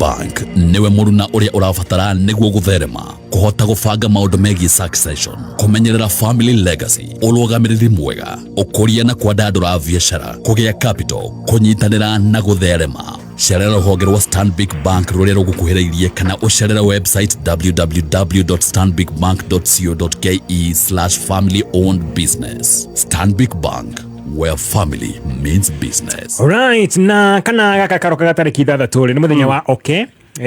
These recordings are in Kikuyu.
Bank nĩwe mũruna ũrĩa ũrabatara nĩguo gũtherema, kũhota gũbanga maũndũ megiĩ succession, kũmenyerera family legacy, ũrũgamĩrĩri mwega, ũkũria na kwandandũra biacara, kũgĩa capital, kũnyitanĩra na gũtherema. Cerera rũhonge rwa Stanbic Bank rũrĩa rũgũkuhĩrĩirie kana ũcerere website www.stanbicbank.co.ke/family owned business. Stanbic Bank, where family means business. Alright, na kana gaka karoka gatarĩki 6 rĩ, nĩ mũthenya wa okay.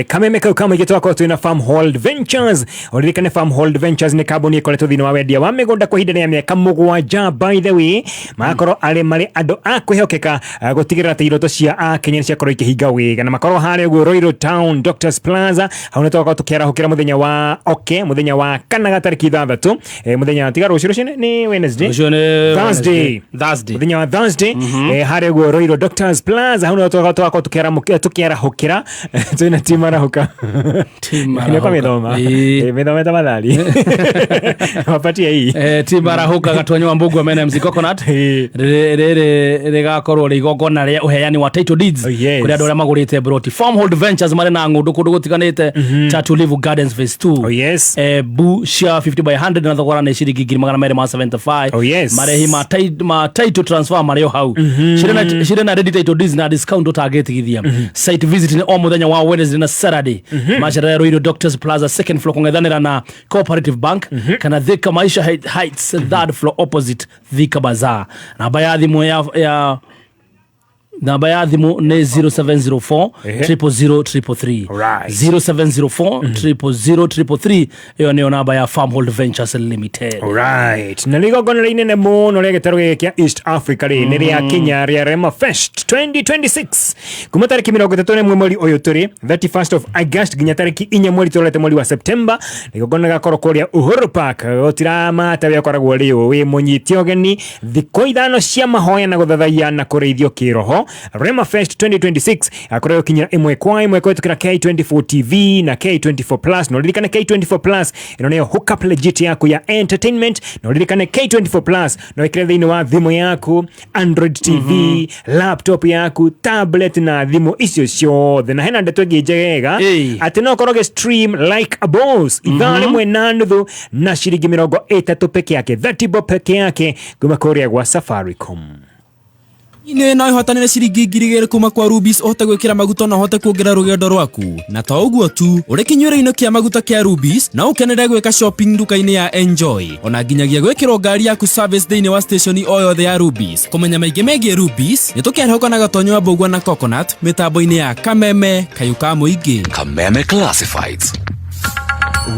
Kameme kau ka mũingĩ twakorwo twĩna Farmhold Ventures. Ũririkane Farmhold Ventures nĩ kambuni ĩkoretwo thĩinĩ wa wendia wa mĩgũnda kwa ihinda rĩa mĩaka 7. By the way, magakorwo arĩ marĩ andũ a kwĩhokeka, gũtigĩrĩra atĩ iroto cia akenya nĩ ciakorwo ikĩhinga wega, na makorwo harĩa ũguo Ruiru Town, Doctors Plaza. Hau nĩ twakorwo tũkĩarahũkĩra mũthenya wa okay, mũthenya wa kana gatarĩki 6, mũthenya tiga rũciũ, rũciũ nĩ Wednesday. Rũciũ nĩ Thursday. Thursday. Mũthenya wa Thursday, harĩa ũguo Ruiru Doctors Plaza, hau nĩho twakorwo tũkĩarahũkĩra twĩna team arahũka. Team nĩ Arahũka. mĩthoma. Mĩthoma tafadhali wapatie hii. Team Arahũka, Gatwanya wa Mbũguo mena MC Coconut. Rĩrĩ rĩgakorwo rĩ igongona rĩa ũheani wa title deeds Oh, yes. kũrĩ andũ arĩa magũrĩte broti. Farmhold Ventures marĩ na ng'ũndũ kũndũ gũtiganĩte ta Tulivu Gardens Phase 2. Oh, yes. Bu cia 50 by 100 na thogora nĩ ciringi 275,000. Oh, yes. Marĩhi ma title transfer marĩ o hau. Cirĩ na ready title deeds na discount ũtangĩtigithia. Site visit nĩ o mũthenya wa Wednesday na Saturday. Macerere Ruiru Doctors Plaza, second floor, kũng'ethanĩra na Cooperative Bank, kana Thika Maisha Heights, third floor, opposite Thika Bazaar. Namba ya thimũ nĩ 0704 000 333. 0704 000 333. Ĩyo nĩyo namba ya Farmhold Ventures Limited. Alright. Na nĩ igongona rĩa inene mũno rĩa gĩtarũ gĩkĩ kĩa East Africa rĩ, nĩ rĩa Kenya rĩa Rema Fest 2026, kuma tarĩki 31 mweri ũyũ tũrĩ, 31st of August, nginya tarĩki 4 mweri tũrorete mweri wa September. Igongona rĩgakorwo kũrĩa Uhuru Park. Gũtiramata ũrĩa ũkoragwo rĩũ wĩ mũnyite ũgeni thikũ 5 cia mahoya na gũthathaiya na kũrĩithio kĩroho. Rema Fest 2026 akorwo gũkinyĩra ĩmwe kwa ĩmwe kũhĩtũkĩra K24 TV na K24 Plus. Na ũririkane K24 Plus ĩno nĩyo hookup legit yaku ya entertainment. Na ũririkane K24 Plus no ĩkĩre thĩinĩ wa thimũ yaku, Android TV, laptop yaku, tablet na thimũ icio ciothe. Na hena ndeto ĩngĩ njegega atĩ no ũkorwo ũgĩ stream like a boss ithaa 1.5 na ciringi 30 peke yake, 30 bob peke yake, kuma kũrĩa gwa Safaricom. Inĩ no ĩhotanĩre ciringi 2,000 kuma kwa Rubis, ũhote gwĩkĩra maguta na ũhote kuongerera rũgendo rwaku. Na to ũguo tu, ũrĩ kĩnyuĩro-inĩ kĩa maguta kĩa Rubis no ũkenere gwĩka shopping nduka-inĩ ya Enjoy, ona nginyagia gwĩkĩrwo ngari yaku service thĩinĩ wa station o yothe ya Rubis. Kũmenya maingĩ megiĩ Rubis, nĩ tũkĩarahũka na Gatonyo wa Mbũgua na Coconut mĩtambo-inĩ ya Kameme, kayũ ka mũingĩ. Kameme Classifieds.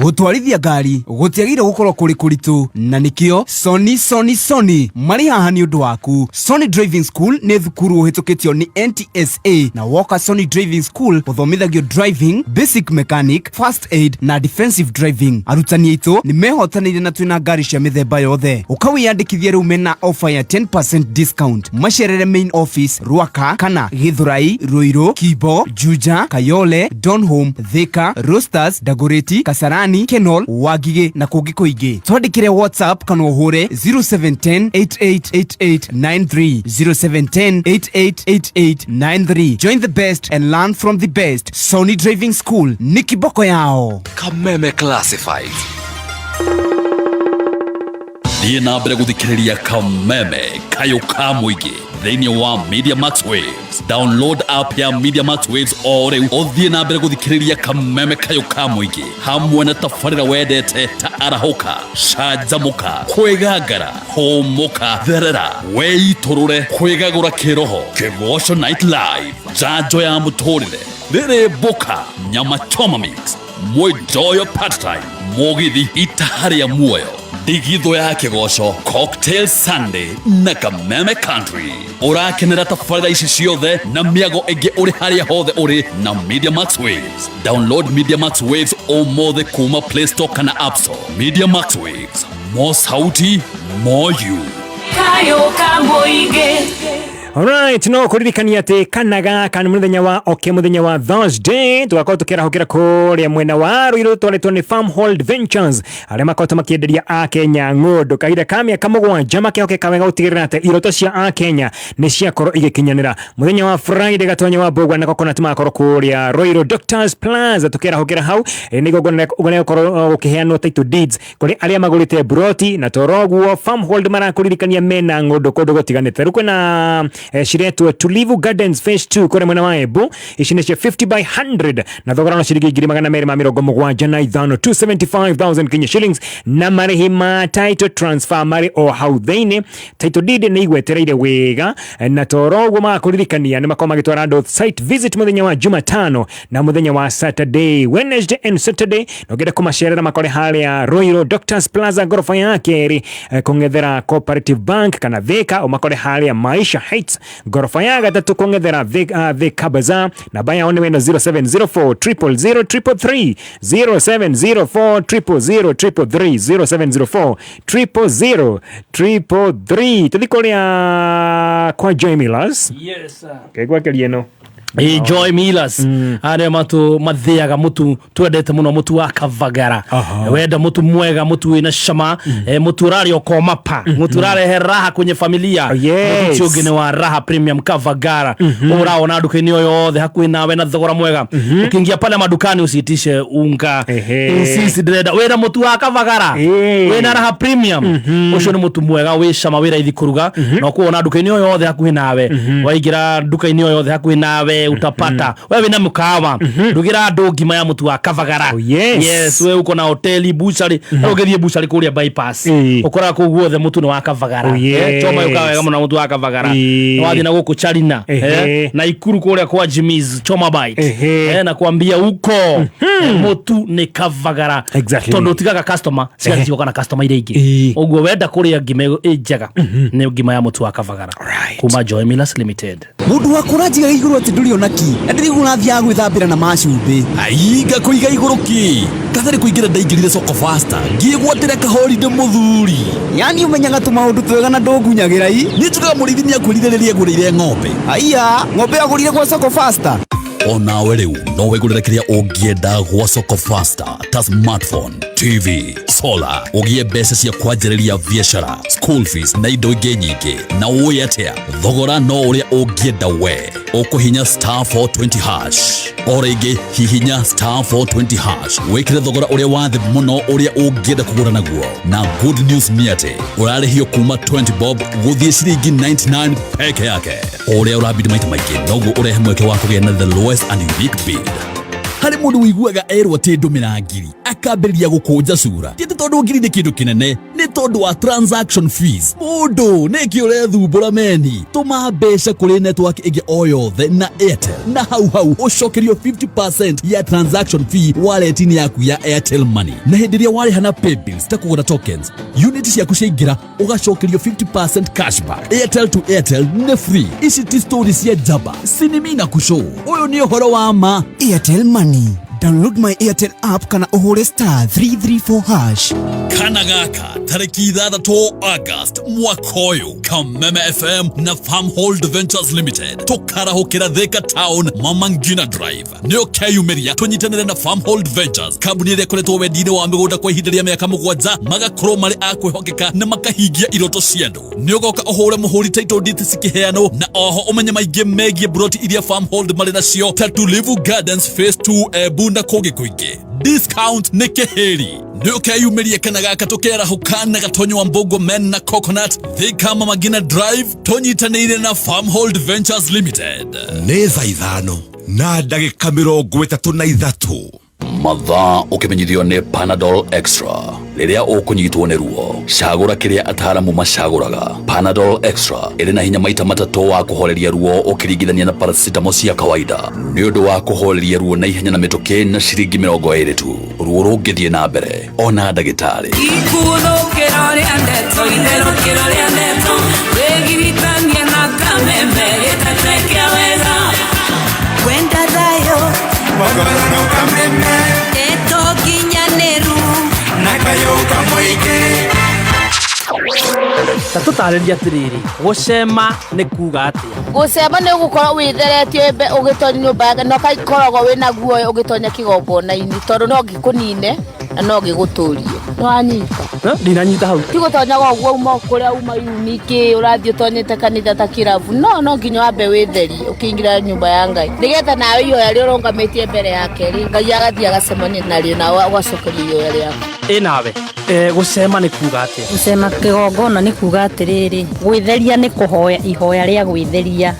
Gũtwarithia ngari gũtiagĩrĩire gũkorwo kũrĩ kũritũ, na nĩkĩo Sony, Sony, Sony marĩ haha nĩ ũndũ waku. Sony Driving School nĩ thukuru ũhĩtũkĩtio nĩ NTSA, na woka Sony Driving School gũthomithagio driving, basic mechanic, first aid na defensive driving. Arutani aitũ nĩ mehotanĩire na twĩna ngari cia mĩthemba yothe. Ũka wĩyandĩkithie rĩu mena offer ya 10% discount. Macerere main office Rwaka kana Githurai, Ruiru, Kibo, Juja, Kayole, Donholm, Thika, Roasters, Dagoretti, Kasarani, Kenol, Wangigĩ na kũngĩ kũingĩ. Twandĩkĩre WhatsApp kana ũhũre 0710 888893, 0710 888893. Join the best and learn from the best. Sony Driving School nĩ kiboko yao. Kameme Classifieds. Thiĩ na mbere gũthikĩrĩria Kameme kayũ ka mũingĩ thĩinĩ wa Media Max Waves. Download app ya Media Max Waves o rĩu, ũthiĩ na mbere gũthikĩrĩria Kameme kayũ ka mũingĩ hamwe na tabarĩra wendete ta Arahũka, Canjamũka, Kwĩgangara, Hũmũka, Therera, Wĩitũrũre, Kwĩgagũra Kĩroho, Kĩgoco Night Live, Njanjo ya Mũtũrĩre, Rĩrĩ Mbũka, Nyama Choma Mix, Mwĩnjoyo Part Time, Mũgithi, Itaha rĩa Muoyo, Ndigithũ ya Kĩgoco, Cocktail Sunday na Kameme Country. Ũrakenera tabarĩra ici ciothe na mĩago ĩngĩ ũrĩ harĩa hothe ũrĩ na Media Max Waves. Download Media Max Waves ũmũthĩ kuma Play Store kana App Store. Media Max Waves, more sauti, more you. Kayo ka mũingĩ. Alright, no kũririkania atĩ kana gaka nĩ mũthenya wa oke mũthenya wa Thursday tũgakorwo tũkĩarahũkĩra kũrĩa mwena wa Ruiru twarĩtwo nĩ Farmhold Ventures arĩa makoretwo makĩenderia akenya ng'ũndũ kahinda ka mĩaka 7 makĩhokeka wega gũtigĩrĩra atĩ iroto cia akenya nĩ ciakorwo igĩkinyanĩra. Mũthenya wa Friday Gatonye wa Mbũgua na Coconut magakorwo kũrĩa Ruiru Doctors Plaza tũkĩarahũkĩra hau nĩ igongona rĩgũkorwo gũkĩheanwo title deeds kũrĩ arĩa magũrĩte broti na toroguo Farmhold marakũririkania mena ng'ũndũ kũndũ gũtiganĩte. Rĩu kwĩna ciretwo Tulivu Gardens Phase 2 kũrĩa mwena wa Embu, ici nĩcio 50 by 100 na thogora no ciringi 275,000 275,000 Kenya shillings, na marĩhi ma title transfer marĩ o hau thĩinĩ. Title deed nĩ igwetereire wega na toroguo magakũririkania nĩ makorwo magĩtwara andũ site visit mũthenya wa Jumatano na mũthenya wa Saturday, Wednesday and Saturday, na ũngĩenda kũmacerera makore harĩa Ruiru Doctors Plaza ngoroba ya kerĩ kũng'ethera Cooperative Bank, kana Thika ũmakore harĩa Maisha Heights ngoroba ya gatatũ kũng'ethera Thika Bazaar. Namba yao nĩ weno 0704 000 333, 0704 000 333, 0704 000 333. Tũthi kũrĩa kwa Joy Millers. Yes sir. Kegwakeria ĩno. Ĩ Joy Millers arĩa matu mathiaga mutu twendete muno, mutu wa Kavagara. Wenda mutu mwega, mutu wina cama, mutu ũrarĩa ũkoma pa, mutu ũrarehe raha kwenye familia. Oh, yes. Mutu ũcio ũngĩ nĩ wa Raha Premium Kavagara. Ũraona nduka-inĩ o yothe hakuhĩ nawe na thogora mwega. Ukiingia pale madukani usiitishe unga. Insist ndĩrenda wĩna mutu wa Kavagara wĩna Raha Premium. Ũcio nĩ mutu mwega wĩ cama, wĩ raithi kũruga na ũkuona nduka-inĩ o yothe hakuhĩ nawe. Waingĩra nduka-inĩ o yothe hakuhĩ nawe utapata. Wewe wĩna mũkawa, rugĩra andũ ngima ya mũtu wa Kavagara. Oh, yes. Yes, we uko na hoteli, buchari, mm ũngĩthiĩ buchari kũrĩa bypass ũkoraga kũu guothe mũtu nĩ wa Kavagara. Oh, yes. Choma yũkaga wega mũno na mũtu wa Kavagara. Wathiĩ na gũkũ Charina, na Ikuru kũrĩa kwa Jimmy's Choma Bite, na kwambia huko mũtu nĩ Kavagara. Tondũ ũtigaga customer cigacoka na customer iria ingĩ. Ũguo wenda kũrĩa ngima ĩ njega nĩ ngima ya mũtu wa Kavagara kuma Joy Millers Limited. Mũndũ wakwa ũranjigaga igũrũ atĩ ndũrĩ ona ki na ndĩraigua ũrathiaga gwĩthambĩra na macumbĩ. Ainga kũiga igũrũ ki katarĩ kũingĩra ndaingĩrire soko faster ngĩgwatĩra kahorinde mũthuri. Yani ũmenyaga tũmaũndũ twega na ndũngunyagĩra i. Niĩ njugaga mũrĩithi nĩakwĩrire rĩrĩa egũrĩire ng'ombe. Aiya, ng'ombe agũrire gwa soko faster. Onawe rĩu no wĩgũrĩre kĩrĩa ũngĩenda gwa soko faster ta smartphone, TV, solar, ũgĩe mbeca cia kwanjĩrĩria biacara, school fees na indo ingĩ nyingĩ. Na ũĩ atĩa, thogora no ũrĩa ũngĩenda we. Ũkũhinya star 420 hash o rĩngĩ, hihinya star 420 hash wĩkĩre thogora ũrĩa wa thĩ mũno ũrĩa ũngĩenda kũgũra naguo. Na good news nĩ atĩ ũrarĩhio kuma 20 bob gũthiĩ ciringi 99 peke yake. O ũrĩa ũrabidi maita maingĩ noguo ũrehe mweke wa kũgĩa na the lowest and unique bid. Harĩ mũndũ ũiguaga erwo atĩ ndũmĩra ngiri akambĩrĩria gũkũnja cura. Ti atĩ tondũ ngiri nĩ kĩndũ kĩnene, nĩ tondũ wa transaction fees. Mũndũ nĩkĩ ũrethumbũra meni? Tũma mbeca kũrĩ network ĩngĩ o yothe na Airtel na hau hau ũcokerio 50% ya transaction fee wallet-inĩ yaku ya Airtel Money. Na hĩndĩ ĩrĩa warĩha na paybills ta kũgũra tokens, unit ciaku ciaingĩra ũgacokerio 50% cashback. Airtel to Airtel nĩ free. Ici ti story cia njamba sinimi na kushow, ũyũ nĩ ũhoro wa ma. Airtel Money. Download my Airtel app kana ũhũre star 334 hash. Kana gaka tarĩki 6 August mwaka ũyũ, Kameme FM na Farmhold Ventures Limited tũkarahũkĩra Thika Town, Mama Ngina Drive. Nĩ ũkeyumĩria tũnyitanĩre na Farmhold Ventures, kambuni ĩrĩa ĩkoretwo wendia-inĩ wa mĩgũnda kwa ihinda rĩa mĩaka 7, magakorwo marĩ a kwĩhokeka na makahingia iroto cia andũ. Nĩ ũgoka ũhũre mũhũri title deeds cikĩheanwo, na oho ũmenye maingĩ megiĩ broti iria Farmhold marĩ nacio ta Tulivu Gardens Phase 2 Embu na kũngĩ kũingĩ. Discount nĩ kĩhĩri. Nĩ ũkeyumĩrie kana gaka tũkerahũka na Gatonyo wa Mbũngũ Men na Coconut, Thika, Mama Ngina Drive, tũnyitanĩire na Farmhold Ventures Limited. Nĩ thaa 5:33. Mathaa ũkĩmenyithio nĩ Panadol Extra. Rĩrĩa ũkũnyitwo nĩ ruo, cagũra kĩrĩa ataaramu macagũraga. Panadol Extra ĩrĩ na hinya maita matatũ wa kũhoreria ruo ũkĩringithania na paracetamol cia kawaida, nĩ ũndũ wa kũhoreria ruo na ihenya na mĩtũkĩ na ciringi 20 tu. Ruo rũngĩthiĩ na mbere, ona ndagĩtarĩ. Ikuthũkĩro rĩa ndeto, itherũkĩro rĩa ndeto, wĩgiritanie na Kameme gĩtete kĩa wega. Wenda thayũ, ndeto nginyanĩru. Na kayũ ka mũingĩ. Ta tũtarĩrie atĩrĩrĩ, gũcema nĩ kuga atĩa? Gũcema nĩ gũkorwo wĩtheretie wĩmbe ũgĩtonya nyũmba yake na ũgakoragwo wĩna guoya ũgĩtonya kĩgongona-inĩ tondũ no gĩkũnine na no gĩgũtũrie. Nĩwanyita? Ndinanyita hau. Ti gũtonyaga ũguo uma kũrĩa uma yumi kĩ ũrathiĩ ũtonyete kanitha ta kĩrabu no no nginya wambe wĩtherie ũkĩingĩra nyũmba ya Ngai nĩgetha nawe ihoya rĩrĩa ũrũgamĩtie mbere yake rĩ Ngai agathiĩ agacemania narĩo nawe ũgacokeria ihoya rĩaku. Ĩ nawe gũcema nĩ kuga atĩa? Gũcema kĩgongona nĩ kuga atĩrĩrĩ, gwĩtheria nĩ kũhoya ihoya rĩa gwĩtheria,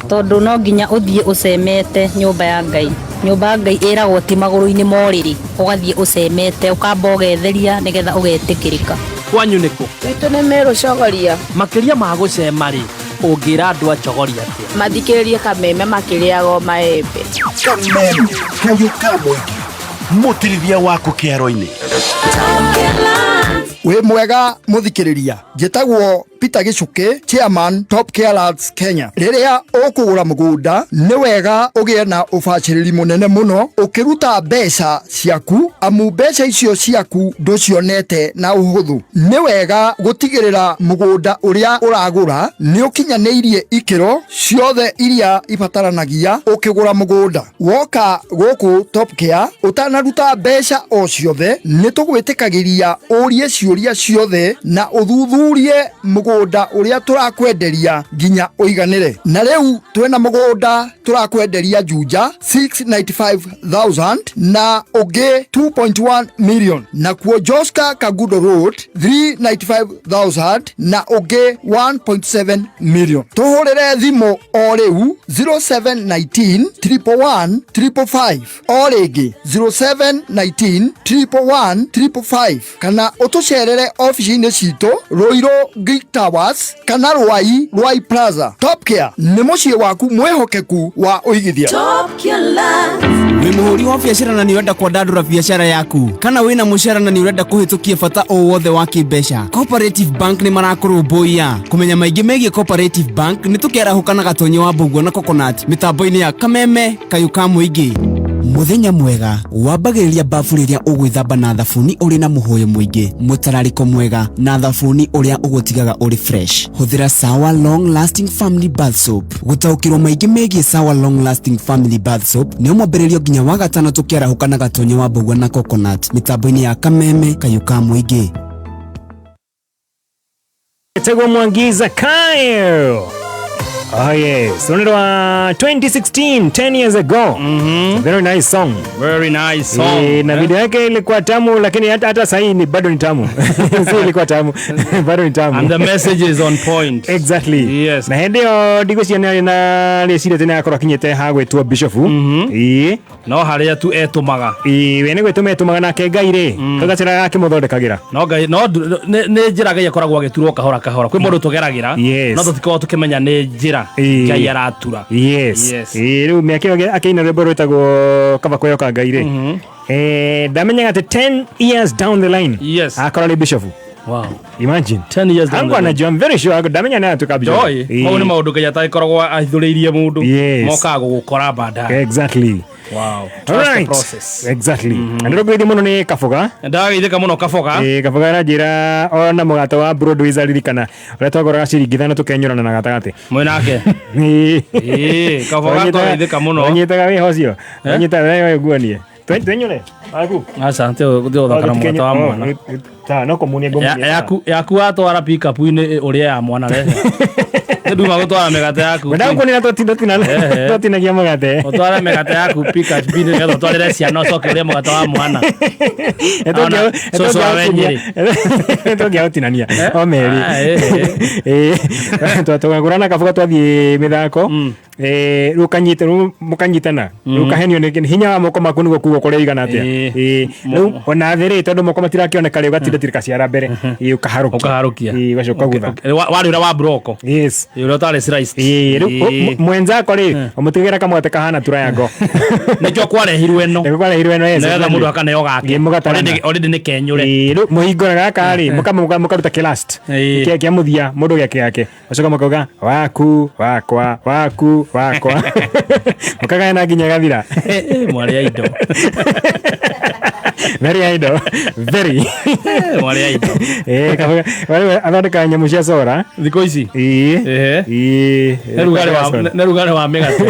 tondũ no nginya ũthiĩ ũcemete nyũmba ya Ngai. Nyũmba ya Ngai ĩragwo ti magũrũ-inĩ ma ũrĩrĩ, ũgathiĩ ũcemete, ũkamba ũgetheria nĩgetha ũgetĩkĩrĩka. Kwanyu nĩ kũ? Gwitũ nĩ Meru Chogoria. Makĩria ma gũcema rĩ, ũngĩra andũ a Chogoria atĩa? Mathikĩrĩrie Kameme makĩrĩaga o maembe. Kameme kayũ ka mũingĩ, mũtirithia waku kĩaro-inĩ. Wĩ mwega mũthikĩrĩria, njĩtagwo Peter Gĩcukĩ, chairman Top Care Lads Kenya. Rĩrĩa ũkũgũra mũgũnda nĩ wega ũgĩe na ũbacĩrĩri mũnene mũno ũkĩruta mbeca ciaku, amu mbeca icio ciaku ndũcionete na ũhũthũ. Nĩ wega gũtigĩrĩra mũgũnda ũrĩa ũragũra nĩ ũkinyanĩirie ikĩro ciothe iria ibataranagia ũkĩgũra mũgũnda. Woka gũkũ Top Care ũtanaruta mbeca o ciothe nĩ tũgwĩtĩkagĩria ũrie ciũria ciothe na ũthuthurie mũgũnda ũrĩa tũrakwenderia nginya ũiganĩre. Na rĩu twĩna mũgũnda tũrakwenderia Juja 695,000 na ũngĩ 2.1 million, nakuo Joska Kangundo Road 395,000 na ũngĩ 1.7 million. Tũhũrĩre thimũ o rĩu 0719 111 555, o rĩngĩ 0719 111 555, kana ũtũcerere ofici-inĩ citũ Ruiru Greek Towers kana Ruai Ruai Plaza. Top Care nĩ mũciĩ waku mwĩhokeku wa ũigithia. Wĩ mũhũri wa biacara na nĩ ũrenda kwandandũra biacara yaku, kana wĩna mũcara na nĩ ũrenda kũhĩtũkia bata o wothe wa kĩmbeca, Cooperative Bank nĩ marakũrũmbũiya. Kũmenya maingĩ megiĩ Cooperative Bank nĩ tũkerahũka na Gatonyo wa Mbũguo na Coconut mĩtambo-inĩ ya Kameme kayũ ka mũingĩ. Mũthenya mwega wambagĩrĩria bafu rĩrĩa ũgwĩthamba na thabuni ũrĩ na mũhũyũ mũingĩ, mũtararĩko mwega na thabuni ũrĩa ũgũtigaga ũrĩ fresh. Hũthĩra Sawa Long Lasting Family Bath Soap. Gũtaũkĩrwo maingĩ megiĩ Sawa Long Lasting Family Bath Soap nĩ mwambĩrĩrio nginya wa gatano tũkĩarahũka na Gatonyo wa Mbũgua na Coconut mĩtambo-inĩ ya Kameme kayũ ka mũingĩ. Tegwo Mwangiza Kyle. Oh yes, rwĩmbo rwa 2016, 10 years ago. Very nice song. Very nice song. Na video yake ilikuwa tamu, lakini hata sahii ni bado ni tamu. Si ilikuwa tamu, bado ni tamu. And the message is on point. Exactly. Yes. Na hĩndĩ ĩyo ndigwĩciria nĩ arĩ na rĩciria tene akorwo akinyĩte ha gwĩtwo bishop. Ĩĩ. No harĩa tu etũmaga. Ĩĩ, we nĩ gwĩtũma etũmaga nake Ngai rĩ, kagacĩra gakĩmũthondekagĩra. No Ngai no nĩ njĩra Ngai akoragwo agĩturwo kahora kahora. Kwĩ mũndũ tũgeragĩra. Yes. No tũtikoragwo tũkĩmenya nĩ njĩra Ngai aratura. Yes. Yes. Ĩĩ, rĩu mĩaka ĩyo akĩina rwĩmbo rwĩtagwo Kaba Kwĩhoka Ngai rĩ. Ndamenyaga atĩ 10 years down the line. Yes. Akorwo nĩ bishop. Wow. Imagine. 10 years down Angu the line. anajua, I'm very sure ndamenya nĩ atuĩka bishop. Ndoĩ, mau nĩ maũndũ Ngai atagĩkoragwo ahithũrĩirie mũndũ. Yes. Mokaga gũgũkora baadaye. Exactly. Wow. Trust the Alright. process. Exactly. Na ndĩrogũithia mũno nĩ Kaboga. Ndagagĩithĩka mũno Kaboga. Ĩĩ, Kaboga aranjĩra ona mũgate wa Broadways aririkana ũrĩa twagũraga ciringi ithano tũkenyũrana na gatagatĩ. Mwĩnake. Ĩĩ. Ĩĩ, Kaboga twagĩithĩka mũno. Wanyitaga wĩha ũcio. Wanyitaga wee nguonie. Twenyũre. Waku. Aca, tiũthaka na mũgate wa mwana. Ta no kũmunia ngũmunia. Yaku watwara pickup-inĩ ũrĩa ya mwana rehe. Nĩ nduma gũtwara mĩgate yaku. Wenda kuonera twatinagia mũgate. Ũtware mĩgate yaku pickup-inĩ nĩgetha ũtwarĩre ciana ũcoke ũrĩe mũgate wa mwana. Ona cũcũ wa Nyĩrĩ. Tũngĩaũtinania o merĩ. Ah, ĩĩ. Tũgagũra na kabuga twathiĩ mĩthako. Rĩu ũkanyita rĩu mũkanyitana rĩu ũkahenio nĩ hinya wa moko maku nĩguo kuga kũrĩa igana atĩa. Ĩĩ, rĩu ona thĩ rĩ tondũ moko matirakĩoneka rĩ ũgatinda tirika ciara mbere. Ĩĩ, ũkaharũkia. Ũkaharũkia. Ĩĩ, ũgacoka ũgutha. Warĩ ũrĩa wa broko. Yes. Ũrĩa ũtarĩ sliced. Ĩĩ, rĩu mwenzako rĩ ũmũtigĩra kamũgate kahana triangle. Nĩkĩo kwarehirwo ĩno. Nĩkĩo kwarehirwo ĩno, yes, Nĩgetha exactly. mũndũ akaneo gake. Ĩĩ, mũgatarana. Already nĩ kenyũre. Ĩĩ, rĩu mũhingũra gaka rĩ mũkaruta kĩlast kĩa mũthia mũndũ gĩake gake ũcoka mũkauga waku wakwa waku wakwa mũkagayana nginya gathira. Mwarĩ a indo. Very idle. Very. Mwarĩ a indo. Eh, kaboga wewe athondekaga nyamũ cia sora. Thikũ ici. Ĩĩ. Ehe. Ĩĩ. Nĩ rugarĩ wa nĩ rugarĩ wa mĩgate.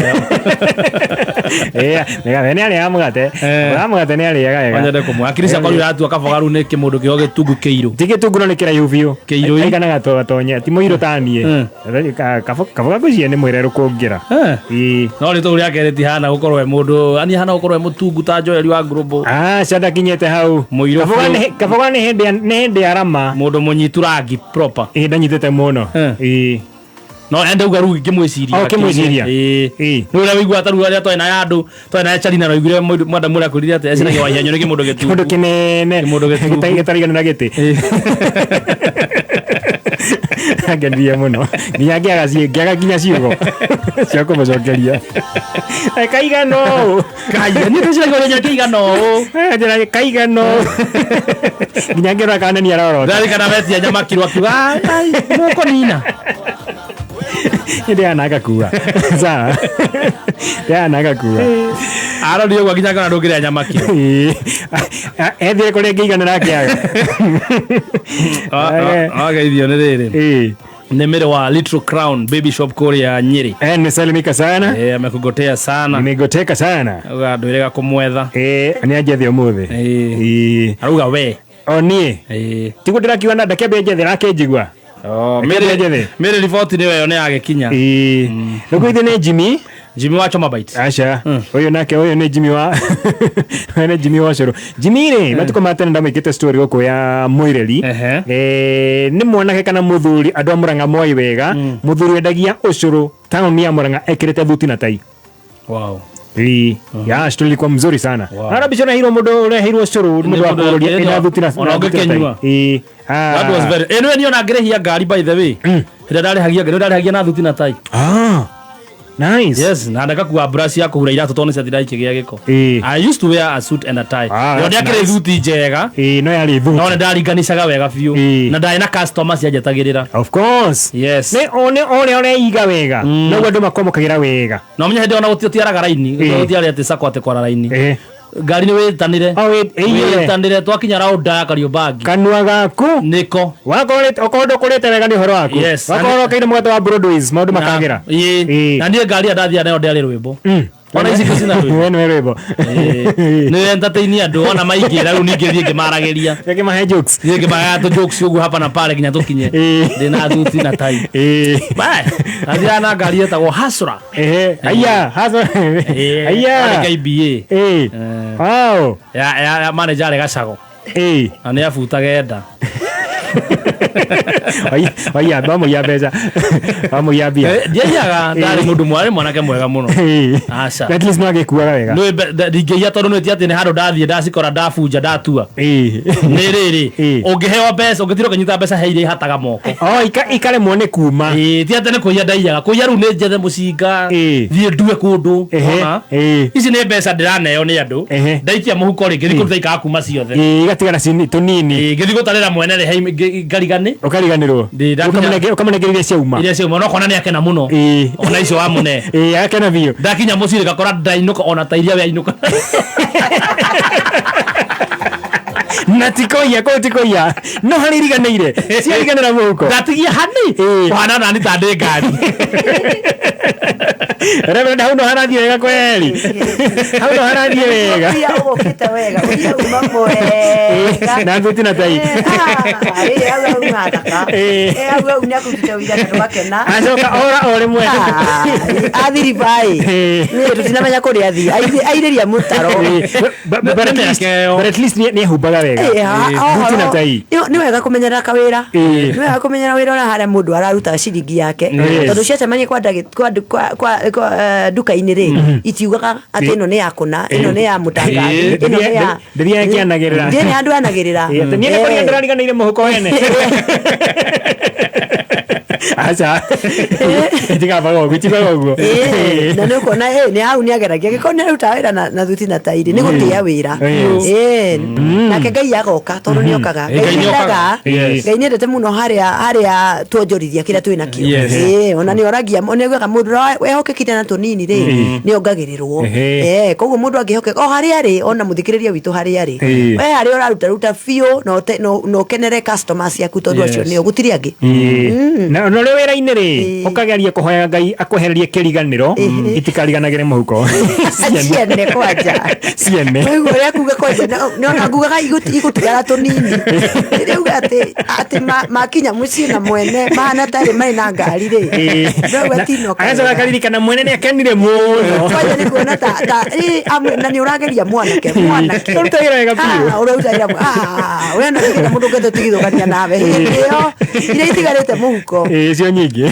Ĩĩ, mĩgate nĩ arĩaga mũgate. Wa mũgate nĩ arĩaga wega. Wanyende kũmwe. Akiri ciakwa rĩu iratua kaboga rĩu nĩ kĩmũndũ kĩho gĩtungu kĩirũ. Ti gĩtungu no nĩ kĩraihu biũ. Kĩirũ. Aigana gatonye. Ti mũirũ ta niĩ. Kaboga ngwĩciria nĩ mwĩrerũ kũngĩra. Ĩĩ. No rĩtwa rĩu rĩake rĩtihana gũkorwo e mũndũ, ani hana gũkorwo e mũtungu ta Joel wa Global. Ah, cia ndakinyĩte hau. Mũirũ Kaboga biũ. Kaboga nĩ hĩndĩ nĩ hĩndĩ ya rama. Mũndũ mũnyitu rangi proper. Ĩĩ ndanyitĩte mũno. Ĩĩ. No ende uga rĩu ngĩmwĩciria. Oh, ũkĩmwĩciria? Ĩĩ. Nĩ ũrĩa wĩiguaga ta rĩu arĩa twarĩ na andũ, twarĩ na Charina na ũiguire mwenda mũrĩa akwĩrire atĩ eciragia Wahianyũ nĩ kĩmũndũ gĩtungu. Kĩmũndũ kĩnene. Kĩmũndũ gĩtungu. Gĩtariganĩra gĩtĩ. Angenirie mũno. Nginya ngĩaga ngĩaga nginya ciugo cia kũmũcokeria. Kaigana ũũ. Kaiga, niĩ ndĩciragia Wahianyũ kĩigana ũũ. Kaigana ũũ. Nginya ngĩrora kana nĩ arorota. Ndarikana wetia nyama kiro akiuga, "Ai, ai, mũkũnina." Hĩndĩ ya nagakua. Sawa. Ya nagakua. Arorire ũguo nginya akĩona ndũngĩrĩa nyama kiro. Ethire kũrĩa ngĩiganĩra akĩaga. Wageithio nĩ rĩrĩ. Nĩ mĩrĩ wa Little Crown Baby Shop kũrĩa Nyĩrĩ. Eh, nisalimika sana. Eh, amekugotea sana. Nimegoteka sana. Auga ndwĩrĩga kũmwetha. Eh, nĩ anjethe ũmũthĩ. Ĩĩ. Arauga we. O niĩ. Ĩĩ. Tiguo ndĩrakiuga na ndakĩambia njethe akĩnjigua. Oh, Ndakĩambia njethe. Mĩrĩ riboti nĩyo ĩyo nĩ yagĩkinya. Ĩĩ. Rĩu ithe nĩ Jimmy. Jimmy wa Choma Bites. Aca. Ũyũ nake ũyũ nĩ Jimmy wa ũyũ nĩ Jimmy wa Cũrũ. Jimmy rĩ, matukũ ma tene ndamwĩkĩte story gũkũ ya Mwĩreri. Eh, nĩ mwanake kana mũthuri andũ a Mũrang'a moĩ wega. Mũthuri wendagia ũcũrũ taũni ya Mũrang'a ekĩrĩte thuti na tai. Wow. Ĩĩ. Ya, story ilikuwa mzuri sana. Wow. Ara bicho naheirwo mũndũ ũreheirwo ũcũrũ mũndũ wa kũrũria ĩna thuti na Ona na thuti na tai. ũngĩkĩnyua. Ĩĩ. Ah. That was very. Ĩno niĩ ona ngĩrĩhia ngari by the way. Hĩndĩ ndarĩhagia ngari ndarĩhagia na thuti na tai. Ah. Nice. Yes, na ndakakua brush ya kũhura iratũ tondũ nĩciatindaga ikĩgĩa gĩko. I used to wear a suit and a tie. Ah, Yo that's ndiakĩrĩ nice. thuti njega. Ĩĩ, no yarĩ thuti. No nĩndaringanicaga wega biũ. Na ndarĩ na customer cianjetagĩrĩra. Of course. Yes. Nĩ o nĩ ũrĩa ũreiga wega. Noguo andũ makwamũkagĩra wega. Na ũmenye hĩndĩ ĩyo ona gũtiaraga raini, Ĩĩ. gũtiarĩ atĩ sacco atĩ kwara raini. Ngari nĩ wĩtanĩre. ĩiyũre. Wĩtanĩre twakinya raunda ya Kariobangi. Kanua gaku. Nĩko. Wakorwo okorwo ndũkũrĩte wega nĩ ũhoro waku. Yes. Wakorwo ũrokeire mũgate wa Broadways maũndũ makagĩra. Ĩĩ. Na niĩ ngari ĩrĩa ndathiaga nayo ndĩarĩ rwĩmbo. Ona ici cina rwĩmbo. We nĩwe rwĩmbo. Nĩ entertain andũ ona maingĩra rĩu ningĩ thiĩ ngĩmaragĩria. Ngĩmahe jokes. Thiĩ ngĩmahe tũ jokes ũguo hapa na pale nginya tũkinye. Ndĩna thuti na tai. Bye. Nathiaga na ngari ĩtagwo Hasra. Ehe. Aya, Hasra. Aya. Arĩ KBA. Ĩĩ. Wow. Ya manager arĩ Gacago. Ĩĩ. Na nĩ abutaga enda. Oya, bamũiya mbeca. Bamũiya mbia. Ndiaiyaga ndarĩ mũndũ mwarĩ mwanake mwega mũno. Aca. At least no agĩkuaga wega. Nĩ ndingĩiya tondũ nĩ ti atĩ nĩ handũ ndathiĩ ndacikora ndabunja ndatua. Nĩ rĩrĩ ũngĩheo mbeca ũngĩtira ũkĩnyita mbeca he iria ihataga moko. Oh, ikaremwo nĩ kuma. Ĩĩ ti atĩ nĩ kũiya ndaiyaga. Kũiya rĩu nĩ njethe mũcinga thiĩ ndue kũndũ. Wona? Ici nĩ mbeca ndĩraneo nĩ andũ. Ndaikia mũhuko rĩ ngĩthiĩ kũruta ikaga kuma ciothe. Ĩĩ, igatigara tũnini. Ĩĩ ngĩthiĩ gũtarĩra mwene rĩ he ngarigani. Ũkariganĩrwo. Ũkamũnengera iria ciauma. Iria ciauma no kona nĩ akena mũno. Ona icio wamũne. Ĩĩ, akena biũ. Ndakinya mũciĩ ngakora ndainũka ona ta iria we ainũka. Na ti kũiya kũu ti kũiya. No harĩa iriganĩire. Ciariganĩra mũhuko. Ndatigia hani. Kũhana nani ta ndĩ ngari. Reverend hau no harathiĩ wega kweli. Hau no harathiĩ wega. Ũria ũgũkĩte wega ũria uma mwega Na thuti na tai. Ĩĩ, hau auma thaka Ĩĩ, hau au nĩakũrutĩte wĩra na ndũgakena Acoka ora o rĩmwe. athiribaĩ niĩ tũtinamenya kũrĩa athiĩ airĩria mũtaro But at least nĩ ehumbaga wega. Ĩĩ, Thuti na tai. Nĩ wega kũmenyerera kawĩra nĩ wega kũmenyera wĩra ũrĩa harĩa mũndũ araruta ciringi yake Yes. tondũ ciacemania kwa nduka-inĩ rĩ itiugaga atĩ ĩno nĩ ya kũna ĩno nĩ ya mũtangathi ĩno nĩ ya Ndĩthiaga ĩkĩanagĩrĩra. ndĩrĩ handũ yanagĩrĩra Ĩĩ, atĩ niĩ nĩ kũrĩa ndĩrariganĩire mũhuko wene. Aca. Itigabaga ũguo, itigaga ũguo. Ĩĩ, na nä ũkuona nĩ hau nĩ ageragia gĩkorwo nĩ aruta wĩra na thuti na tairi nĩ gũtĩa wĩra. Yes. Ĩĩ, nake Ngai agoka tondũ nĩ okaga. Ngai Ngai nĩ okaga. nĩendaga. Yes. Ngai nĩendete mũno harĩa harĩa tuonjorithia kĩrĩa twĩ nakĩo. Yes. Ĩĩ, ona nĩ oragia nĩ augaga mũndũ ũrĩa wehokekire na tũnini rĩ nĩ ongagĩrĩrwo. Ehe. Ĩĩ, koguo mũndũ angĩhokeka o harĩa arĩ ona mũthikĩrĩria witũ harĩa arĩ Ĩĩ. we harĩa ũraruta ruta biũ na na ũkenere customers ciaku tondũ acio Yes. nĩo gũtirĩ angĩ. Ĩĩ. Na na ũrĩ wĩra-inĩ rĩ, ũkageria kũhoya Ngai akwehererie kĩriganĩro itikariganagĩre mũhuko. Ciene kwanja. Ciene. Waigua ũrĩa kuga kwanja nĩona ngugaga igũtigara tũnini rĩu atĩ atĩ makinya mũciĩ na mwene mahana tarĩ marĩ na ngari rĩ ndauga tinoka Agacoka akaririkana mwene nĩ akenire mũno. kwanja nĩ kuona ta ĩ, na nĩ ũrageria mwanake mwanake. Ũruta wĩra wega biũ. Ah, ũraruta wĩra ah, we na nginya mũndũ ũngĩenda tũtigithũkania nawe hĩndĩ ĩyo iria itigarĩte mũhuko. Ĩĩ, icio nyingĩ.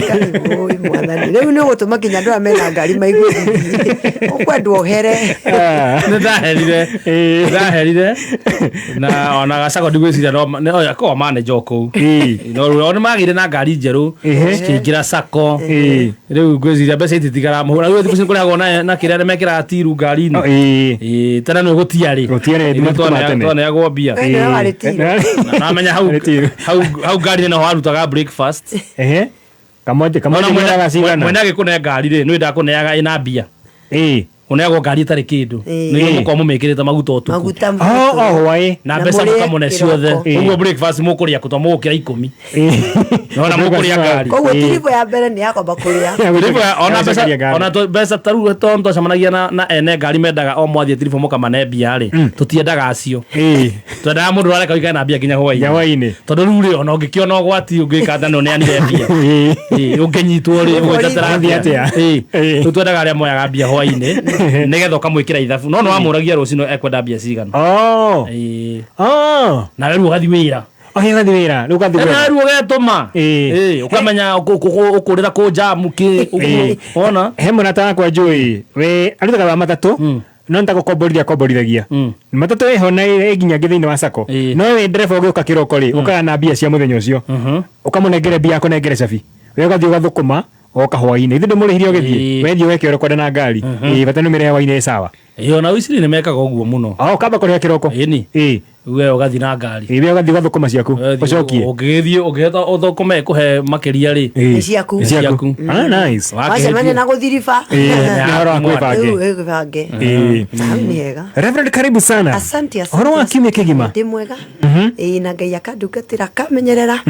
Oi, mwathani rĩu nĩ ũgũtũma nginya andũ arĩa mena ngari maigue thithi ũkwendwo ũhere. Ah. Nĩ ndaherire. Ĩĩ. Ndaherire na ona gacago ndigwĩciria no akorwo manager o kũu. Ĩĩ. No rĩu nĩ magĩire na ngari njerũ Ehe. cikĩingĩra sako. Ĩĩ. Rĩu ngwĩciria mbeca ititigara mũhũra rĩu thikũ ici nĩkũrehagwo na kĩrĩa mekĩraga tiru ngari-inĩ. Oh, ĩĩ. Ĩĩ, tene nĩ gũtiarĩ. Gũtiarĩ, matukũ ma tene. Twaneagwo mbia. We nĩwe warĩ tiru. Na namenya hau Warĩ tiru. hau ngari-inĩ noho warutaga breakfast. Ehe. Kamoja kamoja Ona mwene cigana. mwene agĩkũne ngari rĩ nĩ ndakũneaga ĩna mbia. Ĩĩ. Ũneagwo ngari ĩtarĩ kĩndũ. Ĩĩ. Nĩ mũkorwo mũmĩkĩrĩte maguta ũtukũ. Maguta Oh, oh, hwaĩ. Na Na mbeca mũrĩe mũkamũne ciothe. kĩroko. Ĩĩ. Ũguo breakfast mũkũrĩa kũ? To mũgũkĩra 10. Ĩĩ. Nona mũkũrĩa ngari. Koguo tiribo ya mbere nĩ yakwamba kũrĩa. Tiribo ona mbeca Agacokeria ngari. ona mbeca ta rĩu tondũ twacemanagia na ene ngari mendaga o mwathiĩ tiribo mũkamane mbia rĩ tũtiendaga acio. Ĩĩ. Twendaga mũndũ ũrareka ũikare na mbia nginya Nginya hwaĩ-inĩ. hwaĩ-inĩ. Tondũ rĩu rĩ ona ũngĩkĩona ũgwati ũngĩka atĩa nĩ ũneanire mbia. Ĩĩ. Ĩĩ, ũngĩnyitwo rĩ ũgwĩtetera Ũgũthiĩ atĩa? Ĩĩ. Ĩĩ. Rĩu twendaga arĩa moyaga mbia hwaĩ-inĩ nĩgetha ũkamwĩkĩra ithabu no nĩ wamũragia rũcinũ ekwenda mbia cigana. Oh. Ĩĩ. Oh. Nawe rĩu ũgathiĩ wĩra. Oh, ũgathiĩ wĩra. Rĩu ũgathiĩ Na wĩra. rĩu ũgetũma. Ĩĩ. Ĩĩ, ũkamenya ũkũrĩra kũ jamu kĩ Ĩĩ. wona. He mũrata wakwa njũĩ we arutaga wa matatũ no nĩ ta gũkomborithia akomborithagia matatũ ĩho na ĩ nginya ngĩ thĩinĩ wa sako. Ĩĩ. No we ndereba ũgĩũka kĩroko rĩ ũkaga na mbia cia mũthenya ũcio ũkamũnengere mbia akũnengere cabi we ũgathiĩ ũgathũkũma oka hwaĩ-inĩ ithuĩ ndũmũrĩhire ũgĩthiĩ Ĩĩ. wethiĩ weke ũrĩa ũkwenda na ngari. Ĩĩ, bata nĩ ũmĩrehe hwaĩ-inĩ ĩ sawa. Ĩĩ, ona Wiciri nĩ mekaga ũguo mũno. O ũkamba kũrĩha kĩroko. Ĩni. Ĩĩ. We ũgathiĩ na ngari. Ĩĩ, we ũgathiĩ ũgathũkũma ciaku Ũgathiĩ ũcokie. ũngĩgĩthiĩ ũngĩhota ũthũkũme ĩkũhe makĩria rĩ. Ĩĩ. Nĩ ciaku. Nĩ ciaku. Ah, nice. Wacemania na gũthiriba. Ĩĩ, nĩ ũhoro wa kwĩbange. Rĩu wĩbange. Ĩĩ. Hau nĩ hega. Reverend, karibu sana. Asante, asante. Ũhoro wa kiumia kĩgima. Ndĩ mwega. Ĩĩ, na Ngai akandungatĩra akamenyerera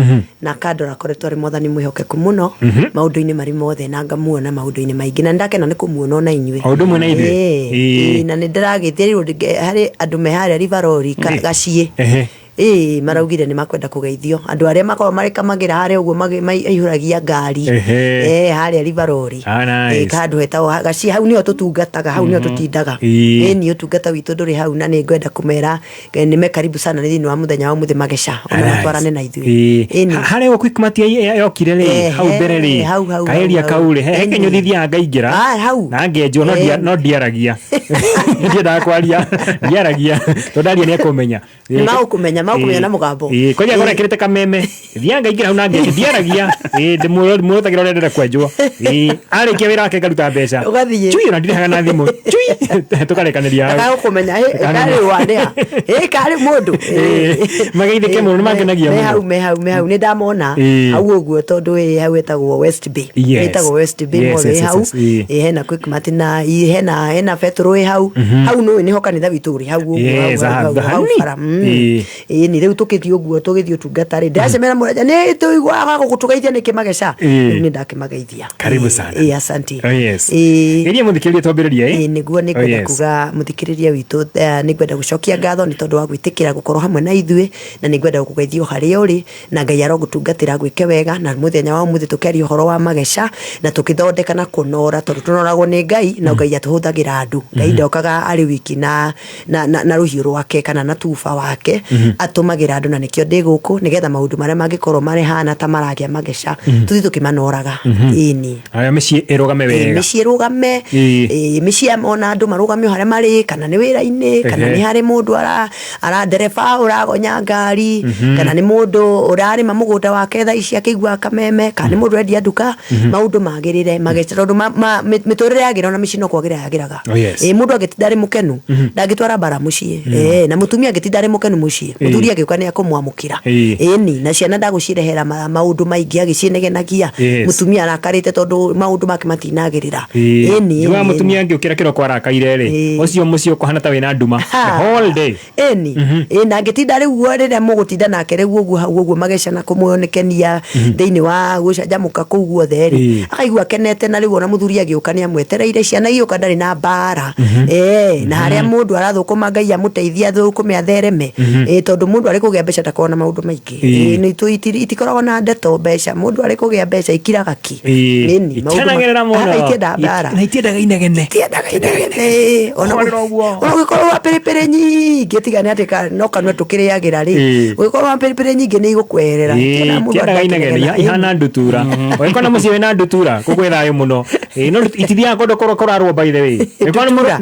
na akandora akoretwo arĩ mwathani mwĩhokeku mũno maũndũ-inĩ marĩ mothe na ngamuona maũndũ-inĩ maingĩ na nĩndakena nĩ kũmuona ona inyuĩ. O ũndũ ũmwe na ithuĩ. Ĩĩ, Ĩĩ. ĩĩ, na nĩ ndĩragĩthia rĩu harĩ andũ me harĩa Rivarori gaciĩ. Ehe. Ĩĩ, maraugire nĩ makwenda kũgeithio andũ arĩa makoragwo marĩkamagĩra harĩa ũguo maihũragia ngari. Ehe. Ĩĩ, harĩa Rivarori. Ah, nice. Ĩĩ, handũ hetagwo gaciĩ hau nĩho tũtungataga hau nĩho tũtindaga. Ĩĩ. Ĩĩ, ni ũtungata witũ ndũrĩ hau na nĩ ngwenda kũmera nĩ me karibu sana nĩ thĩinĩ wa mũthenya wa mũthĩ mageca ona Nice. matwarane na ithuĩ. Ĩĩ. Ĩĩ, nĩ. Harĩa ũguo Quickmart yokire rĩ Ehe, hau mbere rĩ hau, hau, kaeria hau, kau rĩ he Ĩni. kenyũthi thiaga ngaingĩra Ah, hau. na ngenjwo no no ndiaragia ndiendaga kwaria ndiaragia tondũ ndaria nĩ ekũmenya. Nĩ magũkũmenya, magũkũmenya na mũgambo. Ĩĩ, kwanja Ĩĩ. ngora ĩkĩrĩte kameme thiaga ngaingĩra hau na ngenjwo ndiaragia. Ĩĩ, ndĩmwĩrotagĩra ũrĩa ndĩrenda kwenjwo. Ĩĩ, arĩkia wĩra wake ngaruta mbeca Ũgathiĩ. cui ona ndirĩhaga na thimũ cui tũkarekanĩria hau. Ndakagũkũmenya, ĩ, karĩ wanĩha ĩ karĩ mũndũ. Ĩĩ, mageithĩke mũno, nĩ mangenagia Me mũno. hau me hau me hau nĩ ndamona Ĩĩ. hau ũguo tondũ ĩ hau ĩtagwo West Bay. Yes. Ĩtagwo West Bay Yes, Mall yes, ĩ yes, hau. yes, ĩĩ. Ĩ hena Quickmart na ĩ hena betũrũ ĩ hau. Hau nĩ nĩho kanitha witũ ũrĩ hau ũguo Yes, hau, hau, hau, hau hani. bara. Ĩĩ. Ĩĩ nĩ rĩu tũkĩthiĩ ũguo tũgĩthiĩ ũtungata rĩ ndĩracemera mũraja nĩ tũiguaga gũtũgeithia nĩkĩ mageca. Ĩĩ. Rĩu nĩ ndakĩmageithia. Karibu Ĩĩ, sana. Ĩĩ, asante. Oh, yes. Ĩĩ. Geria mũthikĩrĩria twambĩrĩrie Ĩĩ, nĩguo nĩ Oh, ngwenda yes. kuga mũthikĩrĩria witũ nĩ ngwenda gũcokia ngatho nĩ tondũ wa gwĩtĩkĩra gũkorwo hamwe na ithuĩ na nĩ ngwenda gũkũgeithia o harĩa ũrĩ na Ngai arogũtungatĩra gwĩke wega na mũthenya wa ũmũthĩ tũkĩaria ũhoro wa mageca na tũkĩthondeka na kũnora tondũ tũnoragwo nĩ Ngai na Ngai atũhũthagĩra andũ. Ngai ndokaga arĩ wiki na rũhiũ rwake kana na tuba wake. Atũmagĩra andũ na nĩkĩo ndĩ gũkũ, nĩgetha maũndũ marĩa mangĩkorwo marehana ta maragĩa mageca, tũthiĩ tũkĩmanoraga. Ĩni. Aya, mĩciĩ ĩrũgame wega. Mĩciĩ ĩrũgame. Mĩciĩ ona andũ marũgame o harĩa marĩ, kana nĩ wĩra-inĩ, kana nĩ harĩ mũndũ ara ndereba ũragonya ngari, kana nĩ mũndũ ũrarĩma mũgũnda wake thaa ici akĩiguaga kameme, kana nĩ mũndũ ũrendia nduka, maũndũ magĩrĩre mageca, tondũ mĩtũrĩre yagĩra ona mĩciĩ no kwagĩra yagĩraga. Oh, yes. Mũndũ angĩtinda arĩ mũkenu, ndangĩtwara mbara mũciĩ. Na mũtumia angĩtinda arĩ mũkenu mũciĩ, mũthuri agĩũka nĩ akũmwamũkĩra. Ĩni, na ciana ndagũcirehera maũndũ maingĩ agĩcinegenagia. Mũtumia arakarĩte tondũ maũndũ make matinagĩrĩra. Ĩni. Njugaga mũtumia angĩũkĩra kĩroko arakaire rĩ, ũcio mũciĩ ũkũhana ta wĩna nduma the whole day. Ĩni. Ĩ, na angĩtinda rĩu ũguo, rĩrĩa mũgũtinda nake rĩu ũguo hau ũguo mageca na kũmũnekenia thĩinĩ wa gũcanjamũka kũu guothe rĩ, akaigua akenete, na rĩu ona mũthuri agĩũka nĩ amwetereire, ciana igĩũka ndarĩ na mbara. Na harĩa mũndũ arathũkũma, Ngai amũteithie athũkũme athereme. Tondũ mũndũ arĩ kũgĩa mbeca ndakoragwo na maũndũ maingĩ. Nĩ itikoragwo na ndeto mbeca, mũndũ arĩ kũgĩa mbeca ikiraga ki. Ĩni, maũndũ Ikenagĩrĩra mũno. Ah, itiendaga mbara. Na itiendaga inegene. Itiendaga inegene. Ona Kũhorera ũguo. Ona ũngĩkorwo wa pĩrĩpĩrĩ nyingĩ, tiga nĩ atĩ no kanua tũkĩrĩagĩra rĩ, ũngĩkorwo wa pĩrĩpĩrĩ nyingĩ nĩ igũkweherera. Itiendaga mũndũ Itiendaga inegene. akĩnegena. Ihana ndutura. Ũngĩkorwo na mũciĩ wĩna ndutura, kũu kwĩ thayũ mũno. No itithiaga kũndũ kũrarwo, by the way. Ũngĩkorwo nĩ Ndutura?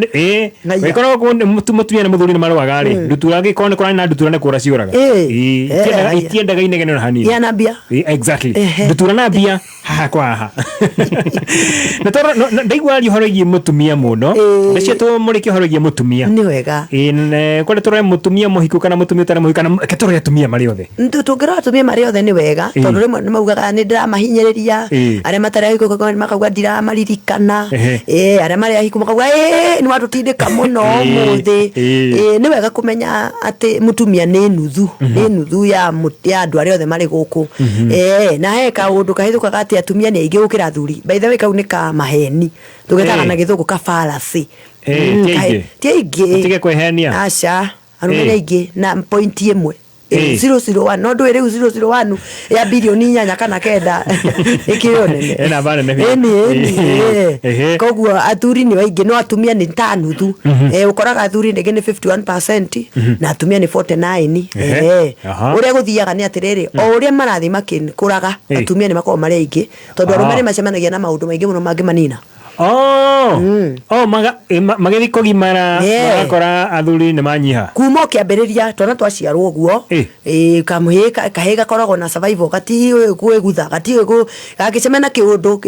Ng'aiya. Ũngĩkorwo mũtumia na mũthuri nĩ marũaga rĩ, ndutura, angĩkorwo nĩ kũrarĩ na ndutura, nĩ kũra ciũraga. Ng'aiya. Itiendaga inegene ona hanini. Ihana mbia. Exactly. Ndutura na mbia haha kwa haha. Na tondũ ndaigua aria ũhoro wĩgiĩ mũtumia mũno, ndacio tũmũrĩkie ũhoro wĩgiĩ mũtumia. Nĩ wega. Kwenda tũrore mũtumia mũhiku kana mũtumia ũtarĩ mũhiku, kana reke tũrore atumia marĩ othe. Tũngĩrora atumia marĩ othe nĩ wega, tondũ rĩmwe nĩ maugaga nĩ ndĩramahinyĩrĩria, arĩa matarĩ ahiku makauga ndiramaririkana, arĩa marĩ ahiku makauga nĩ watũtindĩka mũno ũmũthĩ. Nĩ wega kũmenya atĩ mũtumia nĩ nuthu, nĩ nuthu ya andũ arĩa othe marĩ gũkũ. Na he kaũndũ kahĩtũkaga atĩ atumia nĩ aingĩ gũkĩra athuri. By the way, kau nĩ ka maheni, tũgetaga na gĩthũngũ ka fallacy. Ti aingĩ. Ti aingĩ. Tũtige kwĩhenia. Aca, arũme nĩ aingĩ na point ĩmwe. 001, no ndũĩ rĩu 001 ya bilioni 8 kana 9 ĩkĩrĩ o nene. Ĩna namba nene biũ. Ĩni, ĩni. Koguo athuri nĩ aingĩ, no atumia nĩ ta nuthu. Ũkoraga athuri rĩngĩ nĩ 51% na atumia nĩ 49. Ũrĩa gũthiaga nĩ atĩrĩrĩ, o ũrĩa marathiĩ makĩkũraga, atumia nĩ makoragwo marĩ aingĩ, tondũ arũme nĩ macemanagia na maũndũ maingĩ mũno mangĩmanina. Oh, oh, magĩthiĩ kũgimara, magakora athuri nĩ manyiha. Kuma o kĩambĩrĩria twana twaciarwo ũguo, kamũhĩĩ kahĩĩ gakoragwo na survival, gatiũĩ kwĩgutha, gatiũĩ gangĩcemania na kĩũndũ,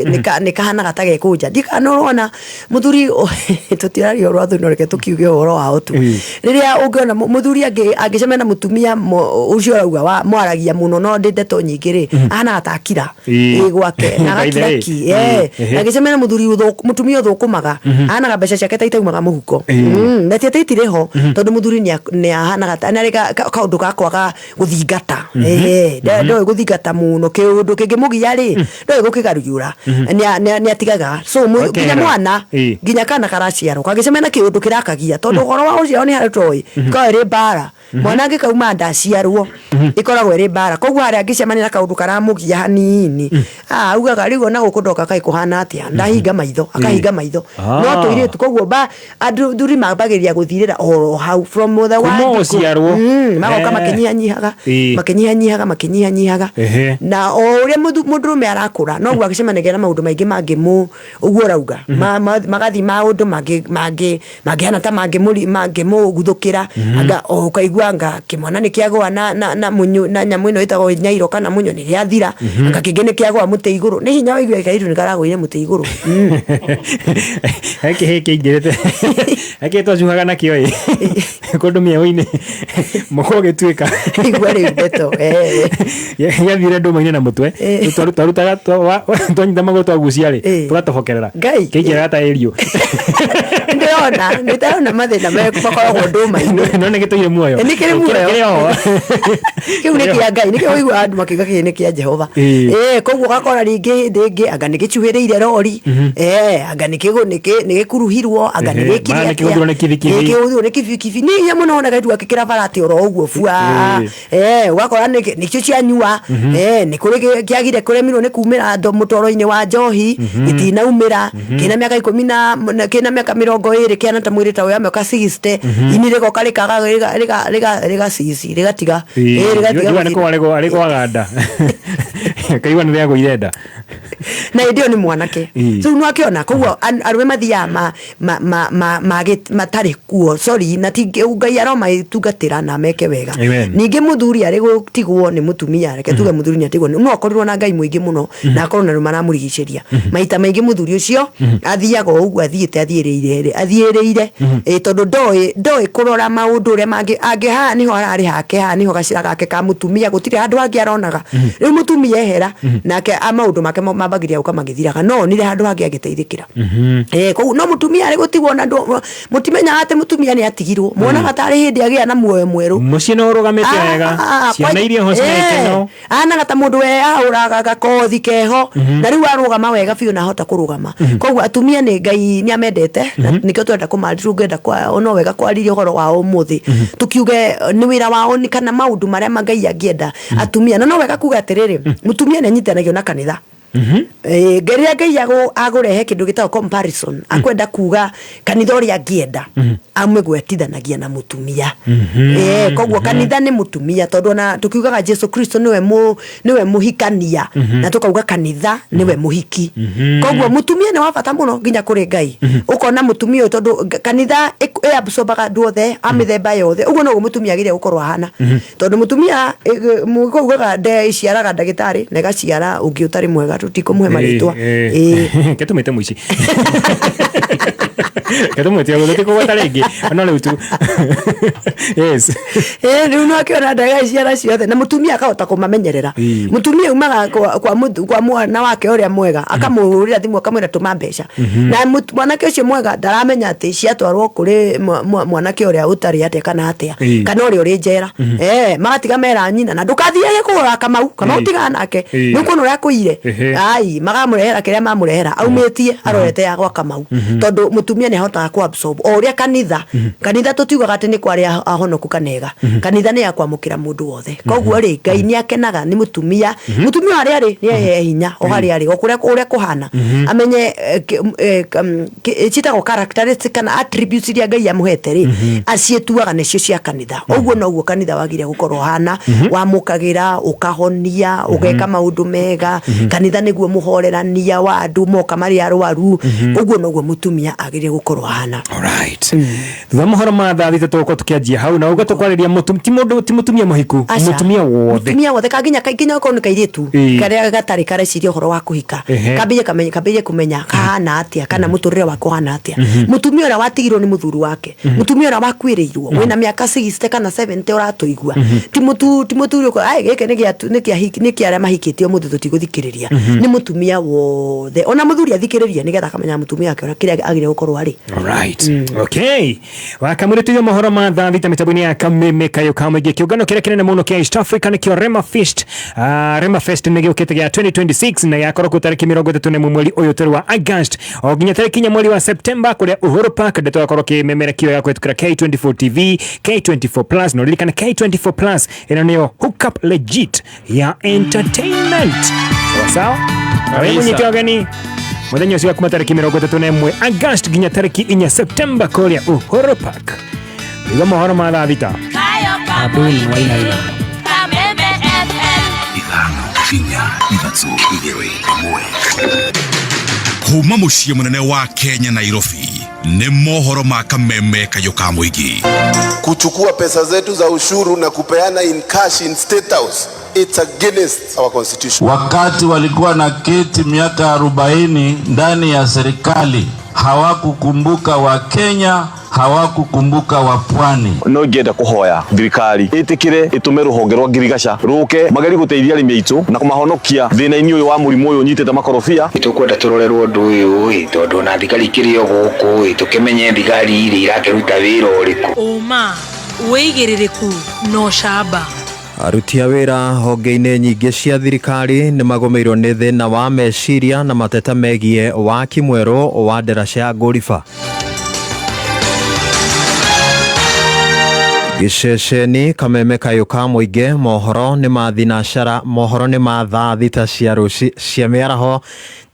nĩ kahanaga ta gekũnja. Ndiũĩ kana nĩ ũrona mũthuri, tũtiraria ũhoro wa athuri, no reke tũkiuge ũhoro wao tu. Rĩrĩa ũngĩona mũthuri angĩcemania na mũtumia ũcio ũrauga mwaragia mũno no ndĩ ndeto nyingĩ rĩ, ahanaga ta akira. Ĩ gwake na By the way. agakira ki. Agĩcemania na mũthuri mũtumia ũthũkũmaga, ahanaga mbeca ciake ta itaumaga mũhuko. Na ti atĩ itirĩ ho, tondũ mũthuri nĩ ahanaga ta nĩ arĩ kaũndũ ga kwaga gũthingata. Ndoĩ gũthingata mũno, kĩũndũ kĩngĩmũgia rĩ, ndoĩ gũkĩgarũra. Nĩ atigaga. So, nginya mwana, nginya kana karaciarwo kangĩcemania na kĩũndũ kĩrakagia, tondũ ũhoro wa gũciarwo nĩ harĩa tũĩ, ĩkoragwo ĩrĩ mbara. Mwana angĩkauma nda aciarwo, ĩkoragwo ĩrĩ mbara. Koguo harĩa angĩcemania na kaũndũ karamũgia hanini, augaga rĩu ona gũkũ ndoka kaĩ kũhana atĩa, ndahinga maitho, akahinga maitho. No tũirĩtu, koguo athuri mambagĩrĩria gũthirĩra oro hau from the Kuma one gũciarwo. Magoka makĩnyihanyihaga, makĩnyihanyihaga, makĩnyihanyihaga. Na o ũrĩa mũndũrũme arakũra, noguo agĩcemanagia na maũndũ maingĩ mangĩmũ, ũguo ũrauga. Magathiĩ maũndũ mangĩ mangĩhana ta mangĩmũguthũkĩra. Anga o ũkaigua anga kĩmwana nĩ kĩagũa na mũnyũ, na nyamũ ĩno ĩtagwo nyairo kana mũnyũ nĩ gĩathira. Anga kĩngĩ nĩ kĩagũa mũtĩ igũrũ. Nĩ hinya waigua kairĩtu nĩ karagũire mũtĩ igũrũ. He kĩhĩĩ kĩingĩrĩte. He kĩhĩĩ twacuhaga nakĩo ĩ. Kũndũ mĩeũ-inĩ. Mũkwa ũgĩtuĩka. Igua rĩu ndeto. Gĩathire ndũma-inĩ na mũtwe. Twarutaga, twanyita magũrũ twagucia rĩ, tũgatobokerera. Ngai. Kĩingĩraga ta ĩriũ. Nĩndĩrona mathĩna makoragwo ndũma-inĩ. No nĩ gĩtũire muoyo. Nĩ kĩrĩ muoyo. Kĩrĩ ho. Kĩu nĩ kĩa Ngai, nĩkĩo ũiguaga andũ makiuga kĩĩ nĩ kĩa Jehova. Koguo ũgakora rĩngĩ hĩndĩ ĩngĩ anga nĩ gĩcuhĩrĩire rori, anga nĩ gĩkuruhirwo, anga nĩ gĩkire Mara nĩ atĩa. kĩgũthirwo nĩ kibikibi. Kĩgũthirwo nĩ kibikibi. Nĩ hinya mũno wona kairĩtu gakĩkĩra barati oro ũguo bua. Ũgakora nĩkĩo cianyua. Nĩ kũrĩ kĩagire kũremirwo nĩ kumĩra mũtoro-inĩ wa njohi, gĩtinaumĩra, kĩna mĩaka ikũmi na, na, kĩna mĩaka mĩrongo Mwĩrĩ kĩana ta mwĩrĩ ta ũyũ wa mĩaka 60, ini rĩgoka rĩkaga rĩgacici rĩgatiga. Rĩgatiga. Nĩ arĩgwaga nda, kaigua nĩ rĩagũire nda. Na hĩndĩ ĩyo nĩ mwanake. So rĩu nĩwakĩona koguo arũme mathiaga matarĩ kuo, sorry, na ti Ngai aromatungatĩra na meke wega. Amen. Ningĩ mũthuri arĩ gũtigwo nĩ mũtumia, reke tuge mũthuri nĩ atigwo, no akorirwo na Ngai mũingĩ mũno na akorwo na andũ maramũrigicĩria. Maita maingĩ mũthuri ũcio athiaga o ũguo athiĩte athiĩrĩire athiĩrĩire, tondũ ndoĩ kũrora maũndũ ũrĩa mangĩ angĩ. Haha nĩho hararĩ hake, haha nĩho gacĩra gake ka mũtumia, gũtirĩ handũ hangĩ aronaga. Rĩu mũtumia ehera nake maũndũ make mambagĩria gũka magĩthiraga, no onire handũ hangĩ angĩteithĩkĩra. Koguo no mũtumia arĩ gũtigwo na ndũ mũtimenyaga atĩ mũtumia nĩ atigirwo, muonaga tarĩ hĩndĩ agĩa na muoyo mwerũ. Mũciĩ no ũrũgamĩte wega, ciana iria ho ciĩna ikeno. Anaga ta mũndũ we ahũraga gakothi keho na rĩu arũgama wega biũ na ahota kũrũgama. Koguo atumia nĩ Ngai nĩ amendete, na nĩkĩo twenda kũmarĩria, tũngĩenda no wega kwarĩria ũhoro wao ũmũthĩ, tukiuge nĩ wĩra wao nĩ kana maũndũ marĩa Ngai angĩenda atumia. Na no wega kuga atĩrĩrĩ, mũtumia nĩ anyitanagio na kanitha. Rĩrĩa Ngai agũrehe kĩndũ gĩtagwo comparison, akwenda kuga kanitha ũrĩa angĩenda amĩgwetithanagia na mũtumia. Koguo kanitha nĩ mũtumia, tondũ ona tũkiugaga Jesu Kristo nĩwe nĩwe mũhikania, na tũkauga kanitha nĩwe mũhiki. Koguo mũtumia nĩ wa bata mũno nginya kũrĩ Ngai. Ũkona mũtumia ũyũ, tondũ kanitha ĩabsorbaga andũ othe a mĩthemba yothe, ũguo noguo mũtumia agĩrĩire gũkorwo ahana, tondũ mũtumia mũgĩkũyũ ugaga nde ĩciaraga ndagĩtarĩ na ĩgaciara ũngĩ ũtarĩ mwega, tũtikũmũhe marĩtwa. Ketũmĩte mũici, ketũmwĩte ũguo, tũtikũgweta rĩngĩ, no rĩu tu, yes. Rĩu no akĩona ndagĩtarĩ ciara ciothe na mũtumia akahota kũmamenyerera. Mũtumia umaga kwa mwana wake ũrĩa mwega, akamũhũrĩra thimũ, akamwĩra tũma mbeca, na mwanake ũcio mwega ndaramenya atĩ ciatwarwo kũrĩ mwanake ũrĩa ũtarĩ atĩa kana atĩa, kana ũrĩa ũrĩ njera. Magatiga mera nyina na ndũkathiage kũgũra Kamau, Kamau tigana nake, nĩ ũkuona ũrĩa akũire. Ai, magamũrehera kĩrĩa mamũrehera aumĩtie arorete ya gwa Kamau, tondũ mũtumia nĩ ahotaga kũ absorb o ũrĩa kanitha. Kanitha tũtiugaga atĩ nĩ kwarĩa ahonoku kanega, kanitha nĩ ya kwamũkĩra mũndũ wothe. Koguo rĩ, Ngai nĩ akenaga nĩ mũtumia. Mũtumia o harĩa arĩ nĩ ehe hinya, o harĩa arĩ, o kũrĩa ũrĩa kũhana, amenye ciĩtagwo characteristics kana attributes iria Ngai amũhete rĩ, aciĩtuaga nĩcio cia kanitha. Ũguo noguo kanitha wagire gũkorwo hana, wamũkagĩra, ũkahonia, ũgeka maũndũ mega. Kanitha nĩguo mũhorerania wa andũ moka marĩ arwaru. Ũguo noguo mũtumia agĩrĩire gũkorwo ahana. Alright. Thutha mohoro ma thaa 3 tũgũkorwo tũkĩanjia hau na uga tũkwarĩria ti mũndũ, ti mũtumia mũhiku. Aca. Mũtumia wothe. Mũtumia wothe, kanginya nginya okorwo nĩ kairĩtu karĩa gatarĩ kareciria ũhoro wa kũhika, kambĩrĩrie kamenya, kambĩrĩrie kũmenya kahana atĩa kana mũtũrĩre wake ũhana atĩa. Mũtumia ũrĩa watigirwo nĩ mũthuri wake, mũtumia ũrĩa wakuĩrĩirwo, wĩna mĩaka 60 kana 70 ũratũigua, ti mũthuri ũkũ ai gĩkĩ nĩ kĩa arĩa mahikĩtie ũmũthĩ, tũtigũthikĩrĩria. Nĩ mũtumia wothe, ona mũthuri athikĩrĩrie nĩgetha akamenya mũtumia wake ũrĩa kĩrĩa agĩrĩire gũkorwo arĩ. Alright. Okay. Wakamũrĩ tuyo mohoro ma thaa 6 mĩtambo-inĩ ya Kameme Kayo ka mũingĩ. Kĩũngano kĩrĩa kĩnene mũno kĩa East Africa nĩkĩo Rema Fest. Rema Fest nĩ gĩũkĩte gĩa 2026 na gĩgakorwo kuo tarĩki 31 mweri ũyũ tũrĩ wa August o nginya tarĩki 4 mweri wa September kũrĩa Uhuru Park. Ndeto gakorwo kĩmemerekio ya kũhetũkĩra K24 TV, K24 Plus, na ũririkane K24 Plus ĩno nĩyo hookup legit ya entertainment. Sawa sawa, na wewe Kabisa. mũnyite ũgeni mũthenya ũcio wa kuma tarĩki 31 August nginya tarĩki 4 September kũrĩa Uhuru Park. Igua mohoro ma thaa 6. Abdul Wainaina. Kameme FM. 5 4 3 2 1. Kuma mũciĩ mũnene wa Kenya, Nairobi, nĩ mohoro ma Kameme Kayũ ka mũingĩ. Kuchukua pesa zetu za ushuru na kupeana in cash in State House, it's against our constitution. Wakati walikuwa na kiti miaka 40 ndani ya serikali, hawakukumbuka Wakenya, hawakukumbuka wa pwani. No ingĩenda kũhoya thirikari ĩtĩkĩre ĩtũme rũhonge rwa ngirigaca rũke magerie gũteithia arĩmi aitũ na kũmahonokia thĩna-inĩ ũyũ wa mũrimũ ũyũ ũnyitĩte makorobia. Tũkwenda tũrorerwo ũndũ ũyũ ĩ, tondũ ona thigari ikĩrĩ o gũkũ ĩ, tũkĩmenye thigari rĩ irakĩruta wĩra ũrĩkũ. Ũma, wĩigĩrĩrĩku na ũcamba. Aruti a wĩra honge-inĩ nyingĩ cia thirikari nĩ magũmĩirwo nĩ thĩna wa meciria na mateta megiĩ waki mwerũ wa ndaraca ya Ngoliba. Gĩceceni kameme kayũ ka mũingĩ, mohoro nĩ ma thinacara, mohoro nĩ ma thaa 6 cia rũci cia mĩaraho.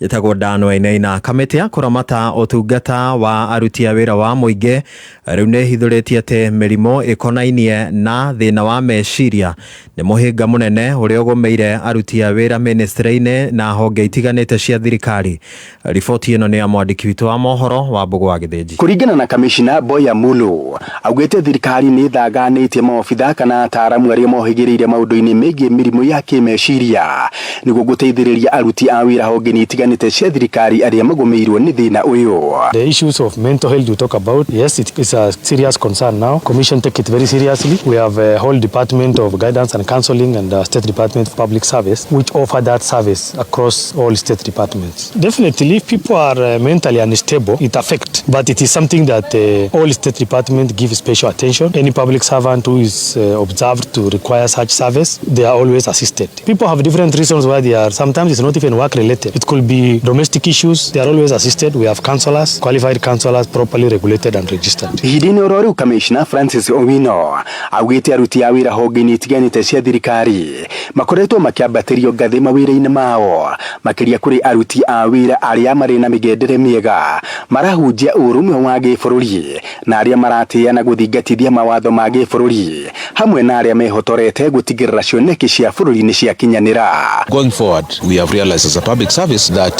Njĩtagwo Dan Wainaina. Kamĩtĩ ya kũramata ũtungata wa aruti a wĩra wa mũingĩ rĩu nĩ ĩhithũrĩtie atĩ mĩrimũ ĩkonainie na thĩna wa meciria nĩ mũhĩnga mũnene ũrĩa ũgũmĩire aruti a wĩra mĩnĩstrĩ-inĩ na honge itiganĩte cia thirikari. Riboti ĩno nĩ ya mwandĩki witũ wa mohoro wa Mbũgũ wa Gĩthĩnji. Kũringana na kamishina Boya Mulu, augĩte thirikari nĩ ĩthaganĩtie maobitha kana ataaramu arĩa mohĩgĩrĩire maũndũ-inĩ megiĩ mĩrimũ ya kĩmeciria nĩguo gũteithĩrĩria aruti a wĩra honge-inĩ itiganĩte cia thirikari arĩa magũmĩirwo nĩ thĩna ũyũ. The issues of mental health you talk about, yes, it is a serious concern now. Commission take it very seriously. We have a whole department of guidance and counseling and the State Department of Public Service, which offer that service across all state departments. Definitely, if people are mentally unstable, it affects, but it is something that all state departments give special attention. Any public servant who is observed to require such service, they are always assisted. People have different reasons why they are. Sometimes it's not even work related. It could be domestic issues. They are always assisted. We have counselors, qualified counselors, properly regulated and registered. Ihinda-inĩ oro rĩu kamishna Francis Owino augĩte aruti a wĩra honge-inĩ itiganĩte cia thirikari makoretwo makĩambatĩrio ngathĩ mawĩra-inĩ mao, makĩria kũrĩ aruti a wĩra arĩa marĩ na mĩgendere mĩega, marahunjia ũrũmwe wa gĩbũrũri na arĩa maratĩĩa na gũthingatithia mawatho ma gĩbũrũri, hamwe na arĩa mehotorete gũtigĩrĩra cioneki cia bũrũri nĩ ciakinyanĩra. Going forward, we have realized as a public service that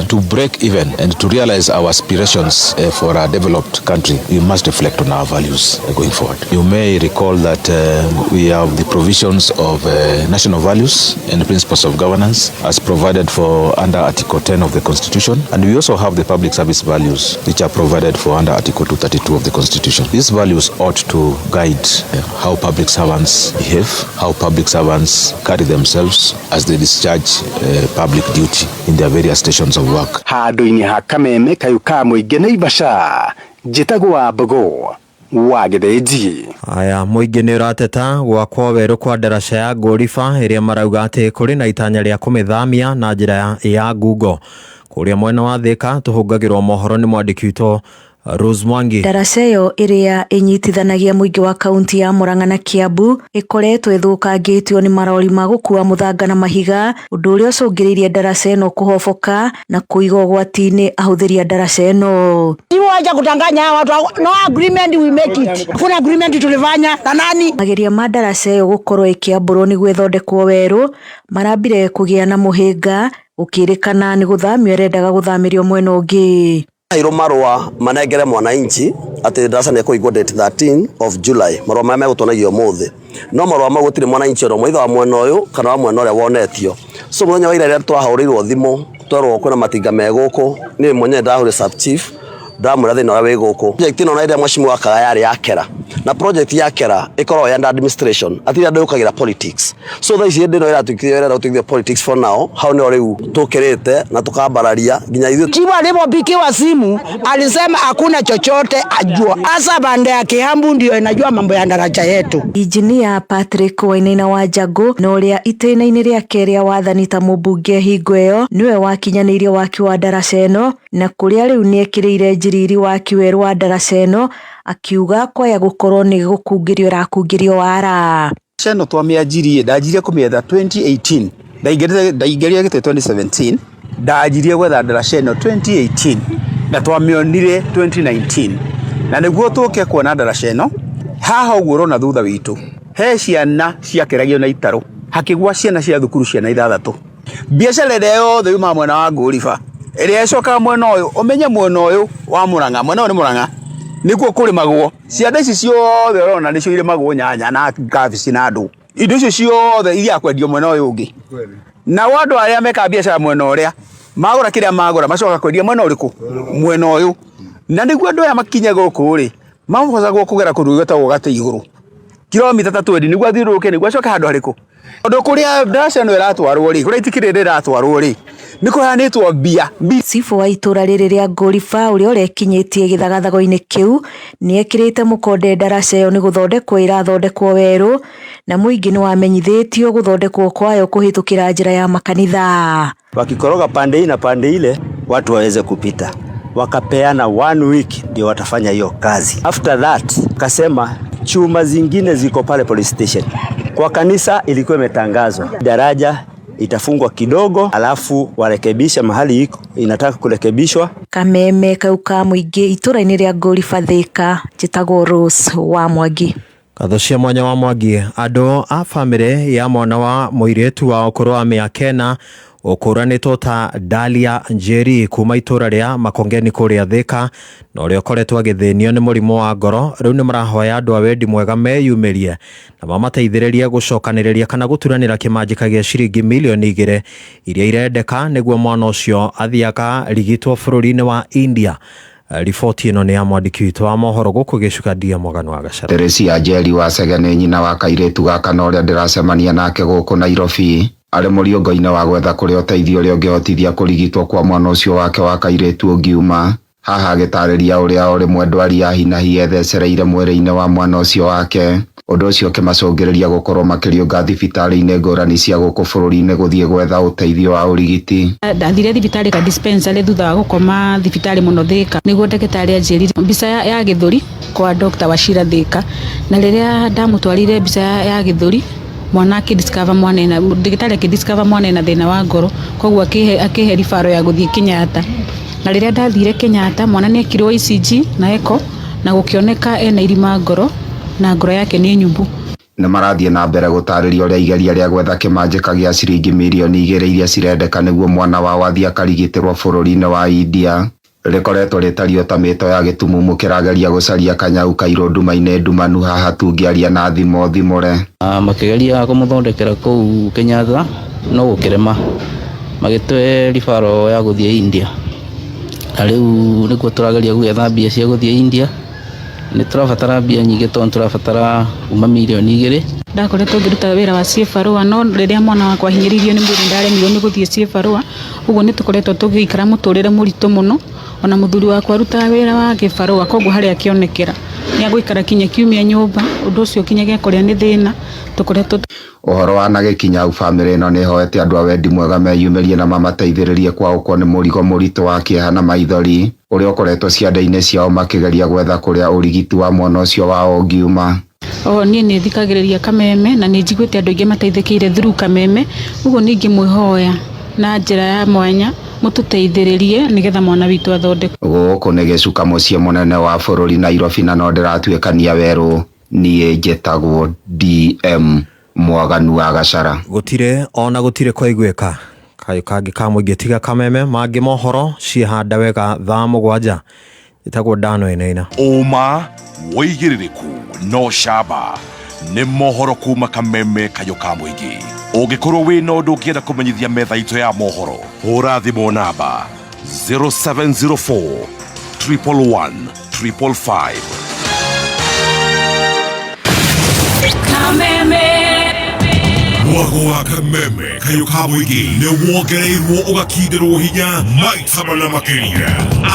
to break even and to realize our aspirations for a developed country, we must reflect on our values going forward. You may recall that we have the provisions of national values and principles of governance as provided for under Article 10 of the Constitution, and we also have the public service values which are provided for under Article 232 of the Constitution. These values ought to guide how public servants behave, how public servants carry themselves as they discharge public duty in their various stations of work. Handũ-inĩ ha kameme kayũ ka mũingĩ Naivasha, njĩtagwo wa Mbũgũ wa Gĩthĩnji. Aya, mũingĩ nĩ ũrateta gwakwo werũ kwa ndaraca ya Ngũriba ĩrĩa marauga atĩ kũrĩ na itanya rĩa kũmĩthamia na njĩra ya ngungo. Kũrĩa mwena wa Thĩka tũhũngagĩrwo mohoro nĩ mwandĩki witũ Rose Mwangi. Ndaraca ĩyo ĩrĩa ĩnyitithanagia mũingĩ wa kaunti ya Murang'a na Kiambu ĩkoretwo ĩthũkangĩtio nĩ marori ma gũkua mũthanga na mahiga, ũndũ ũrĩa ũcũngĩrĩirie ndaraca ĩno kũhoboka na kũiga ũgwati-inĩ ahũthĩri a ndaraca ĩno. Wacha kutanganya hawa watu. No agreement, we make it. Kuna agreement tulifanya na nani? Mageria ma ndaraca ĩyo gũkorwo ĩkĩambũrwo nĩguo ĩthondekwo werũ marambire kũgĩa na mũhĩnga, gũkĩrĩkana nĩ gũthamio ĩrendaga gũthamĩrio mwena ũngĩ. Heirwo marũa manengere mwananchi atĩ ndaraca nĩ ĩkũhingwo date 13 of July, marũa marĩa megũtuonagio ũmũthĩ. No marũa mau gũtirĩ mwananchi ona ũmwe either wa mwena ũyũ kana wa mwena ũrĩa wonetio. So mũthenya wa ira rĩrĩa twahũrĩirwo thimũ twerwo kwĩna matinga me gũkũ, niĩ mwenyewe ndahũrire sub chief ndamwĩra thĩna ũrĩa wĩ gũkũ. Project ĩno na ĩrĩa mheshimiwa akaga yarĩ ya Kera, na project ya Kera ĩkoragwo ya under administration, atirĩ andũ yũkagĩra politics. So thaa ici hĩndĩ ĩno ĩratuĩkithio ĩrenda gũtuĩkithio politics for now, hau nĩho rĩu tũkĩrĩte na tũkambararia nginya ithuĩ. Chifu alipopigiwa simu alisema hakuna chochote ajua, hasa pande ya Kiambu ndio inajua mambo ya daraja yetu. Injinia Patrick Wainaina wa Njangũ na ũrĩa itĩna-inĩ rĩake rĩa wathani ta mũmbunge hingo ĩyo nĩwe wakinyanĩirie waki wa ndaraca ĩno, na kũrĩa rĩu nĩekĩrĩire njiriri waki werũ wa ndaraca ĩno, akiuga kwaya gũkorwo nĩ gũkungĩrio ĩrakungĩrio wara. Ndaraca ĩno twamĩanjirie, ndanjirie kũmĩetha 2018, ndaingĩrire gĩtĩ 2017, ndanjirie gwetha ndaraca ĩno 2018 na twamĩonire 2019, na nĩguo tũke kuona ndaraca ĩno haha ũguo ũrona thutha witũ he ciana ciakĩragio na itarũ, hakĩgwa ciana cia thukuru ciana 6. Biacara ĩrĩa yothe yumaga mwena wa Ngũriba ĩrĩa ĩcokaga mwena ũyũ, ũmenye mwena ũyũ wa Murang'a, mwena ũyũ nĩ Murang'a, nĩkuo kũrĩmagwo. Cianda ici ciothe ũrona nĩcio irĩmagwo nyanya na kabici na ndũ. Indo icio ciothe ithiaga kwendio mwena ũyũ ũngĩ. Nao andũ arĩa mekaga biacara mwena ũrĩa magũra kĩrĩa magũra macoka kwendia mwena ũrĩkũ? Mwena ũyũ. Na nĩguo andũ aya makinye gũkũ rĩ, mahotagwo kũgera kũndũ gwĩtagwo gatĩ igũrũ kilomita ta 20 nĩguo athiũrũrũke nĩguo acoke handũ harĩkũ. Tondũ kũrĩa ndaraca ĩno ĩratwarwo rĩ, kũrĩa itikĩrĩ rĩratwarwo rĩ, nĩ kũheanĩtwo mbia. Cibũ wa itũra rĩrĩ rĩa Ngũriba ũrĩa ũrekinyĩtie gĩthagathago-inĩ kĩu nĩekĩrĩte mũkonde ndaraca ĩyo nĩ gũthondekwo ĩrathondekwo werũ, na mũingĩ nĩwamenyithĩtio gũthondekwo kwayo kũhĩtũkĩra njĩra ya makanitha. Wakikoroga pande hii na pande ile watu waweze kupita, wakapeana 1 week ndio watafanya hiyo kazi. After that kasema Chuma zingine ziko pale police station. Kwa kanisa ilikuwa imetangazwa daraja itafungwa kidogo, alafu warekebishe mahali iko inataka kurekebishwa. Kameme kau ka mũingĩ itũra-inĩ rĩa Ngoliba Thika, njĩtagwo Rose wa Mwangi. Ngatho cia mwanya wa Mwangi. Andũ a bamĩrĩ ya mwana wa mũirĩtu wa ũkũrũ wa mĩaka 4 ũkũranĩtwo ta Dalia Njeri kuma itũra rĩa Makongeni kũrĩa Thika na ũrĩa ũkoretwo agĩthĩnio nĩ mũrimũ wa ngoro, rĩu nĩ marahoya andũ a wendi mwega meyumĩrie na mamateithĩrĩrie gũcokanĩrĩria kana gũturanĩra kĩmanjĩka gĩa ciringi mirioni 2 iria irendeka nĩguo mwana ũcio athiĩ akarigitwo bũrũri-inĩ wa India. Riboti ĩno nĩ ya mwandĩki witũ wa mohoro gũkũ Gĩcuka Ndia Mwaganu wa Gacara. Teresia Njeri wa Chege nĩ nyina wa kairĩtu gaka na ũrĩa ndĩracemania nake gũkũ Nairobi arĩ mũriũngo-inĩ wa gwetha kũrĩa ũteithio ũrĩa ũngĩhotithia kũrigitwo kwa mwana ũcio wake wa kairĩtu ũngiuma. Haha agĩtarĩria ũrĩa o rĩmwe ndwari ya hi na hi yethecereire mwĩrĩ-inĩ wa mwana ũcio wake, ũndũ ũcio ũkĩmacũngĩrĩria gũkorwo makĩriũnga thibitarĩ-inĩ ngũrani cia gũkũ bũrũri-inĩ gũthiĩ gwetha ũteithio wa ũrigiti. Ndathire thibitarĩ ka dispensary thutha wa gũkoma thibitarĩ mũno Thika, nĩguo ndagĩtarĩ anjĩrire mbica ya gĩthũri kwa Dr. Wachira Thika, na rĩrĩa ndamũtwarire mbica ya gĩthũri mwana akĩ discover mwana ena, ndagĩtarĩ akĩ discover mwana ena thĩna wa ngoro, koguo akĩhe referral ya gũthiĩ Kenyatta. Na rĩrĩa ndathire Kenyatta mwana nĩ ekirwo ECG na echo na gũkĩoneka ena irima ngoro na ngoro yake nĩ nyumbu. Nĩ marathiĩ na mbere gũtarĩria ũrĩa igeria rĩa gwetha kĩmanjĩka gĩa ciringi mirioni 2 iria cirendeka nĩguo mwana wao athiĩ akarigitĩrwo bũrũri-inĩ wa India rĩkoretwo rĩtariĩ ta mĩto ya gĩtumumu kĩrageria gũcaria kanyau kairũ nduma-inĩ ndumanu. Haha tungĩaria na thimo thimũre. Makĩgeria kũmũthondekera kũu Kenyatta no gũkĩrema, magĩtwe referral ya gũthiĩ India, na rĩu nĩkuo tũrageria gwetha mbia cia gũthiĩ India. Nĩ tũrabatara mbia nyingĩ tondũ tũrabatara kuma mirioni 2. Ndakoretwo ngĩruta wĩra wa ciĩbarũa, no rĩrĩa mwana wakwa ahinyĩrĩirio nĩ mwĩrĩ ndaremirwo nĩ gũthiĩ ciĩbarũa, ũguo nĩ tũkoretwo tũgĩikara mũtũrĩre mũritũ mũno. Ona mũthuri wakwa arutaga wĩra wa gĩbarũa, koguo harĩa akĩonekera nĩ agũikara kinya kiumia nyũmba, ũndũ ũcio kinyagia kũrĩa nĩ thĩna tũkoretwo. Ũhoro wa na gĩkinya hau, bamĩrĩ ĩno nĩ ĩhoete andũ a wendi mwega meyumĩrie na mamateithĩrĩrie kwaũkwo nĩ mũrigo mũritũ wa kĩeha na maithori ũrĩa ũkoretwo ciande-inĩ ciao makĩgeria gwetha kũrĩa ũrigiti wa mwana ũcio wao ũngiuma. O niĩ nĩ thikagĩrĩria Kameme na nĩ njiguĩte andũ aingĩ mateithĩkĩire through Kameme, ũguo ningĩ mwĩhoya na njĩra ya mwanya mũtũteithĩrĩrie nĩgetha mwana witũ athondekwo. Gũkũ nĩ Gĩcuka, mũciĩ mũnene wa bũrũri Nairobi, na no ndĩratuĩkania werũ. Niĩ njĩtagwo DM Mwaganu wa Gacara. Gũtirĩ ona gũtirĩ kwaiguĩka kayũ kangĩ ka mũingĩ tiga Kameme. Mangĩ mohoro ciĩhanda wega thaa 7. Ĩtagwo Dano Ĩnaina. Ũma, wĩigĩrĩrĩku no camba nĩ mohoro kuma Kameme kayũ ka mũingĩ. Ũngĩkorwo wĩna ũndũ ũngĩenda kũmenyithia metha itũ ya mohoro, hũra thimũ namba 0704 111 555. Kameme. Mwago wa Kameme kayũ ka mũingĩ nĩ wongereirwo ũgakindĩrwo hinya maita mana makĩria.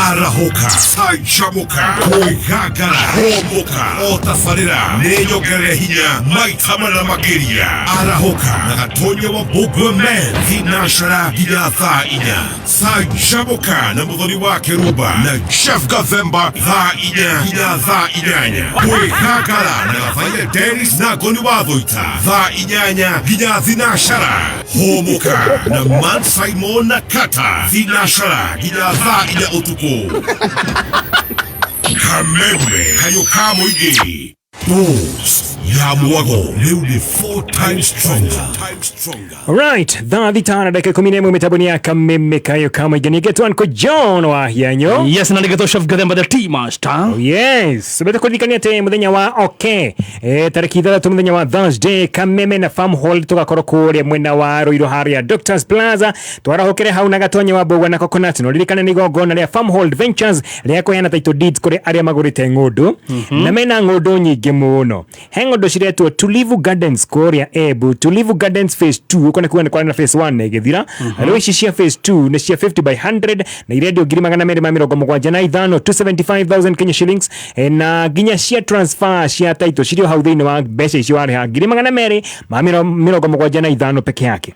Arahũka, canjamũka, kwĩgangara, hũmũka, o tabarĩra nĩ nyongerere hinya maita mana makĩria. Arahũka na Gatonya wa Mbũngwe Men thinacara nginya thaa 4, canjamũka na Mũthoni wa Kĩrumba na Jeff Gathemba thaa 4 nginya thaa 8, kwĩgangara na Gathaia Dennis na Ngoni wa Thũita thaa 8 nginya thinacara, hũmũka na Man Simon na Kata thinacara nginya thaa 4 ũtukũ. Kameme kayũ ka mũingĩ, dose ya mwago rĩu nĩ 4 times stronger. Alright, thaa 6 na dakika 11 mĩtambo-inĩ ya Kameme kayo ka mũingĩ. Nĩngetwo Uncle John wa Hianyo. Yes, na nĩgetwo Chef Gathemba the Tea Master. Oh, yes, ubete kũririkania atĩ mũthenya wa okay tarĩki 6 mũthenya wa Thursday, Kameme na Farm Hall tũgakorwo kũrĩa mwena wa Ruiru harĩa Doctors Plaza, twarahũkĩre hau na Gatonye wa Mbũgua na Coconut. No ririkane nĩ igongona rĩa Farm Hold Ventures rĩa kũheana title deeds kũrĩ arĩa magũrĩte ng'ũndũ, na mena ng'ũndũ nyingĩ mũno. He ng'ũndũ ciretwo Tulivu Gardens kũrĩa Embu, Tulivu Gardens phase 2, ũko nĩ kuga nĩ kwarĩ na phase 1 ĩgĩthira. Rĩu ici cia phase 2 nĩ cia 50 by 100 na irendio 275,000, 275,000 Kenya shillings. Na nginya cia transfer cia title cirĩ o hau thĩinĩ wa mbeca icio warĩha 275,000 peke yake.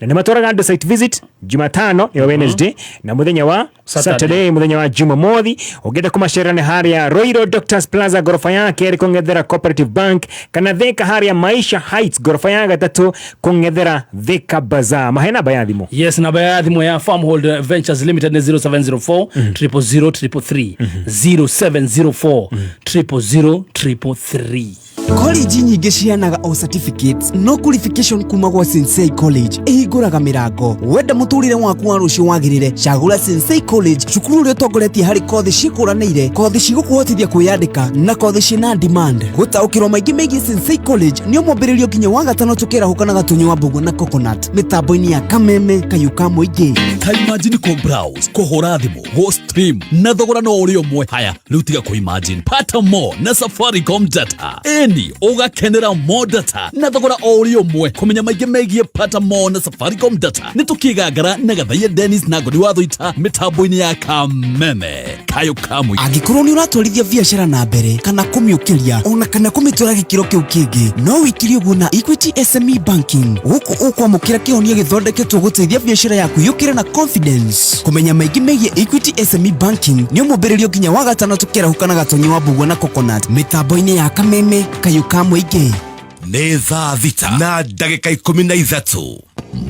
Na nĩ matwaraga andũ site visit Jumatano ĩyo Wednesday na mũthenya wa Saturday. Saturday mũthenya wa Jumamothi. Ũngĩenda kũmacerera nĩ harĩa Roiro Doctors Plaza goroba ya kerĩ kũng'ethera Cooperative Bank, kana Thika harĩa Maisha Heights goroba ya gatatũ kũng'ethera Thika Bazaar. Mahe namba ya thimũ. Yes, namba ya thimũ ya Farmhold Ventures Limited nĩ 0704 000 333, 0704 000 333. College nyingĩ ciheanaga o certificates, no qualification kuma gwa Sensei College ĩhingũraga mĩrango. Wenda mũtũrĩre waku wa rũciũ wagĩrĩre, cagũra Sensei College, cukuru ũrĩa ũtongoretie harĩ kothi ciĩkũranĩire, kothi cigũkũhotithia kwĩyandĩka na kothi ciĩna demand. Gũtaũkĩrwo maingĩ megiĩ Sensei College nĩ ũmwambĩrĩrio nginya wa gatano tũkĩarahũka na Gatunyu wa Mbũguo na Coconut mĩtambo-inĩ ya Kameme Kayũ ka Mũingĩ. Ta imagine kũ browse, kũhũra thimũ, gũ stream na thogora no ũrĩ ũmwe. Haya, rĩu tiga kũ imagine, pata more na Safaricom data. Ĩni, ũgakenera more data na thogora o ũrĩ ũmwe. Kũmenya maingĩ megiĩ pata more na Safaricom data nĩ tũkĩgangara na Gathaiya Dennis na Ngoni wa Thũita mĩtambo-inĩ ya Kameme Kayũ ka Mũingĩ. Angĩkorwo nĩ ũratwarithia biacara na mbere kana kũmĩũkĩria ona kana kũmĩtwara gĩkĩro kĩu kĩngĩ, no wĩkire ũguo na Equity SME Banking. Gũkũ ũkwamũkĩra kĩhonia gĩthondeketwo gũteithia biacara yaku yũkĩre na confidence. Kũmenya maingĩ megiĩ Equity SME Banking nĩ ũmũmbĩrĩrio nginya wa gatano tũkĩarahũka na Gatonyi wa Mbũguo na Coconut mĩtambo-inĩ ya Kameme Kayũ ka Mũingĩ. Nĩ thaa 6 na ndagĩka 13.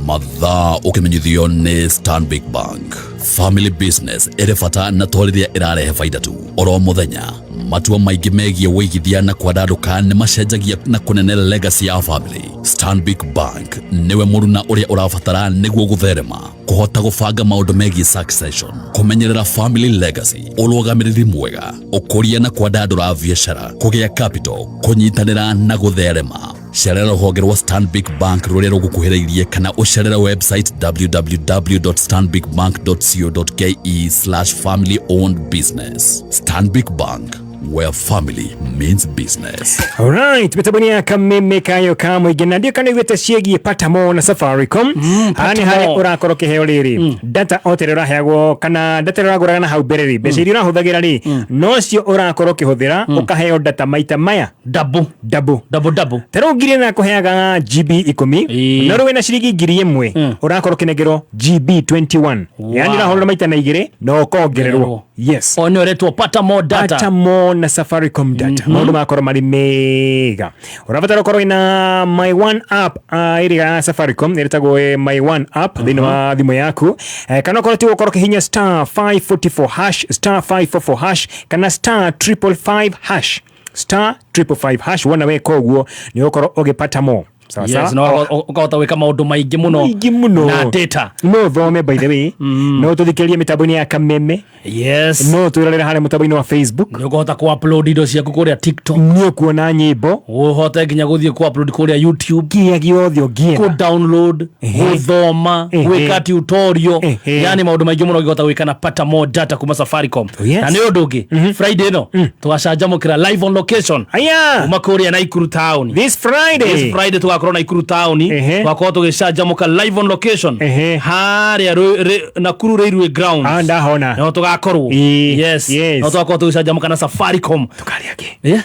Mathaa ũkĩmenyithio nĩ Stanbic Bank. Family business ĩrĩ bata na to rĩrĩa ĩrarehe baida tu. Oro mũthenya matua maingĩ megiĩ wĩigithia na kwandandũka nĩ macenjagia na kũnene legacy ya family. Stanbic Bank nĩwe mũruna ũrĩa ũrabatara nĩguo gũtherema, kũhota gũbanga maũndũ megiĩ succession, kũmenyerera family legacy, ũrũgamĩrĩri mwega, ũkũria na kwandandũra biacara, kũgĩa capital, kũnyitanĩra na gũtherema. Cerera rũhonge rwa Stanbic Bank rũrĩa rũgũkuhĩrĩirie kana ũcerere website www.stanbicbank.co.ke/family owned business. Stanbic Bank, where family means business. Alright, mĩtambo-inĩ ya Kameme Kayo ka Mũingĩ, na ndiũ kana iguĩte ciĩgiĩ Patamo na Safaricom. Haha nĩ harĩa ũrakorwo ũkĩheo rĩrĩ data o ta ĩrĩa ũraheagwo kana data ĩrĩa ũragũraga na hau mbere rĩ, mbeca iria ũrahũthagĩra rĩ nocio ũrakorwo ũkĩhũthĩra, ũkaheo data maita maya double double double double. Ta rĩu ngiri ĩna kũheaga GB 10, no rĩu wĩna ciringi 1000 ũrakorwo ũkĩnengerwo GB 21, yani ũrahũrĩra maita na igĩrĩ na ũkongererwo. Yes, o nĩ ũretwo pata more data. Pata more na Safaricom data, maũndũ magakorwo marĩ mega. Ũrabatara ũkorwo wĩna My One app, ĩrĩa ya Safaricom ĩrĩtagwo My One app thĩinĩ wa thimũ yaku, kana ũkorwo ti gũkorwo ũkĩhihinya star 544 hash, star 544 hash kana star 555 hash, star 555 hash. Wona weka ũguo nĩ ũgũkorwo ũgĩpata more. Sawa Yes, sawa. na ũkahota gwĩka maũndũ maingĩ mũno. Maingĩ mũno. Na data. No ũthome, by the way, no tũthikĩrĩrie mĩtambo-inĩ ya Kameme. Yes. No twĩrorere harĩa mũtambo-inĩ wa Facebook. Nĩ ũkũhota kũ-upload indo ciaku kũrĩa TikTok. Nĩ ũkuona nyĩmbo. Ũhote nginya gũthiĩ kũ-upload kũrĩa YouTube. Kĩrĩa gĩothe ũngĩenda. Kũ-download, gũthoma, gwĩka tutorial, yani maũndũ maingĩ mũno ũngĩhota gwĩka na pata more data kuma Safaricom. Yes. Na nĩ ũndũ ũngĩ, Friday ĩno tũgacanjamũkĩra live on location aya kuma kũrĩa Naikuru town. This Friday. This Friday tũgakorwo Naikuru town, tũgakorwo tũgĩcanjamũka live on location harĩa Nakuru Railway Grounds. Ah, ndahona. No tũgakorwo. Yes. No tũgakorwo tũgĩcanjamũka na Safaricom. Tũkarĩa kĩ?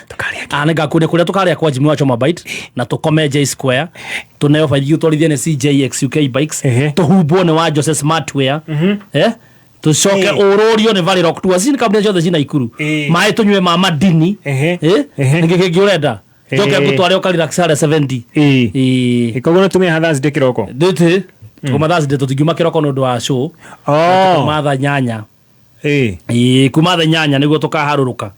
Tũkarĩa kĩ? Nĩngakũria kũrĩa tũkarĩa kwa Jimmy wa Choma Bite na tũkome J Square, tũneo baithigi twarithie nĩ CJX UK Bikes, tũhumbwo nĩ wa Jose Smartwear, tũcoke ũrũrio nĩ Valley Rock Tours. Ici nĩ kambuni ciothe ci Naikuru. Maĩ tũnyue ma madini. Nĩkĩ kĩngĩ ũrenda? Njoke ngũtware ũkarelax harĩa 70. Koguo no tumia Thursday kĩroko. Ndĩtĩ kuma Thursday tũtingiuma kĩroko nĩ ũndũ wa show. Kuma thaa 8. Kuma thaa 8 nĩguo tũkaharũrũka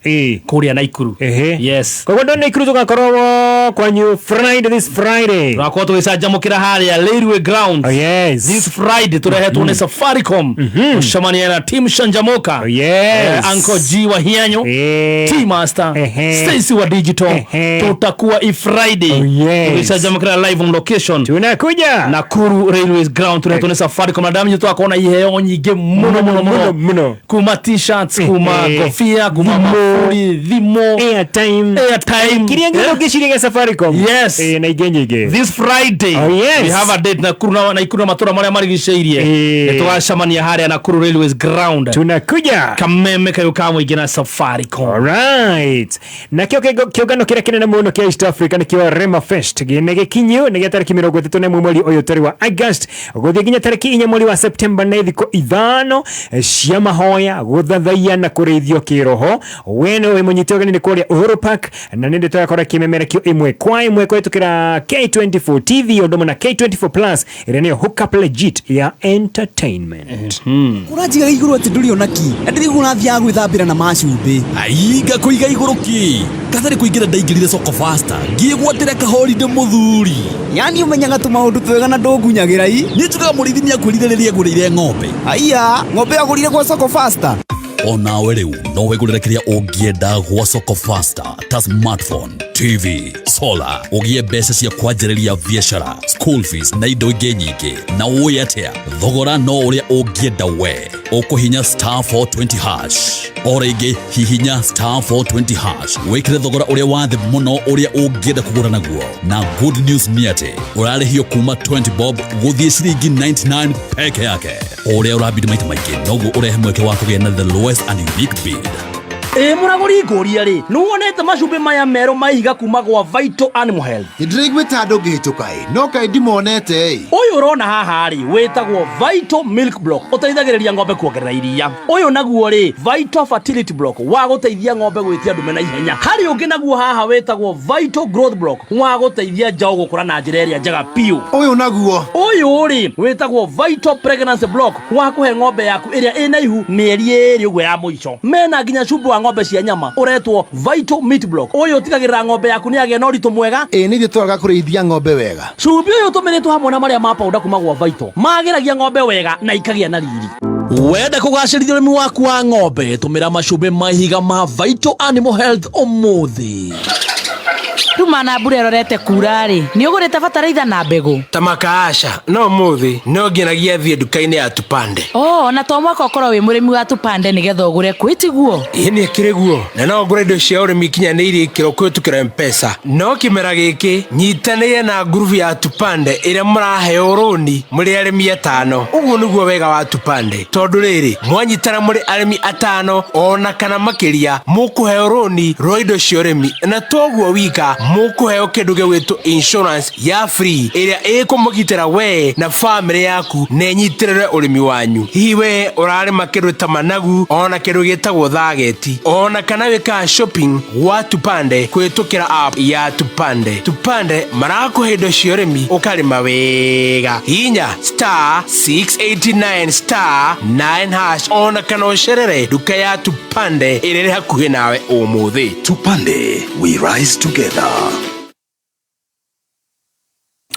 kũrĩa Naikuru. Yes. Koguo ndo Naikuru tũgakorwo kwanyu Friday, this Friday. Tũgakorwo tũgĩcanjamũkĩra harĩa Railway Grounds. Oh, yes. This Friday tũrehetwo nĩ Safaricom. Gũcemania na Team Shanjamoka. Oh, yes. Uncle G wa Hianyo. T Master. Stacy wa Digital. Tutakuwa i Friday. Oh, yes. Tũgĩcanjamũkĩra live on location. Tunakuja. Nakuru Railways Ground tũrehetwo nĩ Safaricom na ndamenya tũgakorwo na iheo nyingĩ mũno mũno mũno mũno. Kuma t-shirts, kuma Eh. ngobia, kuma Thimũ. maburi, thimũ, airtime, airtime. Kiria ngä å ngä ciria gä Safaricom. Yes. Eh, na ingä nyingä. This Friday, Oh, yes. we have a date Nakuru na Nakuru na matura maria marigicĩirie. Eh. Nĩ tũgacemania harĩa Nakuru Railways ground. Tunakuja. Kameme kayũ ka mũingĩ na Safaricom. Alright. Nakĩo kĩũngano kĩrĩa kĩnene mũno kĩa East Africa nĩkĩo Rema Fest nĩ gĩkinyu nĩ gĩa tarĩki 31 mweri ũyũ tũrĩ wa August gũthiĩ nginya tarĩki 4 mweri wa September, nĩ thikũ 5 cia mahoya, gũthathaiya na kũrĩithio kĩroho. We nĩ wĩ mũnyite ũgeni nĩ kũrĩa Uhuru Park, na nĩ ndeto yakorwo kĩmemerekio ĩmwe kwa ĩmwe kũhĩtũkĩra K24 TV ũndũ ũmwe na K24 Plus ĩrĩa nĩyo hookup legit ya entertainment. Ũranjigaga igũrũ atĩ ndũrĩ ona ki na ndĩrĩguo ũrathiaga gwĩthambĩra na macumbĩ. Ainga kũiga igũrũ ki katarĩ kũingĩra ndaingĩrire soko fasta ngĩgwatĩra kahorinde mũthuri. Yani ũmenyaga tũmaũndũ twega na ndũngunyagĩra i. Niĩ njugaga mũrĩithi nĩakwĩrire rĩrĩa agũrĩire ng'ombe. Aiya, ng'ombe agũrire gwa soko fasta. Onawe rĩu no wĩgũrĩre kĩrĩa ũngĩenda gwa soko fasta ta smartphone, TV, solar, ũgĩe mbeca cia kwanjĩrĩria biacara, school fees na indo ingĩ nyingĩ. Na ũĩ atĩa, thogora no ũrĩa ũngĩenda we. Ũkũhinya star 420 hash o rĩngĩ, hihinya star 420 hash wĩkĩre thogora ũrĩa wa thĩ mũno ũrĩa ũngĩenda kũgũra naguo. Na good news nĩ atĩ ũrarĩhio kuma 20 bob gũthiĩ ciringi 99 peke yake. O ũrĩa ũrabidi maita maingĩ noguo ũrehe mweke wa kũgĩa na the lowest and unique bid. Ĩ mũragũri, ngũria rĩ, nĩ wonete macumbĩ maya merũ ma ihiga kuma gwa Vital Animal Health? Nĩndĩraiguĩte andũ ngĩhĩtũka ĩ, no kaĩ ndimonete ĩ. Ũyũ ũrona haha rĩ, wĩtagwo Vital Milk Block, ũteithagĩrĩria ng'ombe kuongerera iria. Ũyũ naguo rĩ, Vital Fertility Block, wa gũteithia ng'ombe gwĩtia ndume na ihenya. Harĩ ũngĩ naguo haha wĩtagwo Vital Growth Block, wa gũteithia njaũ gũkũra na njĩra ĩrĩa njega biũ. Ũyũ naguo? Ũyũ rĩ, wĩtagwo Vital Pregnancy Block, wa kũhe ng'ombe yaku ĩrĩa ĩna ihu mĩeri 2 ũguo ya mũico. Mena nginya cumbĩ wa ng'ombe cia nyama ũretwo Vital Meat Block. Ũyũ ũtigagĩrĩra ng'ombe yaku nĩ yagĩa na ũritũ mwega. Ĩ nĩ ithuĩ twaga kũrĩithia ng'ombe wega. Cumbĩ ũyũ ũtũmĩrĩtwo hamwe na marĩa ma powder kuma gwa Vital magĩragia ng'ombe wega na ikagĩa na riri. Wenda kũgacĩrithia ũrĩmi waku wa ng'ombe, tũmĩra macumbĩ ma ihiga ma Vital Animal Health ũmũthĩ. Rĩu mana mbura ĩrorete kura rĩ, nĩ ũgũrĩte bataraitha na mbegũ? Ta makaasha no mũthĩ no nginyagia thiĩ nduka-inĩ ya Tupande. O na to mwaka ũkorwo wĩ mũrĩmi wa Tupande nĩgetha ũgũre kwĩ, tiguo? Ĩ nĩ ĩkĩrĩ guo, na no ngũre indo cia ũrĩmi ikinyanĩirie ikĩro kũhĩtũkĩra Mpesa. No kĩmera gĩkĩ nyitanĩire na ngurubu ya Tupande ĩrĩa mũraheo rũni mũrĩ arĩmi 5. Ũguo nĩguo wega wa Tupande, tondũ rĩrĩ mwanyitana mũrĩ arĩmi 5 ona kana makĩria, mũkũheo rũni rwa indo cia ũrĩmi, na toguo wika, mũkũheo kĩndũ gĩgwĩtwo insurance ya free ĩrĩa ĩkũmũgitĩra we na famĩlĩ yaku na ĩnyitĩrĩre ũrĩmi wanyu. Hihi we ũrarĩma kĩndũ ta managu ona kĩndũ gĩtagwo thageti, ona kana wĩkaga shopping gwa Tupande kũhĩtũkĩra app ya Tupande? Tupande marakũhe indo cia ũrĩmi ũkarĩma wega. Hihinya star 689 star 9 hash ona kana ũcerere nduka ya Tupande ĩrĩa ĩrĩ hakuhĩ nawe ũmũthĩ. Tupande, we rise together.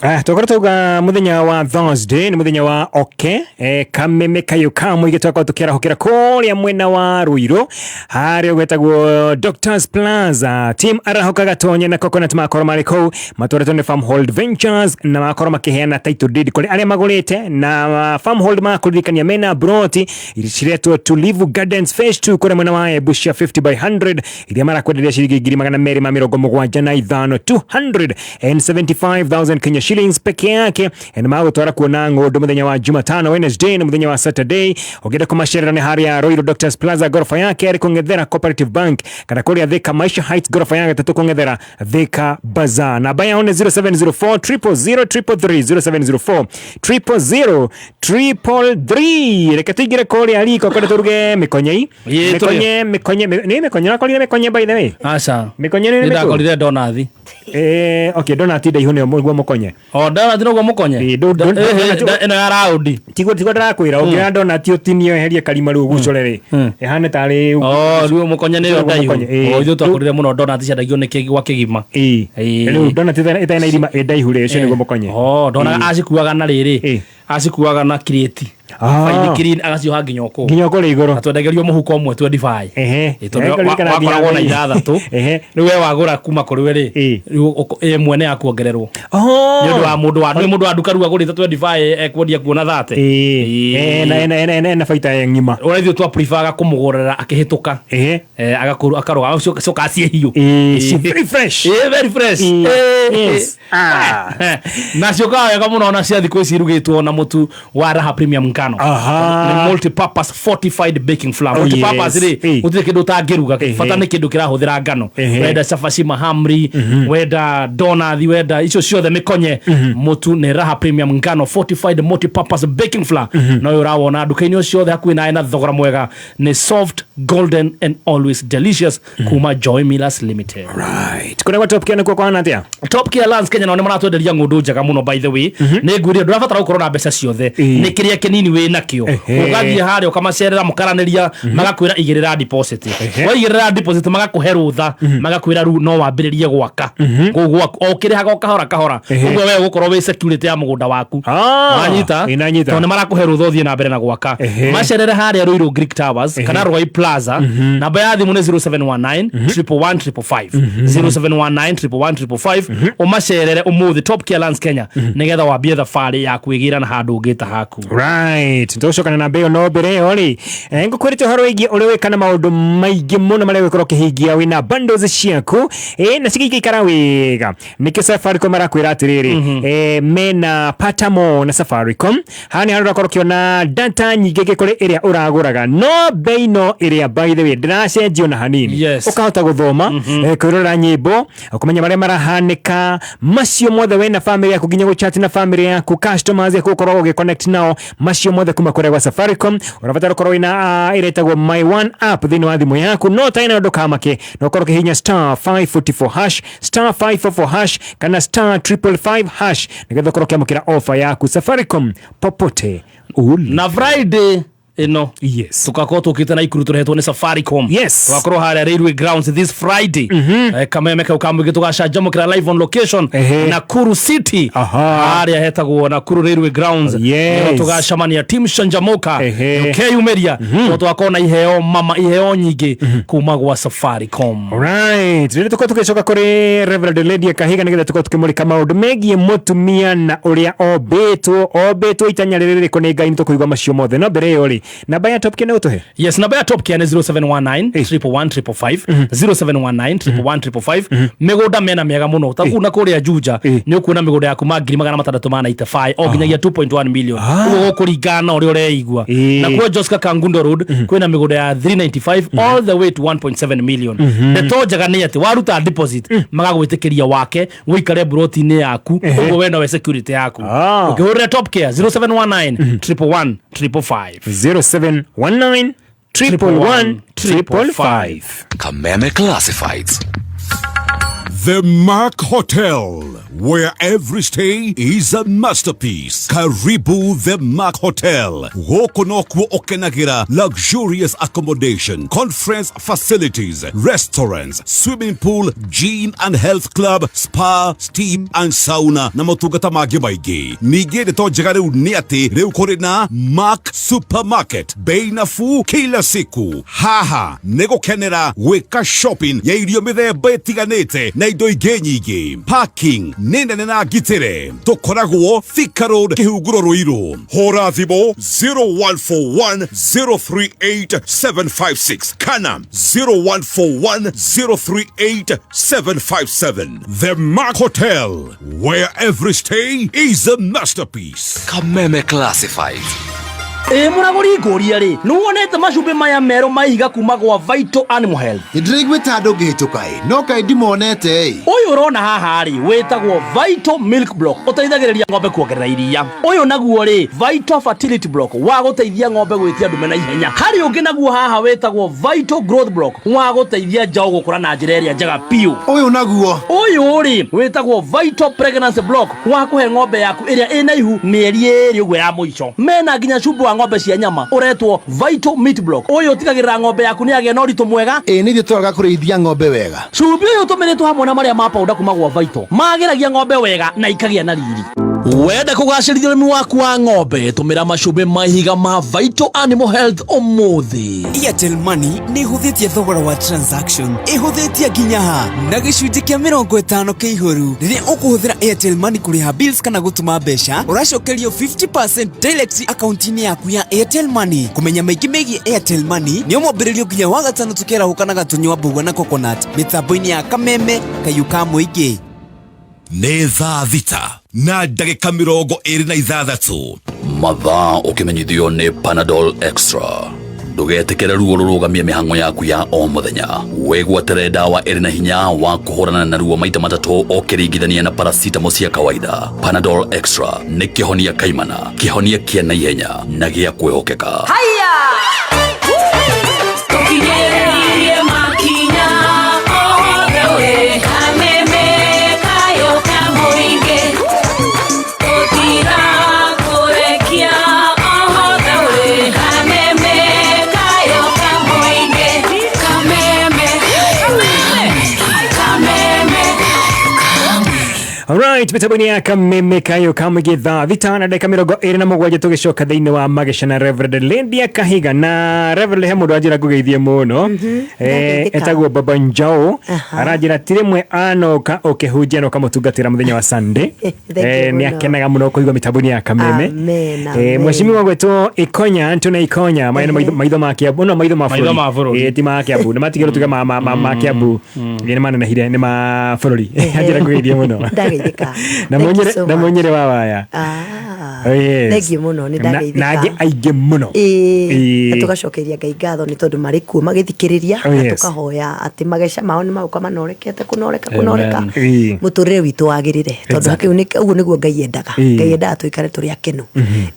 Ah, twakorwo tauga muthenya wa Thursday nĩ muthenya wa oke kameme kayũ ka mũingĩ. Twakorwo tũkĩarahũkĩra kũrĩa mwena wa Ruiru harĩa gwetagwo Doctors Plaza. Team arahũka gatonye na Coconut makorwo marĩ kũu matwaretwo nĩ Farmhold Ventures na makorwo makĩheana title deed kũrĩ arĩa magũrĩte. Na Farmhold makũririkania mena broti ciretwo Tulivu Gardens Phase 2 kũrĩa mwena wa Embu cia 50 by 100 iria marakwenderia ciringi 275,000, 275,000 Kenya shillings peke yake. Na magũtwara kuona ng'ũndũ mũthenya wa Jumatano, Wednesday na mũthenya wa Saturday. Ũngĩenda kũmacerera nĩ harĩa Ruiru Doctors Plaza gorofa yake arĩ kũng'ethera Cooperative Bank, kana kũrĩa Thika Maisha Heights gorofa ya gatatũ kũng'ethera Thika Bazaar. Namba yao nĩ 0704 000 333, 0704 000 333. Reke tũingĩre kũrĩa riko kũrĩa tũruge mĩkonyei. Ĩĩ, Mĩkonye, mĩkonye nĩ mĩkonye. Ũrakorire mĩkonye, by the way? Aca. Mĩkonye nĩ Nĩ ndakorire donathi. Okay, donut ndaihu nĩyo guo mũkonye. O donut noguo mũkonye. Ĩno ya raundi. Tiguo ndĩrakwĩra, ũngĩoya donut ũtinie weherie karima rĩu ũgucore rĩ, ĩhane tarĩ O rĩu mũkonye nĩyo ndaihu. Mũkonye. O ithuĩ twakorire mũno donut ciendagio nĩ gwa kĩgima. Rĩu donut ĩtarĩ na irima ĩ ndaihu rĩ, ũcio nĩguo mũkonye. O ndonaga acikuaga na rĩrĩ, acikuaga na kirĩti. Faini clean agacioha nginya okũu. Nginya kũrĩa igũrũ. Na twendagerio mũhuko ũmwe 25. Ĩ, tondũ Nĩngũririkana nginya wakoragwo na bei. ithathatũ. Rĩu we wagũra kuma kũrĩ we rĩ, rĩu ĩmwe nĩ ya kuongererwo. Oh. Nĩ ũndũ wa mũndũ wa nĩ mũndũ wa nduka rĩu agũrĩte 25 ekwendia kuona 30. Ena baita ya ng'ima. Ũrĩa ithuĩ twa prefer kũmũgũrĩra akĩhĩtũka. Akarũgama acoka aciĩ hiũ. Ci very fresh. Ĩ, very fresh. Yes. Na ciũkaga wega mũno ona cia thikũ ici irugĩtwo na mũtu wa Raha Premium ngano. Aha. Nĩ multi-purpose fortified baking flour. Oh, Multi-purpose yes. rĩ, gũtirĩ kĩndũ ũtangĩruga. Ehe. Bata nĩ kĩndũ kĩrahũthĩra ngano. Ehe. Wenda cabaci, mahamri, wenda donathi, wenda icio ciothe mĩkonye. Mũtu nĩ Raha Premium ngano fortified multi-purpose baking flour. Na ũyũ ũrawona nduka-inĩ o ciothe hakuhĩ nawe na thogora mwega. Nĩ soft, golden and always delicious kuma Joy Millers Limited. Right. Kũrĩa gwa Top Care nĩkuo kũhana atĩa? Top Care Lands Kenya nao nĩ maratwenderia ng'ũndũ njega mũno by the way. Nĩ ngwĩrire ndũrabatara gũkorwo na mbeca ciothe. Nĩ kĩrĩa kĩnini wĩ nakĩo. Ehe. Ũgathiĩ harĩa ũkamacerera mũkaranĩria magakwĩra igĩrĩra deposit. Waigĩrĩra deposit magakũhe rũtha magakwĩra rĩu no wambĩrĩrie gwaka. Kũu gwaku o ũkĩrĩhaga o kahora kahora. Ehe. Ũguo we ũgũkorwo wĩ security ya mũgũnda waku. Wanyita? Ĩ, nanyita. Tondũ nĩ marakũhe rũtha ũthiĩ na mbere na gwaka. Ehe. Macerere harĩa Ruiru Greek Towers Ehe. kana Rwai Plaza. Namba ya thimũ nĩ 0719 111 555 0719 111 555 ũmacerere ũmũthĩ Top Care Lands Kenya nĩgetha wambie thabarĩ ya kwĩgĩra na handũ ũngĩta haku. Right. Tũgũcokana na mbeo no mbere ĩyo rĩ, ngũkwĩrĩte ũhoro wĩgiĩ ũrĩa wĩka na maũndũ maingĩ mũno marĩa ũgũkorwo ũkĩhingia wĩna bundles ciaku na cigĩikara wega. Nĩkĩo Safaricom marakwĩra atĩrĩrĩ, mena Patamo na Safaricom. Haha nĩ harĩa ũrakorwo ũkĩona data nyingĩ kũrĩ ĩrĩa ũragũraga no bei no ĩrĩa by the way ndĩracenjio na hanini. Yes. Ũkahota gũthoma, kwĩrorera nyĩmbo, kũmenya marĩa marahanĩka macio mothe we na family yaku nginya gũchat na family yaku customers yaku ũkorwo ũgĩconnect nao macio mothe kuma kũrĩa gwa Safaricom. Ũrabatara ũkorwo wĩna ĩrĩa ĩtagwo My One app thĩinĩ wa thimũ yaku no ũtarĩ nayo ndũkamake no ũkorwo ũkĩhihinya star 544 hash star 544 hash kana star 555 hash nĩgetha ũkorwo ũkĩamũkĩra offer yaku Safaricom popote uli. Na Friday ĩno yes. tugakorwo tũkĩte na ikuru tũrehetwo nĩ Safaricom. Yes. Tugakorwo harĩa Railway Grounds this Friday. Kameme kau ka mũingĩ tũgacanjamũkĩra live on location Nakuru City. Harĩa hetagwo Nakuru Railway Grounds. Yes. Nĩho tũgacemania team Canjamuka ũkeyumĩria tondũ tũgakorwo na iheo mama iheo nyingĩ kuma gwa Safaricom. Right. Rĩrĩa tũkorwo tũgĩcoka kũrĩ Reverend Lydia Kahiga nĩgetha tũkorwo tũkĩmũrĩka maũndũ megiĩ mũtumia na ũrĩa ombĩtwo itanya rĩrĩ rĩrĩkũ nĩ Ngai nĩ tũkũigua macio mothe no mbere ĩyo rĩ namba ya Top Care nĩ ũtũhe? Yes, namba ya Top Care nĩ 0719 111 555 0719 111 555 mĩgũnda mena mĩega mũno ta kũu na kũrĩa Juja nĩ ũkuona mĩgũnda ya kuma ngiri magana matandatũ ma 95 o nginyagia 2.1 million ũguo gũkũringana na ũrĩa ũreigua. Na kuo Joska Kangundo Road kwĩna mĩgũnda ya 395 all the way to 1.7 million. Ndeto njega nĩ atĩ waruta deposit magagwĩtĩkĩria wake ũikare broti-inĩ yaku ũguo we nowe security yaku. Ũkĩhũrĩra Top Care 0719 111 555 0719 111 555. Kameme Classifieds. The Mark Hotel, where every stay is a masterpiece. Karibu The Mark Hotel. Gũkũ nokuo ũkenagĩra luxurious accommodation, conference facilities, restaurants, swimming pool, gym and health club, spa, steam and sauna na motungata mangĩ maingĩ. Ningĩ ndeto njega rĩu nĩ atĩ rĩu kũrĩ na Mark Supermarket, bei nafuu kila siku. Haha nĩ gũkenera gwĩka shopping ya irio mĩthemba ĩtiganĩte na indo ingĩ nyingĩ. Parking nĩ nene na ngitĩre. Tũkoragwo Thika Road, Kĩhunguro Ruiru. Hũra thimũ 0141 038 756 kana 0141 038 757. The Mark Hotel, where every stay is a masterpiece. Kameme Classifieds. Ĩ mũragũri ngũria rĩ, nĩ wonete macumbĩ maya merũ ma ihiga kuma gwa Vital Animal Health? Nĩ ndĩraiguĩte handũ ngĩhĩtũka ĩ, no kaĩ ndimonete ĩ. Ũyũ ũrona haha rĩ wĩtagwo Vital Milk Block, ũteithagĩrĩria ng'ombe kuongerera iria. Ũyũ naguo rĩ Vital Fertility Block wa gũteithia ng'ombe gwĩtia ndume na ihenya. Harĩ ũngĩ naguo haha wĩtagwo Vital Growth Block wa gũteithia njaũ gũkũra na njĩra ĩrĩa njega biũ. Ũyũ naguo? Ũyũ rĩ wĩtagwo Vital Pregnancy Block wa kũhe ng'ombe yaku ĩrĩa ĩna ihu mĩeri ĩrĩ ũguo ya mũico. Mena nginya cumbĩ wa ng'ombe cia nyama ũretwo Vital Meat Block. Ũyũ ũtigagĩrĩra ng'ombe yaku nĩ yagĩa na ũritũ mwega. Ĩ nĩ ithuĩ tũraga kũrĩithia ng'ombe wega. Cumbĩ ũyũ ũtũmĩrĩtwo hamwe na marĩa ma powder kuma gwa Vital magĩragia ng'ombe wega na ikagĩa na riri. Wenda kũgacĩrithia ũrĩmi waku wa ng'ombe, tũmĩra macumbĩ ma ihiga ma Vital Animal Health ũmũthĩ. Airtel Money nĩ ĩhũthĩtie thogora wa transaction, ĩhũthĩtie nginya ha na gĩcunjĩ kĩa 50 kĩihũru. Rĩrĩa ũkũhũthĩra Airtel Money kũrĩha bills kana gũtũma mbeca, ũracokerio 50% direct akaunti-inĩ yaku ya Airtel Money. Kũmenya maingĩ megiĩ Airtel Money nĩ mwambĩrĩrio nginya wa gatano tũkĩarahũka na gatũnyua mbũgua na coconut mĩtambo-inĩ ya Kameme Kayũ ka Mũingĩ. Nĩ thaa 6 na ndagĩka 26. Mathaa ũkĩmenyithio nĩ Panadol Extra. Ndũgetĩkĩre ruo rũrũgamie mĩhang'o yaku ya o mũthenya. Wĩgwatĩre ndawa ĩrĩ na hinya wa kũhũrana na ruo maita matatũ ũkĩringithania na paracetamol cia kawaida. Panadol Extra nĩ kĩhonia kaimana, kĩhonia kĩa naihenya na gĩa kwĩhokeka. Haya! Tũkinyĩrĩirie makinya othe ũrĩ Kameme kayũ ka mũingĩ. Tũtigakũrekia othe ũrĩ Kameme kayũ ka mũingĩ. Kameme, Kameme. Alright, mĩtambo-inĩ ya Kameme Kayũ ka Mũingĩ, thaa 6 na ndagĩka 27, tũgĩcoka thĩinĩ wa Mageca na Reverend Lydia Kahiga. Na Reverend, he mũndũ anjĩra ngũgeithie mũno. Ndageithĩka. Etagwo Baba Njau, aranjĩra ti rĩmwe anoka ũkĩhunjia na ũkamũtungatĩra mũthenya wa Sunday. Thank you Nĩ mũno. akenaga mũno kũigua mĩtambo-inĩ ya Kameme. Amen, amen. Mheshimiwa gwĩtwo Ikonya, Antony Ikonya, maya nĩ maitho ma Kiambu, no maitho ma Maitho ma bũrũri. Ti ma Kiambu, nĩ matigĩrwo tuge ma Kiambu. Nĩ manenehire, nĩ ma bũrũri. Anjĩra ngũgeithie mũno. Ndageithĩka. Na Thank you so na much. munyere wa waya. Oh, yes. Thank you mũno, nĩ ndageithĩka. Na angĩ aingĩ mũno. Ĩĩ, na tũgacokeria Ngai ngatho nĩ tondũ marĩ kuo magĩthikĩrĩria, Oh, na yes. tũkahoya atĩ mageca mao nĩ magũka manorekete kũnoreka kũnoreka, Ĩĩ. mũtũrĩre witũ wagĩrĩre, tondũ ũguo nĩguo Ngai endaga. Ngai endaga tũikare tũrĩ akenu,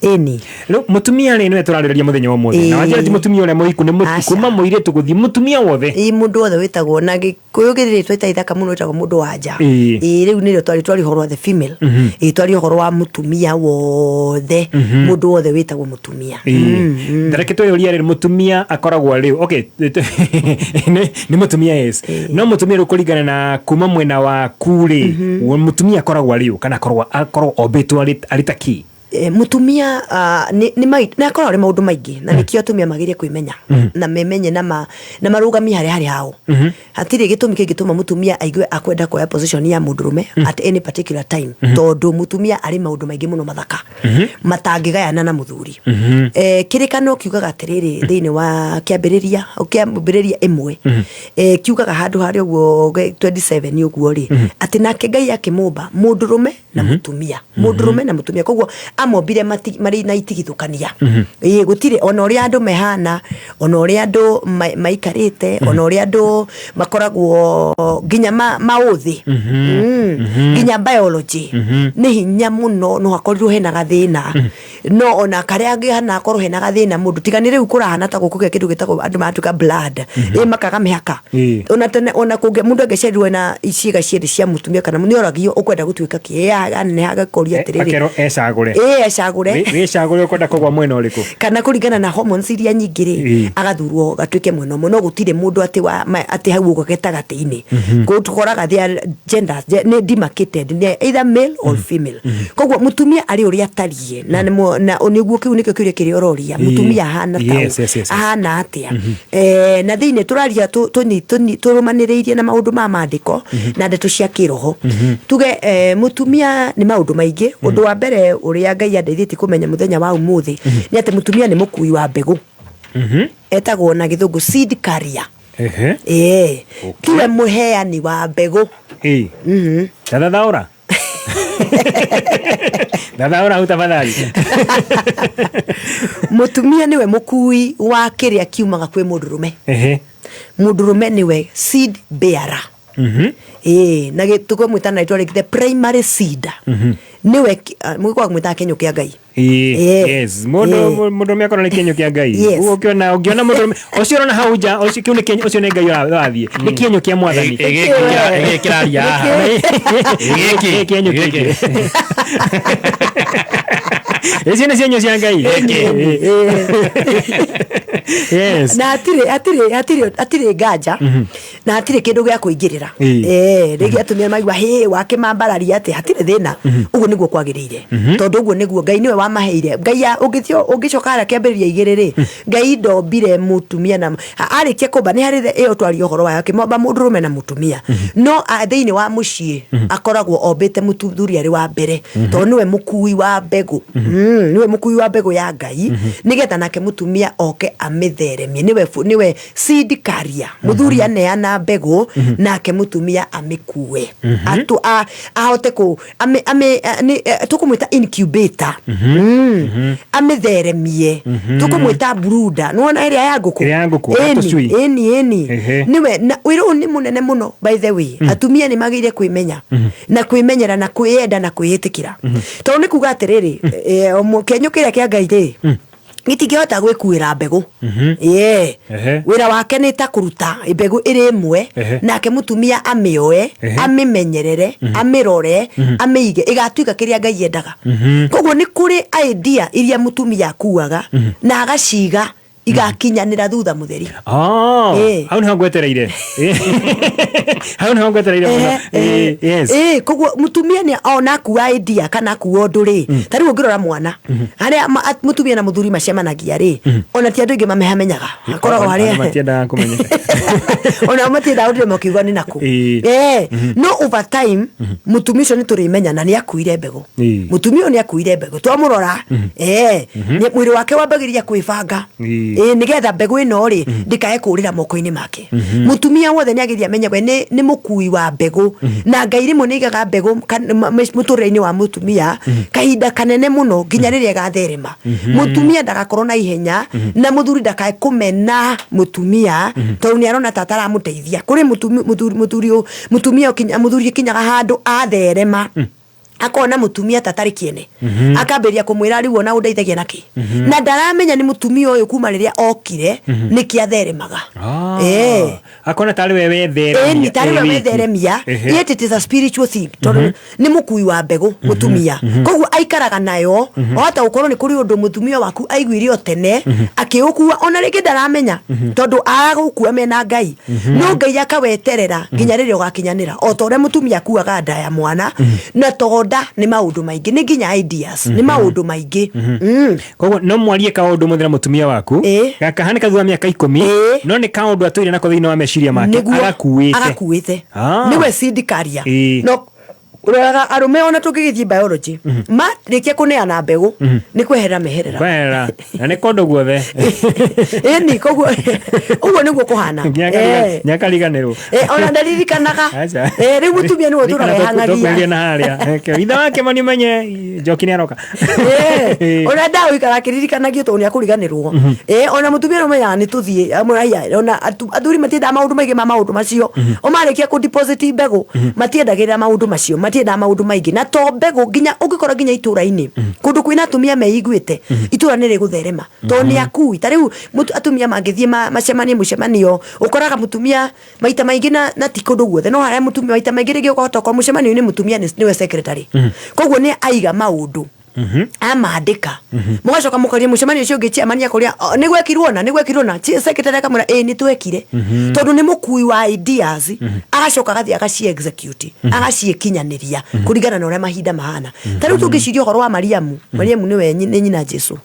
ĩni. Rĩu mũtumia rĩ, nĩwe tũrarĩrĩria mũthenya wa ũmũthĩ. Na wanjĩra ti mũtumia ũrĩa mũhiku, nĩ Aca. kuma mũirĩtu gũthiĩ, mũtumia wothe. Ĩĩ, mũndũ wothe wĩtagwo na Gĩkũyũ gĩrĩ rĩtwa ithaka mũno, wĩtagwo mũndũ wa nja. Ĩĩ, rĩu nĩrĩo twari ũhoro wa the female. Ĩĩ, twari ũhoro wa mũtumia wothe, mũndũ wothe wĩtagwo mũtumia. Ndareke twĩyũria rĩ, mũtumia akoragwo rĩu, okay, nĩ mũtumia, yes, no mũtumia rĩu kũringana na kuma mwena waku rĩ, mũtumia akoragwo rĩu kana akoragwo ombĩtwo arĩ ta kĩ? Mũtumia nĩ akoragwo arĩ maũndũ maingĩ, na nĩkĩo atumia magĩrĩire kwĩmenya na memenye na marũgamie harĩa harĩ hao. Hatirĩ gĩtũmi kĩngĩtũma mũtumia aigue akwenda kuoya position ya mũndũrũme at any particular time, tondũ mũtumia arĩ maũndũ maingĩ mũno mathaka matangĩgayana na mũthuri. Kĩrĩkano kiugaga atĩrĩrĩ, thĩinĩ wa kĩambĩrĩria 1, kiugaga handũ harĩa ũguo 27 ũguo rĩ, atĩ nake Ngai akĩmũmba mũndũrũme na mũtumia, mũndũrũme na mũtumia. Koguo amombire marĩ na itigithũkania. Ĩĩ, gũtirĩ ona ũrĩa andũ mehana, ona ũrĩa andũ maikarĩte, ona ũrĩa andũ makoragwo, nginya maũthĩ, nginya biology, nĩ hinya mũno no hakorirwo hena gathĩna, no ona karĩa angĩhana akorwo hena gathĩna mũndũ tiga nĩ rĩu kũrahana ta gũkũ kĩndũ gĩtagwo andũ maratuĩka blood, ĩ makaga mĩhaka. Ona tene ona kũngĩ mũndũ angĩciarirwo na ciĩga cierĩ cia mũtumia kana nĩ oragio ũkwenda gũtuĩka kĩ, aneneha agakoria atĩrĩrĩ, Akerwo ecagũre. Ĩ, ecagũre. Wĩcagũre ũkwenda kũgwa mwena ũrĩkũ. Kana kũringana na hormones iria nyingĩ rĩ, agathurwo gatuĩke mwena ũmwe, no gũtirĩ mũndũ atĩ atĩ hau ũguo gatagatĩ-inĩ. Tũkoraga they are genders, nĩ demarcated, nĩ either male or female. Koguo mũtumia arĩ ũrĩa atariĩ, na na nĩguo kĩu nĩkĩo kĩũria kĩrĩa ũroria, mũtumia ahana ta ũ? Yes. Ahana atĩa? Na thĩinĩ tũraria tũrũmanĩrĩirie na maũndũ ma mandĩko na ndeto cia kĩroho. Tuge mũtumia nĩ maũndũ maingĩ. Ũndũ wa mbere ũrĩa Ngai andeithĩtie kũmenya mũthenya wa ũmũthĩ nĩ atĩ mũtumia nĩ mũkui wa mbegũ, etagwo na gĩthũngũ seed carrier. Ĩĩ, tiwe mũheani wa mbegũ. Tathathaũra, thathaũra hau tafadhali. Mũtumia nĩwe mũkui wa kĩrĩa kiumaga kwĩ mũndũrũme. Mũndũrũme nĩwe seed bearer. Ĩĩ, na tũkamwĩta na rĩtwa rĩngĩ the primary seed. Nĩwe mũgĩkoragwo mwĩtaga kĩenyũ kĩa Ngai. Yes, mũndũ ũrũme akorwo nĩ kĩenyũ kĩa Ngai. Ũguo ũngĩona mũndũ ũcio ũrona hau nja, ũcio kĩu nĩ kĩenyũ, ũcio nĩ Ngai ũrathiĩ, nĩ kĩenyũ kĩa mwathani. Ĩgĩkĩ kĩraria haha. Gĩkĩ kĩenyũ gĩkĩ, icio nĩ cienyũ cia Ngai. Yes. Na hatirĩ nganja. Na hatirĩ kĩndũ gĩa kũingĩrĩra. Rĩngĩ atumia maigua hĩ wakĩmambararia atĩ hatirĩ thĩna. Ũguo nĩguo kwagĩrĩire, tondũ ũguo nĩguo Ngai nĩwe wamaheire. Ngai ũngĩthiĩ ũngĩcoka harĩa kĩambĩrĩria 2 rĩ, Ngai ndombire mũtumia na arĩkia kũmba nĩ harĩ ĩyo twaria ũhoro wayo, akĩmomba mũndũrũme na mũtumia, no thĩinĩ wa mũciĩ akoragwo ombĩte mũthuri arĩ wa mbere, tondũ nĩwe mũkui wa mbegũ. Nĩwe mũkui wa mbegũ ya Ngai, nĩgetha nake mũtumia oke amĩtheremie. Nĩwe seed carrier. Mũthuri aneana mbegũ, nake mũtumia amĩkue, ahote kũ tũkũmwĩta incubator, amĩtheremie. Tũkũmwĩta brooder, nĩwona ĩrĩa ya ngũkũ? Ĩrĩa ya ngũkũ, ya Ĩni, tũcui. Ĩni, ĩni. Nĩwe na wĩra ũyũ nĩ mũnene mũno, by the way. Atumia nĩ magĩrĩire kwĩmenya na kwĩmenyera na kwĩyenda na kwĩĩtĩkĩra, tondũ nĩ kuga atĩrĩrĩ, kĩenyũ kĩrĩa kĩa Ngai rĩ, gĩtingĩhota gwĩkuĩra mbegũ. Yeah. Wĩra wake nĩ ta kũruta mbegũ ĩrĩ ĩmwe, nake mũtumia amĩoe, amĩmenyerere, amĩrore, amĩige ĩgatuĩka kĩrĩa Ngai endaga. Koguo nĩ kũrĩ idea iria mũtumia akuaga na agaciga igakinyanĩra thutha mũtheri. Oh, hau niho ngwetereire, hau niho ngwetereire mũno. Yes. Koguo mũtumia nĩ ona akua idea kana akua ũndũ rĩ, ta rĩu ũngĩrora mwana harĩa mũtumia na mũthuri macemanagia rĩ, ona ti andũ aingĩ mamehamenyaga, akoragwo Andũ harĩa matiendaga kũmenyeka. Ona matiendaga gũtinde makiuga nĩ nakũ. No over time mũtumia ũcio nĩ tũrĩmenya na nĩ akuire mbegũ. Mũtumia ũyũ nĩ akuire mbegũ, twamũrora, mwĩrĩ wake wambagĩrĩria kwĩbanga, nĩgetha mbegũ ĩno rĩ ndĩkae kũrĩra moko-inĩ make. Mũtumia wothe nĩ agĩrĩire amenye we nĩ mũkui wa mbegũ, na Ngai rĩmwe nĩ aigaga mbegũ mũtũrĩre-inĩ wa mũtumia kahinda kanene mũno nginya rĩrĩa ĩgatherema. Mũtumia ndagakorwo na ihenya, na mũthuri ndakae kũmena mũtumia tondũ nĩ arona ta ataramũteithia. Kũrĩ mũtumia mũthuri ũkinyaga handũ atherema, akona mũtumia ta atarĩ kĩene, akambĩrĩria kũmwĩra, rĩu ona ũndeithagia nakĩ? Na ndaramenya nĩ mũtumia ũyũ kuma rĩrĩa okire nĩkĩ atheremaga. Akona tarĩ we wetheremia. Ĩni, tarĩ we Wiki. wetheremia. Yet it is a spiritual thing, tondũ nĩ mũkui wa mbegũ mũtumia, koguo aikaraga nayo. Wahota gũkorwo nĩ kũrĩ ũndũ mũtumia waku aiguire o tene akĩũkua, ona rĩngĩ ndaramenya tondũ agũkua mena Ngai, no Ngai akaweterera nginya rĩrĩa ũgakinyanĩra, o ta ũrĩa mũtumia akuaga nda ya mwana. Na tonda nĩ maũndũ maingĩ, nĩ nginya ideas, nĩ maũndũ maingĩ. Koguo no mwarie kaũndũ mũthĩ na mũtumia waku, gakahanĩka thutha wa mĩaka 10, no nĩ kaũndũ atũire nako thĩinĩ wa meciria make. Nĩguo. Agakuĩte. Agakuĩte. Nĩwe seed carrier. No ũroraga arũme, ona tũngĩgĩthiĩ biology, marĩkia kũneana mbegũ nĩ kweherera meherera. Kweherera na nĩ kũndũ guothe. Ĩni, koguo ũguo nĩguo kũhana. Nginya akariganĩrwo. Ona ndaririkanaga. Aca. Rĩu mũtumia nĩwe ũtũraga Tũkwĩrĩria ehang'agia. na harĩa ithe wake mani menye njoki nĩ aroka. Ona ndaũikara akĩririkanagio tondũ nĩ akũriganĩrwo. Ona mũtumia nĩ ũmenyaga nĩ tũthiĩ amũraiya. Ona athuri matiendaga maũndũ maingĩ ma maũndũ macio. O marĩkia kũ deposit mbegũ, matiendagĩrĩra maũndũ macio, matiendaga maũndũ maingĩ. Na to mbegũ, nginya ũngĩkora nginya itũra-inĩ kũndũ kwĩna atumia meiguĩte, itũra nĩ rĩgũtherema tondũ nĩ akui. Ta rĩu atumia mangĩthiĩ macemanie mũcemanio, ũkoraga mũtumia maita maingĩ, na ti kũndũ guothe, no harĩa mũtumia maita maingĩ rĩngĩ ũkahota gũkora mũcemanio-inĩ mũtumia nĩwe secretary, koguo nĩ aiga maũndũ, amandĩka, mũgacoka mũkaria mũcemanio ũcio ũngĩ, chairman akũria, "Oh, nĩ gwekirwo na nĩ gwekirwo na?" Secretary akamwĩra, ĩĩ, nĩ twekire, tondũ nĩ mũkui wa ideas. Agacoka agathiĩ agaci execute, agaciĩkinyanĩria kũringana na ũrĩa mahinda mahana. Ta rĩu tũngĩciria ũhoro wa Mariamu, Mariamu nĩwe nĩ nyina Jesu.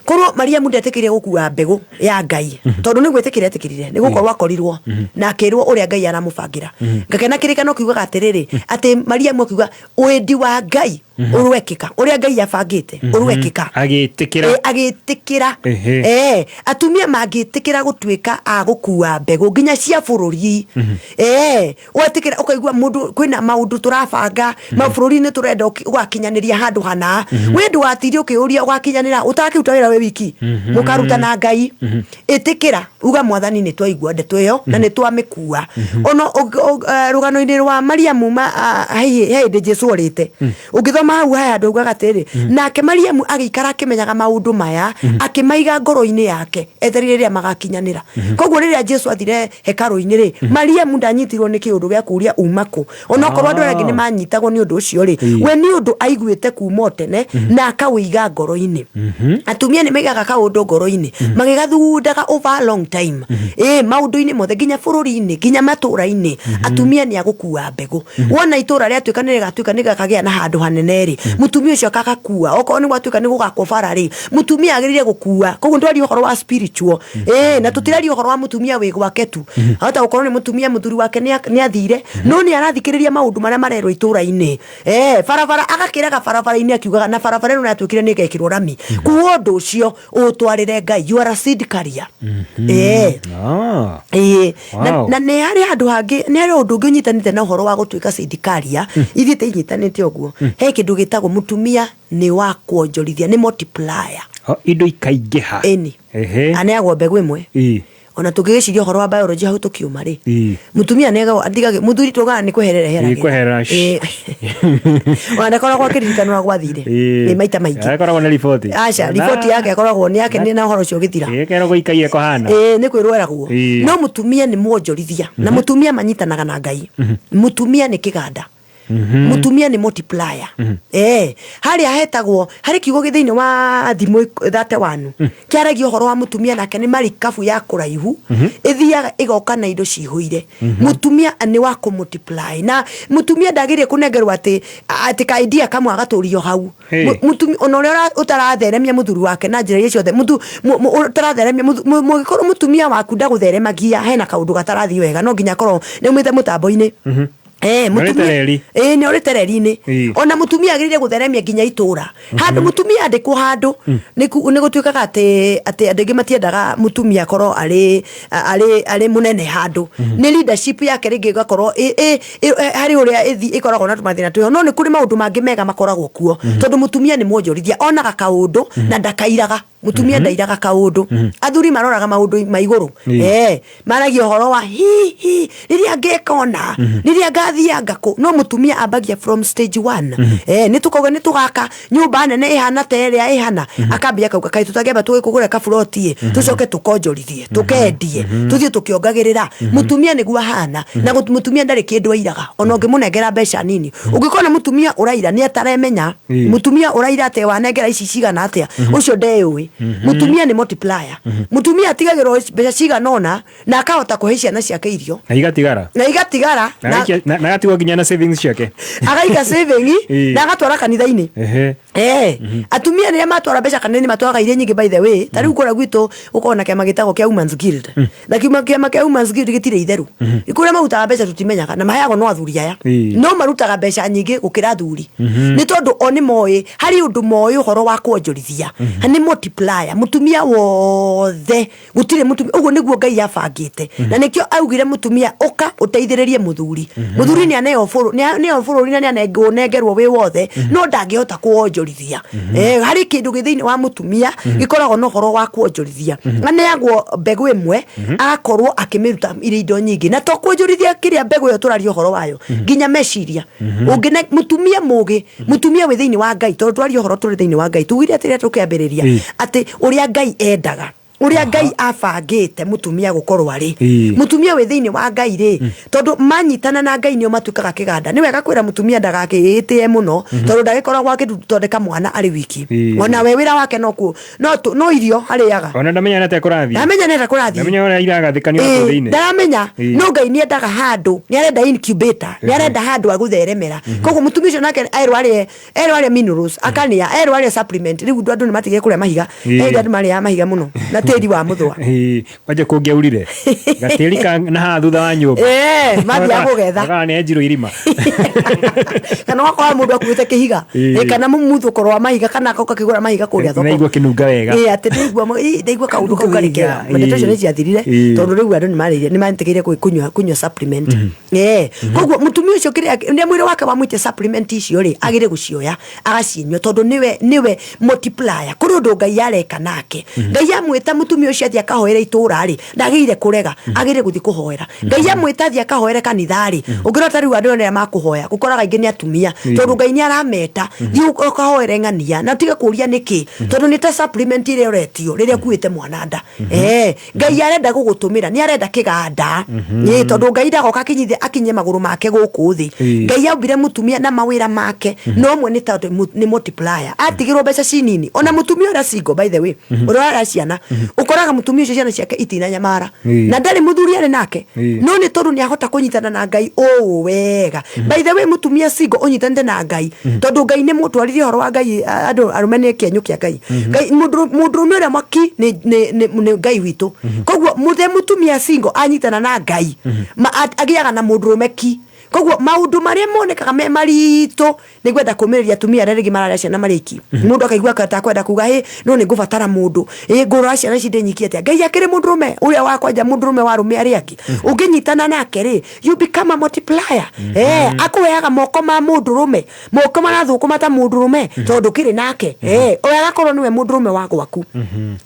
Korwo Mariamu ndetĩkĩrire gũkua mbegũ ya Ngai, tondũ nĩ gwĩtĩkĩra etĩkĩrire, nĩ gũkorwo akorirwo na akĩrwo ũrĩa Ngai aramũbangĩra. Ngakena kĩrĩkano kiugaga atĩrĩrĩ, atĩ Mariamu akiuga wendi wa Ngai ũrwekĩka, ũrĩa Ngai abangĩte ũrwekĩka. Agĩtĩkĩra. Agĩtĩkĩra. Atumia mangĩtĩkĩra gũtuĩka a gũkua mbegũ nginya cia bũrũri, ũgetĩkĩra, ũkaigua mũndũ kwĩna maũndũ tũrabanga mabũrũri-inĩ, tũrenda ũgakinyanĩria handũ hana, we ndũgatinde ũkĩũria ũgakinyanĩra ũtakĩruta wĩra wĩ wiki, mũkaruta na Ngai. Ĩtĩkĩra, uga, Mwathani, nĩ twaigua ndeto ĩyo na nĩ twamĩkua. Ona rũgano-inĩ rwa Mariamu, he hĩndĩ Jesu orĩte, ũngĩthoma hau he handũ augaga atĩrĩrĩ, nake Mariamu agĩikara akĩmenyaga maũndũ maya, akĩmaiga ngoro-inĩ yake, etereire rĩrĩa magakinyanĩra. Koguo rĩrĩa Jesu athire hekarũ-inĩ rĩ, Mariamu ndanyitirwo nĩ kĩũndũ gĩa kũria uma kũ, onokorwo andũ arĩa angĩ nĩ manyitagwo nĩ ũndũ ũcio rĩ, we nĩ ũndũ aiguĩte kuma o tene na akawĩiga ngoro-inĩ. Atumia nĩ Atumia nĩ maigaga kaũndũ ngoro-inĩ magĩgathugundaga over a long time. Ĩ maũndũ-inĩ mothe, nginya bũrũri-inĩ, nginya matũra-inĩ, atumia nĩ agũkua mbegũ. Wona itũra rĩatuĩka nĩ rĩgatuĩka nĩ gakagĩa na handũ hanene rĩ, mũtumia ũcio akagakua. Okorwo nĩ gwatuĩka nĩ gũgakwo bara rĩ, mũtumia agĩrĩire gũkua. Koguo ndwaria ũhoro wa spiritual, ĩ na tũtiraria ũhoro wa mũtumia wĩ gwake tu. Ahota gũkorwo nĩ mũtumia mũthuri wake nĩ athire, no nĩ arathikĩrĩria maũndũ marĩa marerwo itũra-inĩ. Barabara agakĩraga barabara-inĩ akiugaga na barabara ĩno yatuĩkire nĩ ĩgekĩrwo rami. Kuo ũndũ ũcio ũtwarĩre Ngai, you are a seed carrier. Ĩĩ. Na nĩ harĩ handũ hangĩ, nĩ harĩ ũndũ ũngĩ ũnyitanĩte na ũhoro wa gũtuĩka seed carrier, ithiĩte inyitanĩte ũguo. He kĩndũ gĩtagwo mũtumia nĩ wa kuonjorithia, nĩ multiplier. Indo ikaingĩha. Ĩni. Aneagwo mbegũ ĩmwe. Ona tũngĩgĩciria ũhoro wa biology hau tũkiuma rĩ, mũtumia nĩagwo atigage mũthuri tugaga nĩ kweherera eheragĩra. Kweherera. Ona ndakoragwo akĩririkanwo gwathire. Nĩ maita maingĩ. Akoragwo na riboti. Aca, riboti yake akoragwo nĩ yake nĩ na ũhoro ũcio ũgĩthira. Keragwo ikaire kũhana. Ĩĩ nĩ kwĩrwo eragwo. No mũtumia nĩ mwonjorithia, na mũtumia manyitanaga na Ngai. Mũtumia nĩ kĩganda. Mũtumia nĩ multiplier. Harĩa hetagwo harĩ kiugo gĩ thĩinĩ wa thimũ 31 kĩaragia ũhoro wa mũtumia, nake nĩ marikabu ya kũraihu ĩthiaga ĩgoka na indo cihũire. Mũtumia nĩ wa kũ multiply, na mũtumia ndagĩrĩire kũnengerwo atĩ ka idea kamwe agatũrio hau. Mũtumia ona ũrĩa ũtaratheremia mũthuri wake na njĩra iria ciothe, ũtaratheremia mũgĩkorwo mũtumia waku ndagũtheremagia, hena kaũndũ gatarathiĩ wega, no nginya akorwo nĩ aumĩte mũtambo-inĩ. Nĩ ũrĩte reri. Nĩ ũrĩte reri-inĩ. Ona mũtumia agĩrĩire gũtheremia nginya itũra. Handũ mũtumia andĩkwo handũ, nĩ gũtuĩkaga atĩ andũ aingĩ matiendaga mũtumia akorwo arĩ mũnene handũ. Nĩ leadership yake rĩngĩ ĩgakorwo harĩ ũrĩa ĩkoragwo na tũmathĩna twĩho, no nĩ kũrĩ maũndũ mangĩ mega makoragwo kuo, tondũ mũtumia nĩ mwonjorithia, onaga kaũndũ na ndakairaga. Mũtumia ndairaga kaũndũ. Athuri maroraga maũndũ ma igũrũ. Maragia ũhoro wa hihi rĩrĩa ngeka ona rĩrĩa ngathianga kũ, no mũtumia ambagia from stage one. Nĩ tũkauga nĩ tũgaka nyũmba nene ĩhana ta ĩrĩa ĩhana, akambia akauga kaĩ tũtangĩamba tũgĩkũgũre kaburoti ĩ, tũcoke tũkonjorithie, tũkendie, tũthiĩ tũkĩongagĩrĩra. Mũtumia nĩguo ahana, na mũtumia ndarĩ kĩndũ airaga. Ona ũngĩmũnengera mbeca nini, ũngĩkona mũtumia ũraira nĩ ataremenya. Mũtumia ũraira atĩ wanengera ici cigana atĩa, ũcio ndeyũĩ. Mũtumia nĩ multiplier. Mũtumia atigagĩrwo mbeca cigana ũna na akahota kũhe ciana ciake irio na igatigara, na igatigara, na agatigwo nginya na savings ciake. Agaika saving na agatwara kanitha-inĩ. Atumia rĩrĩa matwara mbeca kanitha-inĩ matwaraga iria nyingĩ. By the way, ta rĩu kũrĩa gwitũ gũkoragwo na kĩama gĩtagwo kĩa Women's Guild, na kiuma kĩama kĩa Women's Guild gĩtirĩ itherũ. Kũrĩa marutaga mbeca tũtimenyaga, na maheagwo no athuri aya, no marutaga mbeca nyingĩ gũkĩra athuri, nĩ tondũ o nĩ moĩ harĩ ũndũ moĩ ũhoro wa kuonjorithia. Nĩ multiplier mũtumia wothe, gũtirĩ mũtumia ũguo nĩguo Ngai abangĩte, na nĩkĩo augire mũtumia ũka ũteithĩrĩrie mũthuri. Mũthuri nĩ aneo bũrũri na nĩ anengerwo wĩ wothe, no ndangĩhota kuonjorithia. Harĩ kĩndũ gĩ thĩinĩ wa mũtumia gĩkoragwo na ũhoro wa kuonjorithia. Aneagwo mbegũ ĩmwe, agakorwo akĩmĩruta irĩ indo nyingĩ, na to kuonjorithia kĩrĩa mbegũ ĩyo tũraria ũhoro wayo, nginya meciria. Ũngĩne mũtumia mũgĩ, mũtumia wĩ thĩinĩ wa Ngai, tondũ twaria ũhoro tũrĩ thĩinĩ wa Ngai, tugire atĩrĩa tũkĩambĩrĩria atĩ ũrĩa Ngai endaga, ũrĩa Ngai abangĩte mũtumia gũkorwo arĩ, mũtumia wĩ thĩinĩ wa Ngai rĩ, tondũ manyitana na Ngai nĩo matuĩkaga kĩganda. Nĩ wega kwĩra mũtumia ndagakĩĩtĩe mũno, tondũ ndagĩkoragwo akĩthondeka mwana arĩ wiki. Ona we wĩra wake no irio arĩaga. Ona ndamenya nĩ atĩa kũrathiĩ. Ndamenya nĩ atĩa kũrathiĩ. Ndamenya ũrĩa iragathĩkanio kũu thĩinĩ. Ndaramenya. No Ngai nĩ endaga handũ, nĩ arenda incubator, nĩ arenda handũ agũtheremera. Koguo mũtumia ũcio nake erwo arĩe minerals, akanĩa, erwo arĩe supplement. Rĩu andũ nĩ matigire kũrĩa mahiga. Ĩĩ, andũ marĩaga mahiga mũno na tĩri wa mũthũa. Kwanja kũngĩaurire gatĩri ka na haha thutha wa nyũmba. Mathiaga kũgetha. Magaga nĩ enjirwo irima. Kana ũgakora mũndũ akuĩte kĩhiga. Kana mũmuthũkoro wa mahiga, kana agoka akĩgũra mahiga kũrĩa thoko. Naigua kĩnunga wega. Ĩĩ, atĩ ndaigua kaũndũ kau karĩ kega. Ndeto icio nĩ ciathirire, tondũ rĩu andũ nĩ marĩire, nĩ metĩkĩire kũnyua supplement. Koguo mũtumia ũcio kĩrĩa nĩ mwĩrĩ wake wamwĩtia supplement icio rĩ, agĩrĩire gũcioya agacinyua, tondũ nĩwe multiplier. Kũrĩ ũndũ Ngai areka nake. Ngai amwĩta mũtumia ũcio athiĩ akahoere itũra rĩ, ndagĩrĩire kũrega, agĩrĩire gũthiĩ kũhoera. Ngai amwĩta athiĩ akahoere kanitha rĩ, ũngĩrora ta rĩu andũ arĩa makũhoya, ũkoraga aingĩ nĩ atumia, tondũ Ngai nĩ arameta, thiĩ ũkahoere ng'ania, na ũtige kũria nĩkĩ, tondũ nĩ ta supplement ĩrĩa ũretio rĩrĩa ũkuĩte mwana nda. Ngai arenda gũgũtũmĩra, nĩ arenda kĩganda. Ĩĩ, tondũ Ngai ndagoka akinyie magũrũ make gũkũ thĩ. Ngai aumbire mũtumia na mawĩra make, no ũmwe nĩ tondũ nĩ multiplier. Atigĩrwo mbeca cinini, ona mũtumia ũrĩa single, by the way, ũrĩa ũrarera ciana, ũkoraga mũtumia ũcio ciana ciake itinanyamara. Na ndarĩ mũthuri arĩ nake. No nĩ tondũ nĩ ahota kũnyitana na Ngai ũũ wega. By the way, mũtumia single ũnyitanĩte na Ngai, tondũ Ngai nĩ mũtwarithia ũhoro wa Ngai, andũ arũme nĩ kĩenyũ kĩa Ngai. Ngai, mũndũrũme ũrĩa mwaki nĩ Ngai witũ. Koguo mũthee mũtumia single anyitana na Ngai, agĩaga na mũndũrũme ki. Koguo maũndũ marĩa monekaga me maritũ nĩ ngwenda kũmĩrĩria atumia arĩa rĩngĩ mararera ciana marĩ aiki. Mũndũ akaigua ta akwenda kuga, hĩ, no nĩ ngũbatara mũndũ, ĩ ngũrora ciana ici ndĩ nyiki atĩa. Ngai akĩrĩ mũndũrũme ũrĩa wa kwanja, mũndũrũme wa arũme arĩa angĩ. Ũngĩnyitana nake rĩ, you become a multiplier. Akũheaga moko ma mũndũrũme, moko marathũkũma ta mũndũrũme, tondũ ndũkĩrĩ nake. Oya agakorwo nĩwe mũndũrũme wa gwaku.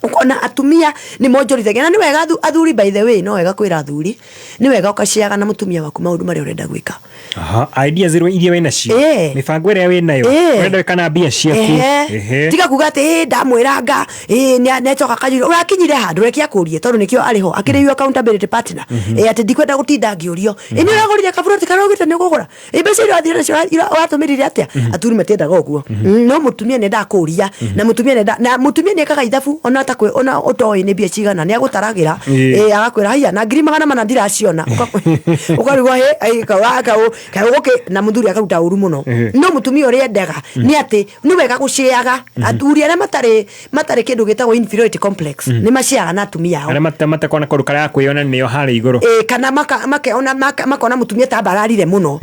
Ũkona atumia nĩ monjorithagia, na nĩ wega athuri, by the way, no wega kwĩra athuri, nĩ wega ũkaciaga na mũtumia waku maũndũ marĩa ũrenda gwĩka. Aha, ideas iria wĩna cio, mĩbango ĩrĩa wĩnayo, ũrenda gwĩka na mbia ciaku. Tiga kuga atĩ ĩ ndamwĩranga, ĩ nĩacoka kanjũria ũrakinyire handũ, reke akũrie, tondũ nĩkĩo arĩ ho akĩrĩ your accountability partner. Atĩ ndikwenda gũtinda ngĩũrio, ĩ nĩ ũragũrire kaburoti karĩa ũgĩte nĩ ũkũgũra, ĩ mbeca iria ũrathire nacio ũratũmĩrire atĩa? Athuri matiendaga ũguo. No mũtumia nĩendaga kũria, na mũtumia nĩendaga, na mũtumia nĩekaga ithabu ona atakwĩ, ona ũtoĩ nĩ mbia cigana, nĩagũtaragĩra. Agakwĩra haiya na 400,000 ndiraciona. Ũkarigwo, hĩ, ai, ka ũgũkĩ, na mũthuri akaruta ũru mũno. No mũtumia ũrĩa endaga nĩ atĩ nĩ wega gũcĩaga. Athuri arĩa matarĩ kĩndũ gĩtagwo inferiority complex, nĩ maciaga na atumia ao. Arĩa matakona kaũndũ karĩa kwĩyona nĩo harĩa igũrũ. Kana makona mũtumia ta ambararire mũno.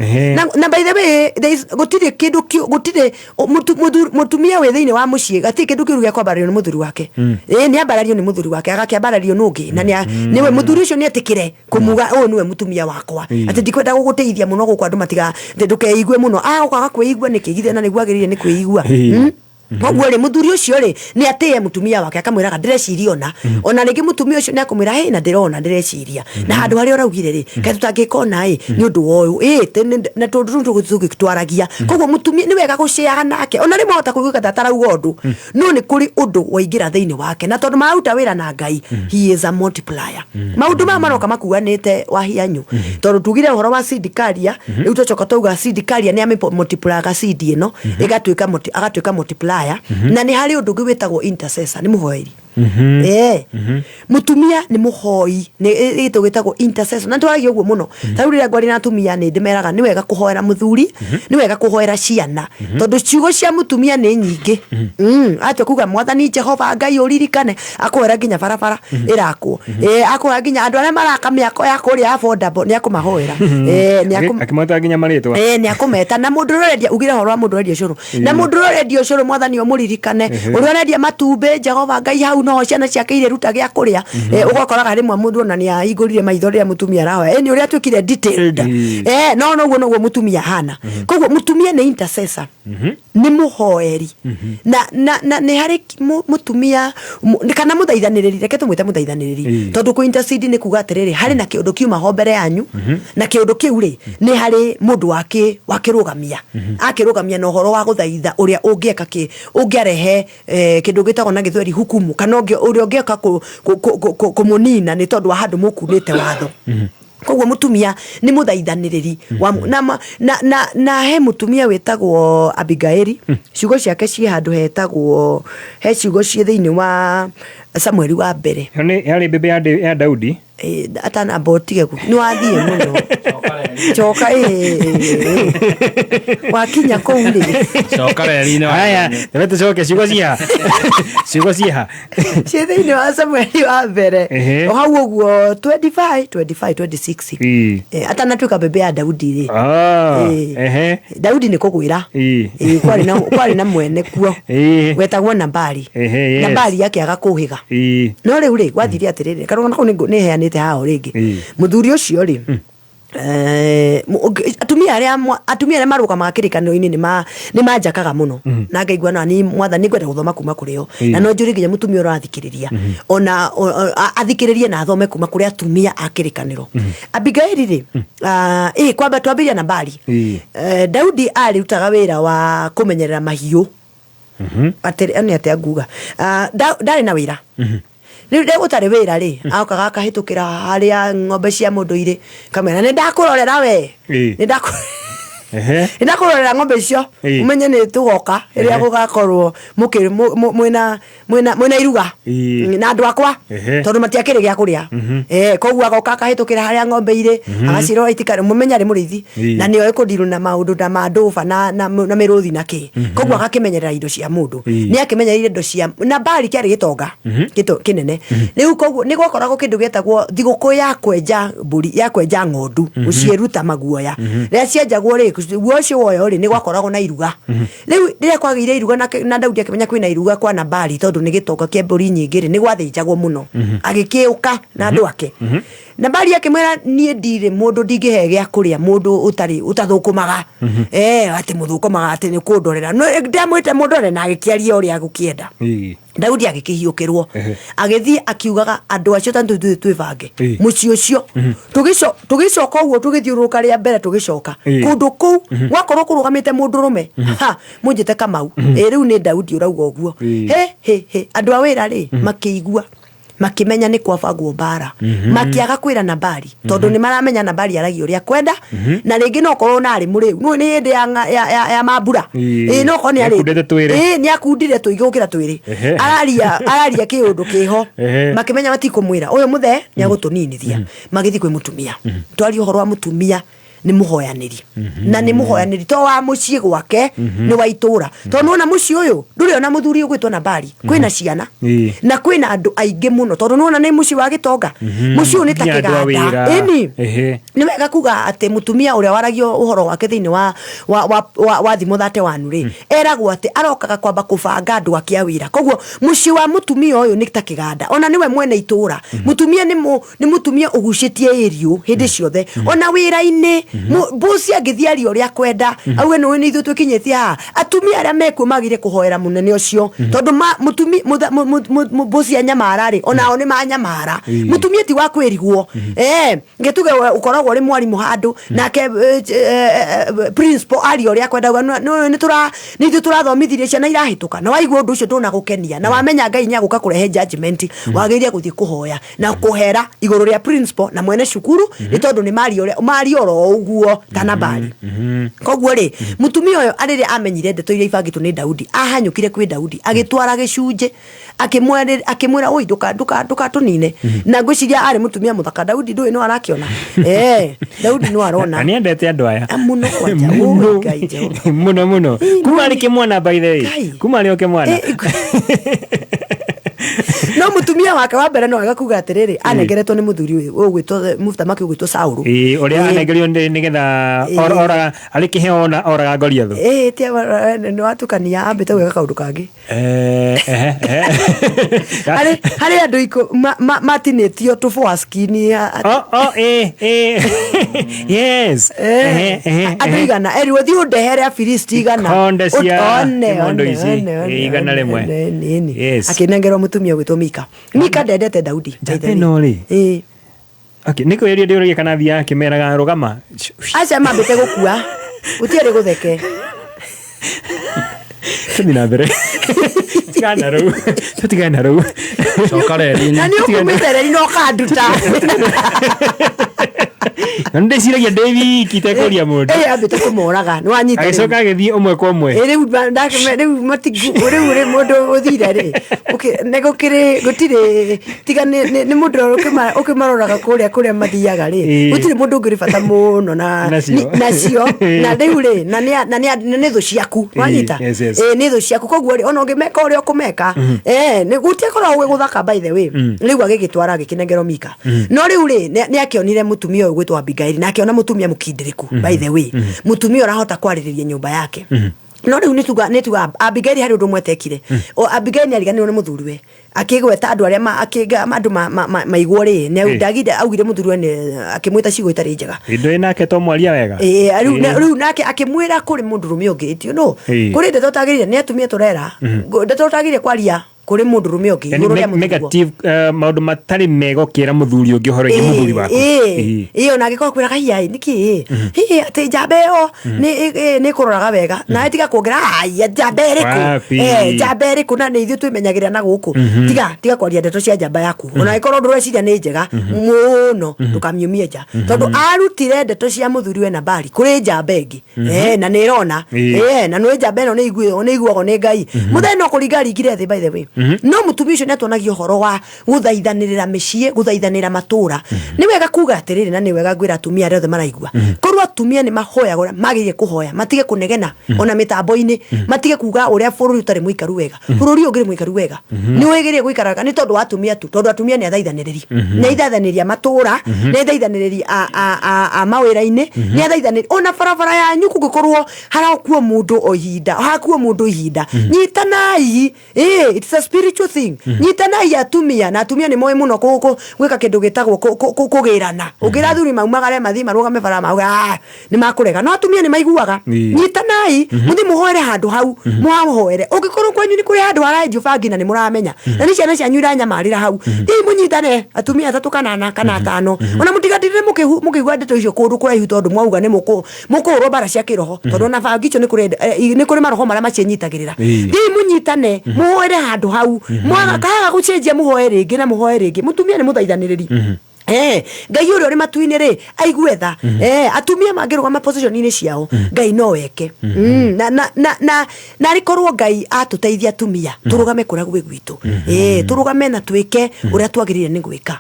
Na by the way, there is, gũtirĩ kĩndũ gũtirĩ, o, mũtumia wĩ thĩinĩ wa mũciĩ, gatirĩ kĩndũ kĩũru gĩa kwambarario nĩ mũthuri wake. Nĩ ambarario nĩ mũthuri wake, agakĩambarario nũ ũngĩ. Na nĩwe mũthuri ũcio nĩ etĩkĩre kũmuga, ũyũ nĩwe mũtumia wakwa. Atĩ ndikwenda gũgũteithia mũno gũkũ andũ matiga, atĩ ndũkeigue mũno. Ũkaga kwĩigua nĩkĩ? Githĩ na nĩguo agĩrĩire nĩ kwĩigua. Koguo rĩ, mũthuri ũcio rĩ, nĩ atĩe mũtumia wake, akamwĩraga ndĩreciria ona. Ona rĩngĩ mũtumia ũcio nĩ akũmwĩra, hĩ, na ndĩrona ndĩreciria. Na handũ harĩa ũraugire rĩ, kaĩ tũtangĩka ona ĩ, nĩ ũndũ wa ũyũ. Na tondũ rĩu tũgĩtwaragia. Koguo mũtumia nĩ wega gũceaga nake. Ona rĩmwe ahota kũiguĩka ta atarauga ũndũ. No nĩ kũrĩ ũndũ waingĩra thĩinĩ wake. Na tondũ mararuta wĩra na Ngai, he is a multiplier. Maũndũ maya maroka makuanĩte wahianyu. Tondũ tugire ũhoro wa seed carrier, rĩu twacoka twauga seed carrier nĩ amĩ multiplier seed ĩno, agatuĩka multiplier. Na nĩ harĩ ũndũ ũngĩ wĩtagwo intercessor, nĩ mũhoeri. Mũtumia nĩ mũhoi, nĩ gĩtũ gĩtagwo intercessor. Na nĩtwaragia ũguo mũno. Ta rĩu rĩrĩa ngwaria na atumia nĩ ndĩmeraga nĩ wega kũhoera mũthuri, nĩ wega kũhoera ciana, tondũ ciugo cia mũtumia nĩ nyingĩ. Atua kuga Mwathani Jehova Ngai ũririkane, akũhoera nginya barabara ĩrakwo. Akũhoera nginya andũ arĩa maraka mĩako ya kũrĩa affordable, nĩ akũmahoera. Nĩ Akĩmwĩta nginya marĩtwa. Nĩ akũmeta. Na mũndũ ũrĩa ũrendia, ugire ũhoro wa mũndũ ũrendia ũcũrũ. Na mũndũ ũrĩa ũrendia ũcũrũ, Mwathani ũmũririkane. Ũrĩa ũrendia matumbĩ, Jehova Ngai hau noho ciana ciake irĩruta gĩa kũrĩa. Ũgakoraga rĩmwe mũndũ ona nĩ ahingũrire maitho rĩrĩa mũtumia arahoya. Nĩ ũrĩa atuĩkire detailed. No noguo noguo mũtumia ahana. Koguo mũtumia nĩ intercessor. Nĩ mũhoeri. Na nĩ harĩ mũtumia, kana mũthaithanĩrĩri, reke tũmwĩte mũthaithanĩrĩri. Tondũ kũ intercede nĩ kuga atĩrĩrĩ, harĩ na kĩũndũ kiuma ho mbere yanyu, na kĩũndũ kĩu rĩ, nĩ harĩ mũndũ wakĩrũgamia. Akĩrũgamia na ũhoro wa gũthaitha ũrĩa ũngĩeka kĩ, ũngĩarehe, kĩndũ gĩtagwo na gĩthweri hukumu, kana ũrĩa ũngĩeka kũmũnina nĩ tondũ wa handũ mũkunĩte watho. Koguo mũtumia nĩ mũthaithanĩrĩri wa na ma-, na, na, na he mũtumia wĩtagwo Abigaili. Ciugo ciake ciĩ handũ hetagwo, he ciugo ciĩ thĩinĩ wa Samueli wa mbere. Ĩyo nĩ yarĩ mbembe ya Daudi. Atanamba ũtige nĩ wathiĩ mũno. Coka, Wakinya kũu rĩ. Coka reri-inĩ wa Haya, reke tũcoke ciugo cia. Ciugo cia. Ciĩ thĩinĩ wa Samueli wa mbere. O hau ũguo 25, 25, 26. Atanatuĩka mbembe ya Daudi rĩ. Daudi nĩ kũgwĩra. Kwarĩ na mwene kuo. Wetagwo Nabali. Nabali akĩaga kũhĩga. No rĩu rĩ, gwathire atĩrĩrĩ, karũgano kau nĩ heanĩte haha o rĩngĩ. Mũthuri ũcio rĩ, Atumia arĩa atumia arĩa marũgamaga kĩrĩkanĩro-inĩ nĩ manjakaga mũno, na ngaigua na ni mwathani ngwenda gũthoma kuma kũrĩ o, na no njũrie nginya mũtumia ũrathikĩrĩria ona athikĩrĩrie na athome kuma kũrĩ atumia a kĩrĩkanĩro. Abigaili rĩ, kwamba twambĩrĩria na Nabali. Daudi arĩrutaga wĩra wa kũmenyerera mahiũ. Atĩrĩ, nĩ atĩa nguga? Ndarĩ na wĩra. Rĩu rĩrĩa gũtarĩ wĩra rĩ, agokaga akahĩtũkĩra harĩa ng'ombe cia mũndũ irĩ, kamwĩra, "Nĩ ndakũrorera we." "Nĩ ndakũrorera ng'ombe icio." "Ũmenye nĩ tũgoka rĩrĩa gũgakorwo mũkĩ mwĩna iruga na andũ akwa," tondũ matiakĩrĩ gĩa kũrĩa. Koguo agoka akahĩtũkĩra harĩa ng'ombe irĩ, agacirora itikare, mũmenye arĩ mũrĩithi, na nĩoĩ kũndirũ na maũndũ ta ma ndũba na mĩrũthi na kĩ. Koguo agakĩmenyerera indo cia mũndũ. Nĩ akĩmenyereire indo cia Nabali, kĩarĩ gĩtonga kĩnene. Rĩu koguo nĩ gwakoragwo kĩndũ gĩetagwo thigũkũ ya kwenja mbũri, ya kwenja ng'ondu, gũciĩruta maguoya. Rĩrĩa cienjagwo rĩ, guoya ũcio woyo rĩ, nĩ gwakoragwo na iruga. Rĩu rĩrĩa kwagĩire iruga na Daudi akĩmenya kwĩna iruga kwa Nabali, tondũ nĩ gĩtonga kĩa mbũri nyingĩ rĩ, nĩ gwathĩnjagwo mũno, agĩkĩũka na andũ ake. Nabali akĩmwĩra, "Niĩ ndirĩ mũndũ ndingĩhe gĩa kũrĩa mũndũ ũtarĩ ũtathũkũmaga, atĩ mũthũkũmaga atĩ nĩ kũndorera. No, ndamwĩte mũndore," na agĩkĩaria ũrĩa agũkĩenda. Daudi agĩkĩhiũkĩrwo, agĩthiĩ akiugaga andũ acio ta tũthiĩ twĩbange mũciĩ ũcio. Tũgĩcoka ũguo, tũgĩthiũrũrũka rĩa mbere, tũgĩcoka kũndũ kũu gwakorwo kũrũgamĩte mũndũrũme ha mũnjĩte Kamau. Ĩ rĩu nĩ Daudi ũrauga ũguo. He he he, andũ a wĩra rĩ, makĩigua, makĩmenya nĩ kwabangwo mbara. Makĩaga kwĩra Nabali, tondũ nĩ maramenya Nabali aragia ũrĩa kwenda, na rĩngĩ no korwo na arĩ mũrĩu, no nĩ hĩndĩ ya mambura. Ĩ no korwo nĩ arĩ Nĩakundĩte twĩrĩ. Ĩ nĩ akundire tũingĩ gũkĩra twĩrĩ. Araria araria kĩũndũ kĩho. Makĩmenya matikũmwĩra, ũyũ mũthee nĩ agũtũninithia. Magĩthiĩ kwĩ mũtumia. Twaria ũhoro wa mũtumia, nĩ mũhoyanĩri, na nĩ mũhoyanĩri to wa mũciĩ gwake, nĩ wa itũra, tondũ nĩwona mũciĩ ũyũ ndũrĩ ona mũthuri ũgwĩtwo Nabali, kwĩna ciana na kwĩna andũ aingĩ mũno, tondũ nĩwona nĩ mũciĩ wa gĩtonga. Mũciĩ ũyũ nĩ ta Nginya andũ a kĩganda. Wĩra. Ĩni. Nĩ wega kuga atĩ mũtumia ũrĩa waragio ũhoro wake thĩinĩ wa thimo 31 rĩ, eragwo atĩ arokaga kwamba kũbanga andũ ake a wĩra. Koguo mũciĩ wa mũtumia ũyũ nĩ ta kĩganda, ona nĩwe mwene itũra. Mũtumia nĩ mũtumia ũgucĩtie ĩriũ hĩndĩ ciothe, ona wĩra-inĩ. Boss angĩthiĩ aria ũrĩa kwenda, auge nĩ ithuĩ twĩkinyĩtie haha, atumia arĩa mekuo magire kũhoera mũnene ũcio, tondũ mũtumi boss anyamara rĩ, onao nĩ manyamara. Mũtumia ti wa kwĩrigwo. Ngĩtuge we ũkoragwo ũrĩ mwarimũ handũ, nake principal aria ũrĩa kwenda, auga, "Nĩ ithuĩ tũrathomithirie ciana irahĩtũka," na waigua ũndũ ũcio ndũnagũkenia, na wamenya Ngai nĩ agũka kũrehe judgment, wagĩrĩire gũthiĩ kũhoya na kũhera igũrũ rĩa principal na mwene cukuru, nĩ tondũ nĩ maria ũrĩa maria oro ũguo ta Nabali. Koguo rĩ, mũtumia ũyũ arĩrĩa amenyire ndeto iria ibangĩtwo nĩ Daudi, ahanyũkire kwĩ Daudi, agĩtwara gĩcunjĩ, akĩmwĩra, "Oi, ndũka ndũka ndũkatũnine." Na ngwĩciria arĩ mũtumia mũthaka. Daudi ndũĩ no arakĩona, Daudi no arona. Na nĩ endete andũ aya. Mũno kwanja. Mũno. Oi, Ngai Jehova. Mũno mũno, kuma arĩ kĩmwana, by the way. Ngai. Kuma arĩ o kĩmwana. No mũtumia wake wa mbere no wega kuga atĩrĩrĩ, anengeretwo nĩ mũthuri ũyũ ũgwĩtwo mũthamaki ũgwĩtwo Saũlũ. Ĩĩ, ũrĩa anengerio nĩgetha oraga arĩ kĩheo, ona oraga Goliathũ. Ĩĩ, tia nĩ watukania, ambĩte gwĩka kaũndũ kangĩ. Ehe, ehe. Harĩ andũ matinĩtio tũ foreskin. Oh, yes. Ehe, ehe, Andũ ehe. 100 erirwo, "Thiĩ ũndehere Afilisti 100." Konde cia One, imondo one, ici, one, one, 100. One, one, nĩ. Yes. Akĩnengerwo mũtumia ũgwĩtwo Mika. Mika ndendete Daudi, by the way. Ĩno rĩ. Ĩĩ. Okay, nĩ kwĩria ndĩũragia kana thiaga akĩmeraga rũgama. Aca, mambĩte gũkua, gũtiarĩ gũtheke. Tũthiĩ na mbere. Tigana na rũu. Tũtigane na rũu. Coka reri-inĩ. Na nĩ ũkumĩte reri na ũkanduta. Na nĩndĩciragia ndĩ wiki itekũria mũndũ. Ĩĩ, ambĩte kũmoraga, nĩ wanyita rĩu. Agĩcoka agĩthiĩ ũmwe kwa ũmwe. Ĩ, rĩu rĩu rĩu rĩ mũndũ ũthire rĩ, nĩ gũkĩrĩ gũtirĩ tiga nĩ mũndũ ũrĩa ũkĩmaroraga kũrĩa kũrĩa mathiaga rĩ, gũtirĩ mũndũ ũngĩ ũrĩ bata mũno na Nacio. nacio. Na rĩu rĩ, na nĩ thũ ciaku, wanyita? Yes. Ĩ, nĩ thũ ciaku. Koguo rĩ, ona ũngĩmeka ũrĩa ũkũmeka, nĩ gũtiakoragwo gwĩ gũthaka, by the way. Rĩu agĩgĩtwara, agĩkĩnengerwo Mika. No rĩu rĩ, nĩ akĩonire mũtumia ũyũ gwĩtwo Abigaili, na akĩona mũtumia mũkindĩrĩku, by the way, mũtumia ũrahota kwarĩrĩria nyũmba yake. No rĩu nĩ tuga Abigail harĩ ũndũ ũmwe atekire. O Abigail nĩ ariganĩirwo nĩ mũthuriwe, akĩgweta andũ arĩa akĩga andũ maigwo rĩ, nĩ ndagire augire mũthuriwe nĩ akĩmwĩta ciugo itarĩ njega. Indo nake to mwaria wega. Ĩĩ, rĩu nake akĩmwĩra kũrĩ mũndũrũme ũngĩ, kũrĩ ndeto ũtagĩrĩire nĩ atumia tũrera, ndeto ũtagĩrĩire kwaria kũrĩ mũndũrũme ũngĩ Yani igũrũ rĩa mũthuriguo. Negative, maũndũ matarĩ mega ũkĩra mũthuri ũngĩ ũhoro wĩgiĩ mũthuri waku. Ĩĩ, ona angĩkorwo kwĩra kahiya ĩ nĩkĩ hihi atĩ njamba ĩyo nĩ ĩkũroraga wega, nawe tiga kuongerera, "Aya, njamba ĩrĩkũ?" Wapi. Njamba ĩrĩkũ na nĩ ithuĩ twĩmenyagĩrĩra na gũkũ. Tiga kwaria ndeto cia njamba yaku, ona angĩkorwo ndũreciria nĩ njega mũno, ndũkamiumie nja, tondũ arutire ndeto cia mũthuriwe Nabali kũrĩ njamba ĩngĩ. Na nĩ ĩrona. Na nĩ njamba ĩno nĩ iguagwo nĩ Ngai mũthenya no kũringa ringire thĩ, by the way. No mũtumia ũcio nĩ atuonagia ũhoro wa gũthaithanĩrĩra mĩciĩ, gũthaithanĩra matũra. Nĩ wega kuga atĩrĩrĩ, na nĩ wega ngwĩra atumia arĩa othe maraigua, korwo atumia nĩ mahoyaga ũrĩa magĩrĩire kũhoya, matige kũnegena ona mĩtambo-inĩ, matige kuga ũrĩa bũrũri ũtarĩ mũikaru wega. Bũrũri ũyũ ũngĩrĩ mũikaru wega, nĩ wĩgĩrĩire gũikara wega nĩ tondũ wa atumia tu, tondũ atumia nĩ athaithanĩrĩri, nĩ aithathanĩria matũra, nĩ athaithanĩrĩri a mawĩra-inĩ, nĩ athaithanĩrĩri ona barabara yanyu. Kũngĩkorwo harakuo mũndũ o ihinda, hakuo mũndũ ihinda, nyitanai. It's a spiritual thing. Nyitanai atumia, na atumia nĩ moĩ mũno gwĩka kĩndũ gĩtagwo kũgĩrana. Ũngĩra athuri maumagare mathiĩ marũgame bara mauga, "Ah, nĩ makũrega," no atumia nĩ maiguaga. Nyitanai, mũthiĩ mũhoere handũ hau, mũhahoere. Ũngĩkorwo kwanyu nĩ kũrĩ handũ harenjio bangi na nĩ mũramenya na nĩ ciana cianyu iranyamarĩra hau, thiĩi mũnyitane atumia atatũ kana ana kana atano, ona mũtigatirĩre mũkĩigua ndeto icio kũndũ kũraihu, tondũ mwauga nĩ mũkũhũrwo mbara cia kĩroho, tondũ ona bangi icio nĩ kũrĩ maroho marĩa maciĩnyitagĩrĩra. Thiĩi mũnyitane, mũhoere handũ hau. Mwaga kaga gũcenjia, mũhoe rĩngĩ na mũhoe rĩngĩ. Mũtumia nĩ mũthaithanĩrĩri. Ngai ũrĩa ũrĩ matu-inĩ rĩ aigue tha. Atumia mangĩrũgama position-inĩ ciao, Ngai no eke. Na arĩ korwo Ngai atũteithia atumia tũrũgame kũrĩa gwĩ gwitũ, tũrũgame na twĩke ũrĩa twagĩrĩire nĩ gwĩka.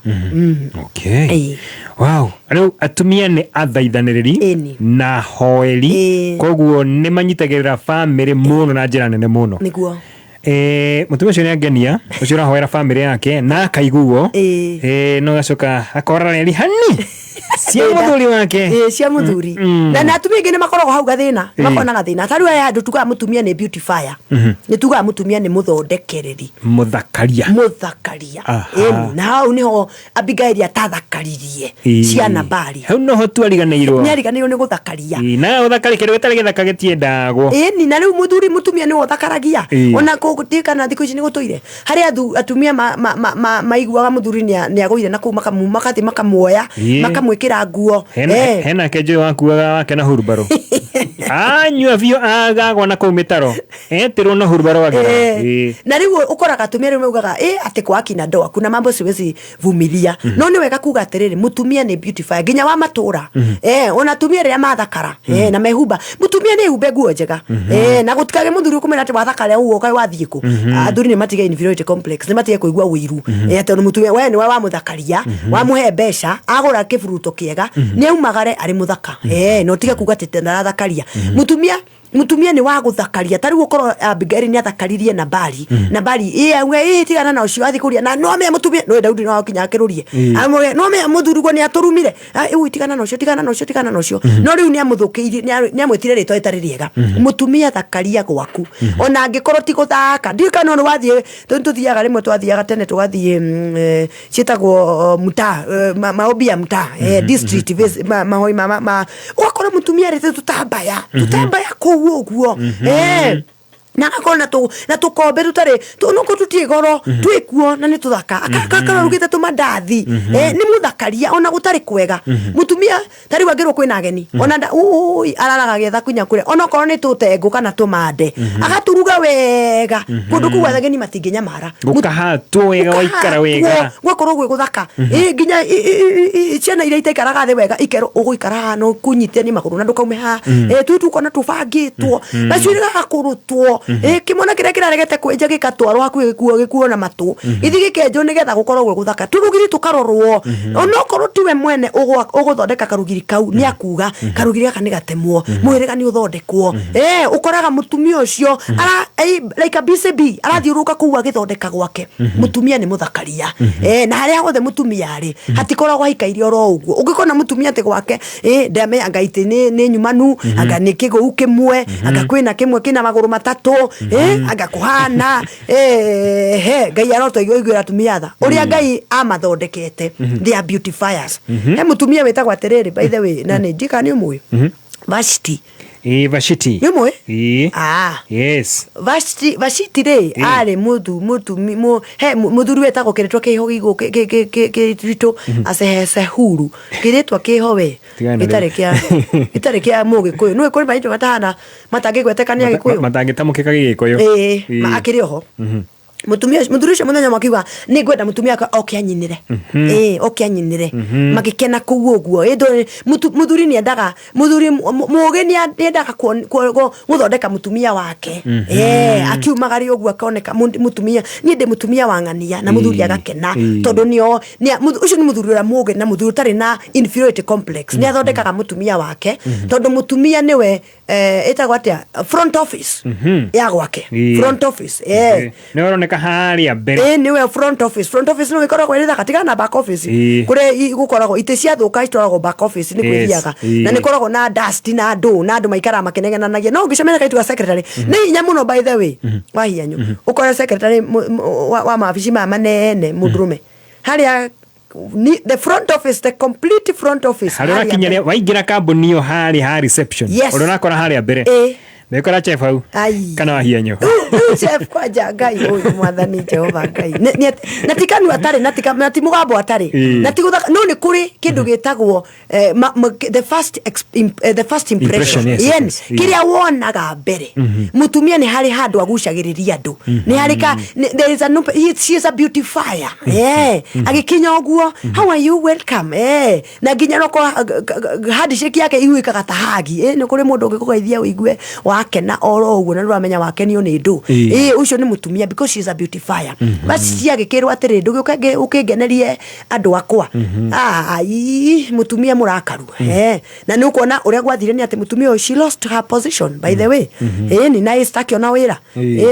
Okay. Wow. Rĩu atumia nĩ athaithanĩrĩri na hoeri, koguo nĩ manyitagĩrĩra bamĩrĩ mũno na njĩra nene mũno. Nĩguo. Mũtumia ũcio nĩ angenia, ũcio ũrahoera bamĩrĩ yake na akaiguo. No gacoka akora reri hani cia mũthuri wake. Ĩĩ, cia mũthuri. Na atumia aingĩ nĩ makoragwo hau gathĩna, makoragwo na gathĩna. Ta rĩu aya andũ tugaga mũtumia nĩ beautifier, nĩ tugaga mũtumia nĩ mũthondekereri. Mũthakaria. Mũthakaria. Ĩni, na hau nĩho Abigaili atathakaririe cia Nabali. Hau noho tu ariganĩirwo. Nĩ ariganĩirwo nĩ gũthakaria. Na ũthakari, kĩndũ gĩtarĩ gĩthaka gĩtiendagwo. Ĩni, na rĩu mũthuri, mũtumia nĩwe ũthakaragia. Ona kũndikana thikũ ici nĩ gũtũire harĩ atumia maiguaga mũthuri nĩ agũire na kũu makathiĩ makamuoya, makamwĩkĩra nguo. Hena ke njũĩ wakuaga wake na hurubaro, anyua biũ agagwa na kũu mĩtaro, etirwo na hurubaro agera. Na rĩu ũkoraga atumia rĩu maugaga atĩ kwa akina ndoa kuna mambo siwezi vumilia. No nĩ wega kuga atĩrĩrĩ, mũtumia nĩ beautifier nginya wa matũra. Ona atumia rĩrĩa mathakara, na mehumba, mũtumia nĩ ehumbe nguo njega, na gũtikage mũthuri ũkũmwĩra atĩ wathakara ũguo kaĩ wathiĩ kũ. Athuri nĩ matige inferiority complex, nĩ matige kũigua ũiru, atĩ ona mũtumia we nĩwe wamũthakaria, wamũhe mbeca agũra kĩburuto kĩega, nĩ aumagare arĩ mũthaka, na ũtige kuga atĩ ndarathakaria mũtumia. Mũtumia nĩ wa gũthakaria. Ta rĩu ũkorwo Abigail nĩ athakaririe Nabali. Nabali ĩ auge ĩ tigana na ũcio athiĩ kũria na no amenya mũtumia no Daudi no akinya akĩrũrie. Amwe no amenya mũthuri guo nĩ atũrumire. Ah, ĩu tigana na ũcio, tigana na ũcio, tigana na ũcio. No rĩu nĩ amũthũkĩirie, nĩ amwĩtire rĩtwa rĩtarĩ rĩega. Mũtumia, thakaria gwaku ona angĩkorwo ti gũthaka. Ndiũĩ kana nĩ wathiĩ, tũthiaga rĩmwe, twathiaga tene tũgathiĩ ciĩtagwo mtaa, maombi ya mtaa, district mahoi ũgakora mũtumia arĩte tũtambaya tũtambaya kũu ũguo, na agakorwo na tũkombe tũtarĩ nũkũ tũtirĩ goro twĩkuo na nĩ tũthaka, agakorwo arugĩte tũmandathi. Nĩ mũthakaria ona gũtarĩ kwega. Mũtumia ta rĩu angĩrwo kwĩna ageni, ona ui, araraga agĩetha kinya kũrĩa, ona okorwo nĩ tũtengũ kana tũmande, agaturuga wega kũndũ kũu ageni matingĩnyamara. Gũkahatwo wega, waikara wega. Gwakorwo gwĩ gũthaka. Ĩ, nginya ciana iria itaikaraga thĩ wega ikerwo ũgũikara haha na ũkũnyitithanie magũrũ na ndũkaume haha. Ĩ, tu tukona tũbangĩtwo gacuĩrĩ gagakũrũtwo. Ĩ kĩmwana kĩrĩa kĩraregete kwĩnja gĩkatwarwo hakuhĩ gĩkuo gĩkuo na matũ gĩthiĩ gĩkenjwo nĩgetha gũkorwo gwĩ gũthaka tũrugiri tũkarorwo onokorwo tiwe mwene ũgũthondeka karugiri kau nĩ akuga karugiri gaka nĩ gatemwo mũhĩrĩga nĩ ũthondekwo. Ũkoraga mũtumia ũcio ara like a BCB arathiũrũrũka kũu agĩthondeka gwake. Mũtumia nĩ mũthakaria. Na harĩa hothe mũtumia arĩ hatikoragwo haikaire oro ũguo. Ũngĩkona mũtumia atĩ gwake ndamenya anga itĩ nĩ nyumanu, anga nĩ kĩgũu kĩmwe, anga kwĩna kĩmwe kĩna magũrũ matatũ, anga kũhana he Ngai arotoiguĩra atumia tha ũrĩa Ngai amathondekete. They are beautifiers. He mũtumia wĩtagwo atĩrĩrĩ, by the way, na nĩ njika nĩ ũmũĩ, Vashti. Ĩĩ, Vashti. Nĩ ũmũĩ? Ĩĩ. Ah. Yes. Vashti, Vashti rĩ, arĩ mũthu mũtumi mũ he mũthuri wetagwo kĩrĩtwa kĩho gĩgũ kĩritũ acehecehuru kĩrĩtwa kĩho we. Tigana na gĩtarĩ rĩu. Kĩa gĩtarĩ kĩa mũgĩkũyũ nĩ kũrĩ marĩtwa matahana matangĩgweteka nĩ agĩkũyũ. Matangĩtamũkĩka gĩgĩkũyũ. Ĩĩ, akĩrĩ oho. Mũtumia ũcio- mũthuri ũcio mũthenya ũmwe akiuga nĩ ngwenda mũtumia wakwa oke anyinĩre. Ĩĩ, oke anyinĩre. Magĩkena kũu ũguo. Ĩ, mũthuri nĩ endaga mũthuri mũũgĩ nĩ endaga gũthondeka mũtumia wake. Ĩĩ, akiumagaria ũguo akoneka mũtumia niĩ ndĩ mũtumia wa ng'ania na mũthuri agakena tondũ nĩo ũcio nĩ mũthuri ũrĩa mũũgĩ na mũthuri ũtarĩ na inferiority complex nĩ athondekaga mũtumia wake tondũ mũtumia nĩwe ĩtagwo atĩa, front office ya gwake. Front office. Nĩ ũroneka harĩa mbere. Ĩ, nĩwe front office. Front office nĩwe ĩkoragwo ĩrĩ thaka tigana na back office. Kũrĩa gũkoragwo itĩ ciathũka itwaragwo back office nĩ kwĩthiaga na nĩ koragwo na dust na andũ na andũ maikaraga makĩnegenanagia no ũngĩcemania kaitũ ga secretary nĩ hinya mũno, by the way, wa hianyu ũkore secretary wa mawabici maya manene mũndũrũme harĩa the front office, the complete front office harĩa harĩa ũrakinya mbere. Waingĩra kambuni ĩyo harĩa ha reception Yes. ũrĩa ũrakora harĩa mbere nĩũkora chef hau Ai. kana wahianyo. Rĩu chef kwanja Ngai ũyũ mwathani Jehova Ngai na ti kanua atarĩ na ti mũgambo atarĩ na ti gũthaka no nĩ kũrĩ kĩndũ gĩtagwo the first impression. Impression, yes, Yen, yes. Kĩrĩa wonaga mbere mũtumia nĩ harĩ handũ agucagĩrĩria andũ nĩ harĩ ka there is a no, she is a beautifier. Agĩkinya ũguo, "How are you? Welcome." Na nginya roko handshake yake iguĩkaga ta hagi. Nĩ kũrĩ mũndũ ũngĩkũgeithia ũigue wakena oro ũguo na ndũramenya wakenio nĩ ndũ. Ũcio nĩ mũtumia because she is a beautifier. Basi agĩkĩrwo atĩrĩ, ndũgĩũke ũkĩngenerie andũ akwa. Ai, mũtumia mũrakaru. Na nĩ ũkuona ũrĩa gwathire nĩ atĩ mũtumia ũyũ, she lost her position, by the way. Ĩni na Esther akĩona wĩra.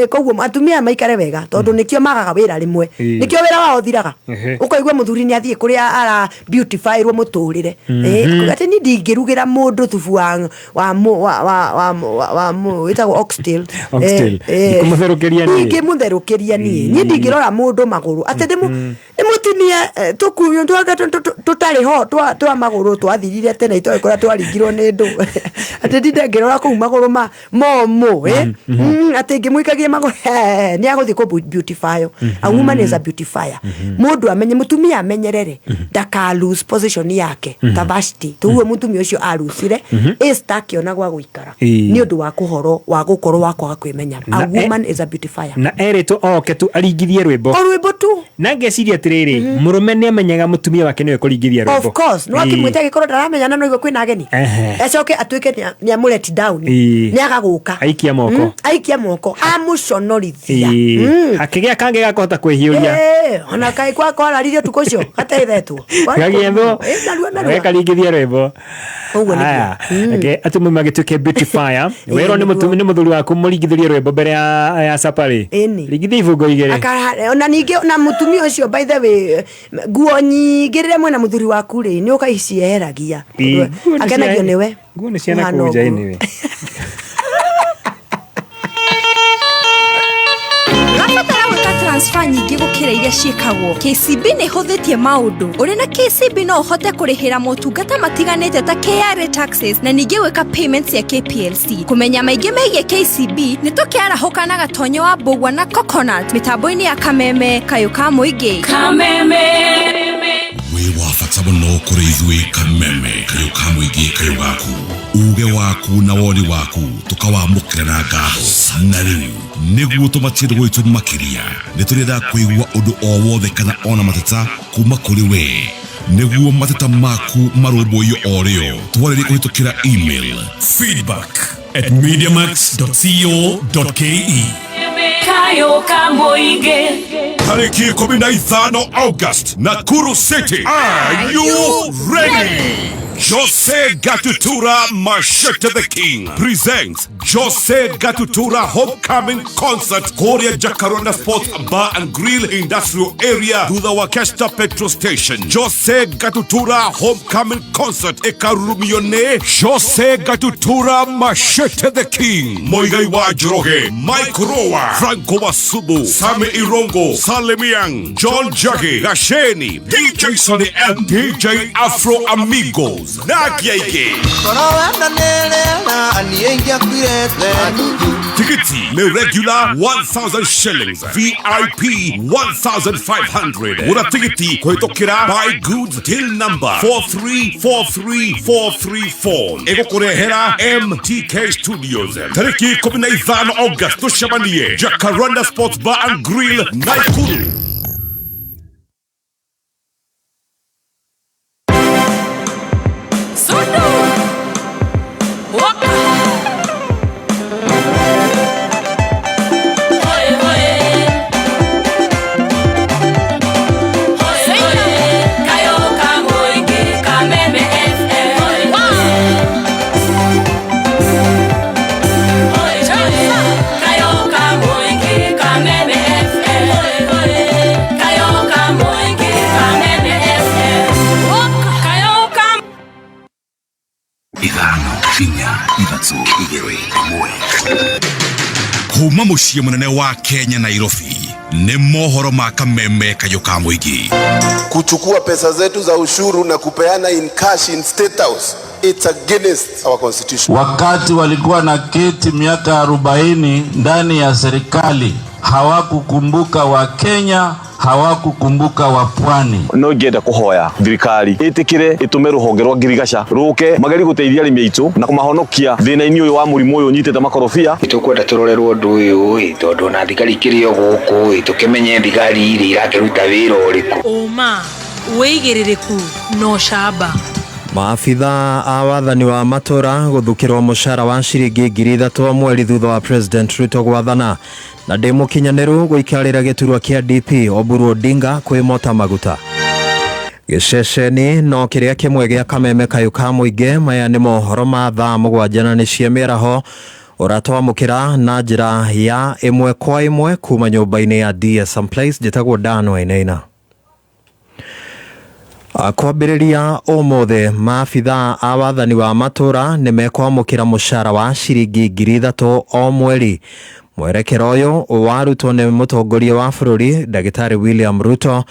Koguo atumia maikare wega tondũ nĩkĩo magaga wĩra rĩmwe. Nĩkĩo wĩra wao ũthiraga. Ũkaigua mũthuri nĩ athiĩ kũrĩa ara beautifyirwo mũtũrĩre. Akauga atĩ niĩ ndingĩrugĩra mũndũ thubu wa wa mu- wa wa wa wa wa mu- wĩtagwo oxtail. Oxtail. Ndikũmũtherũkĩria niĩ. Ndingĩmũtherũkĩria niĩ. Niĩ ndingĩrora mũndũ magũrũ atĩ ndĩmũtinie tũkuyu twake tũtarĩ ho twa magũrũ twathirire tene itoĩ kũrĩa twaringirwo nĩ ndũ atĩ ndinde ngĩrora kũu magũrũ ma momũ atĩ ngĩmũikagia magũrũ nĩ agũthiĩ kũ beautify. A woman is a beautifier. Mũndũ amenye mũtumia amenyerere ndaka lose position yake ta Vashti tuguo mũtumia ũcio arucire Esther akĩona gwa gũikara nĩ ũndũ wa kũhoro wa gũkorwo wa kwaga kwĩmenya. A woman is a beautifier. Na erĩtwo oke tu aringithie rwĩmbo. O rwĩmbo tu. Na ngeciria atĩrĩrĩ, mũrũme nĩ amenyaga mũtumia wake nĩwe kũringithia rwĩmbo. Of course no akĩmwĩta agĩkorwo ndaramenya na no igue kwĩna ageni acoke atuĩke nĩ amũlet down nĩ aga gũka. Aikia moko. Aikia moko amũconorithia. Hakĩgĩa kangĩ gakũhota kwĩhiũria. Ona kaĩ kwa kwararirie ũtukũ ũcio gateithetwo gagĩethwo narua narua gekaringithia rwĩmbo. Ũguo nĩguo. Aya, reke atumia magĩtuĩke beautifier. Werwo nĩ Nĩguo. mũtumi nĩ mũthuri waku mũringithĩrie rwĩmbo mbere ya caparĩ Ĩni. ringithia ibungo igĩrĩ. Ona ningĩ na mũtumia ũcio, by the way, nguo nyingĩ rĩrĩa mwĩna mũthuri waku rĩ nĩ ũkaicieheragia. Nguo nĩ Akenagio nĩwe. Nguo nĩ ciana Ũhana kũu nja ũguo. anyway. Ũrabatara gwĩka transfer nyingĩ gũkĩra iria ciĩkagwo. KCB nĩ ĩhũthĩtie maũndũ. Ũrĩ na KCB no ũhote kũrĩhĩra motungata matiganĩte ta KRA taxes na ningĩ gwĩka payments cia KPLC. Kũmenya maingĩ megiĩ KCB nĩ tũkĩarahũka na gatonyo wa mbũgua na coconut mĩtambo-inĩ ya Kameme kayũ ka mũingĩ. Kameme. Wĩ wa bata mũno kũrĩ ithuĩ Kameme kayũ ka mũingĩ kayũ gaku uge waku na woni waku tũkawamũkĩra na ngatho na rĩu nĩguo tũmatie gwitũ makĩria nĩ tũrĩendaga kũigua ũndũ o wothe kana ona mateta kuma kũrĩ we nĩguo mateta maku marũmbũiyo o rĩo twarĩrie kũhĩtũkĩra email feedback. at mediamax.co.ke. Kayo ka mũingĩ. Tariki 15 August, Nakuru City. Are you ready? Jose Gatutura Machete the King presents Jose Gatutura Homecoming Concert, Korea Jacaranda Sports Bar and Grill Industrial Area, thutha wa Kesta Petrol Station. Jose Gatutura Homecoming Concert ĩkarurumio nĩ Jose Gatutura Machete the King, Muigai wa Njoroge, Mike Roa, Franco Wasubu, Sami Irongo, Salemiang, John Jage, Gasheni, DJ Sonny and DJ Afro Amigos na Kiaike. Tikiti ni regular 1000 shillings, VIP 1500. Gura tikiti kũhĩtũkĩra buy goods till number 4343434. Ĩgũkũrehera MTK Studios tarĩki 15 August. Tũcemanie Jacaranda Sports Bar and Grill, Nakuru. Sundu. Waka. Oye, oye. Oye, oye. Kayo ka mũingĩ, Kameme FM. Oye, oye. Kayo ka mũingĩ, Kameme FM. Oye, oye. Kayo ka mũingĩ, Kameme FM. Waka. Kayo ka 5 4 3 2 1. Kuma mũciĩ mũnene wa Kenya Nairobi nĩ mohoro ma Kameme Kayũ ka mũingĩ. Kuchukua pesa zetu za ushuru na kupeana in cash in State House, it's against our constitution. Wakati walikuwa na kiti miaka 40 ndani ya serikali, hawakukumbuka wa Kenya, hawakukumbuka wa pwani. No ngĩenda kũhoya thirikari ĩtĩkĩre ĩtũme rũhonge rwa ngirigaca rũke magerie gũteithia arĩmi aitũ na kũmahonokia thĩna-inĩ ũyũ wa mũrimũ ũyũ ũnyitĩte makorobia. Tũkwenda tũrorerwo ũndũ ũyũ ĩ, tondũ ona thigari ikĩrĩ o gũkũ ĩ, tũkĩmenye thigari rĩ irakĩruta wĩra ũrĩkũ. Ũma, wĩigĩrĩrĩku na ũcamba. Maabitha a wathani wa matũra gũthukĩrwo mũcara wa ciringi 3,000 mweri thutha wa President Ruto gwathana na ndĩ mũkinyanĩru gũikarĩra gĩturwa kĩa DP Oburu Odinga kwĩmota maguta. Gĩceceni no kĩrĩa kĩmwe gĩa Kameme Kayũ ka mũingĩ. Maya nĩ mohoro ma thaa 7 na nĩ cia mĩaraho ũratwamũkĩra na njĩra ya 1 kwa 1 kuma nyũmba-inĩ ya DSM Place. Njĩtagwo Dan Wainaina. Kwambĩrĩria ũmũthĩ maabitha a wathani wa matũra nĩ mekwamũkĩra mũcara wa ciringi 3,000 o mweri. Mwerekero ũyũ warutwo nĩ mũtongoria wa bũrũri Ndagĩtarĩ William Ruto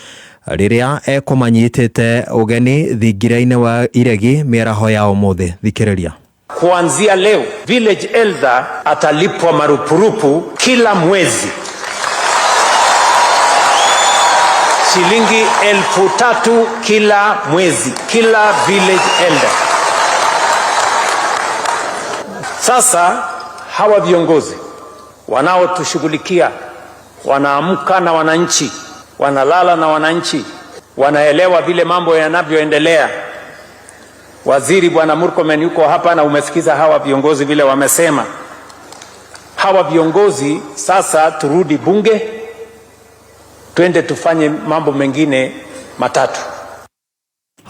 rĩrĩa ekũmanyitĩte ũgeni thingira-inĩ wa Iregi mĩaraho ya ũmũthĩ. Thikĩrĩria. Kuanzia leo village elder atalipwa marupurupu kila mwezi shilingi 3,000 kila mwezi, kila village elder. Sasa hawa viongozi wanaotushughulikia wanaamka na wananchi, wanalala na wananchi, wanaelewa vile mambo yanavyoendelea. Waziri Bwana Murkomen yuko hapa na umesikiza hawa viongozi vile wamesema. Hawa viongozi sasa turudi bunge, twende tufanye mambo mengine matatu.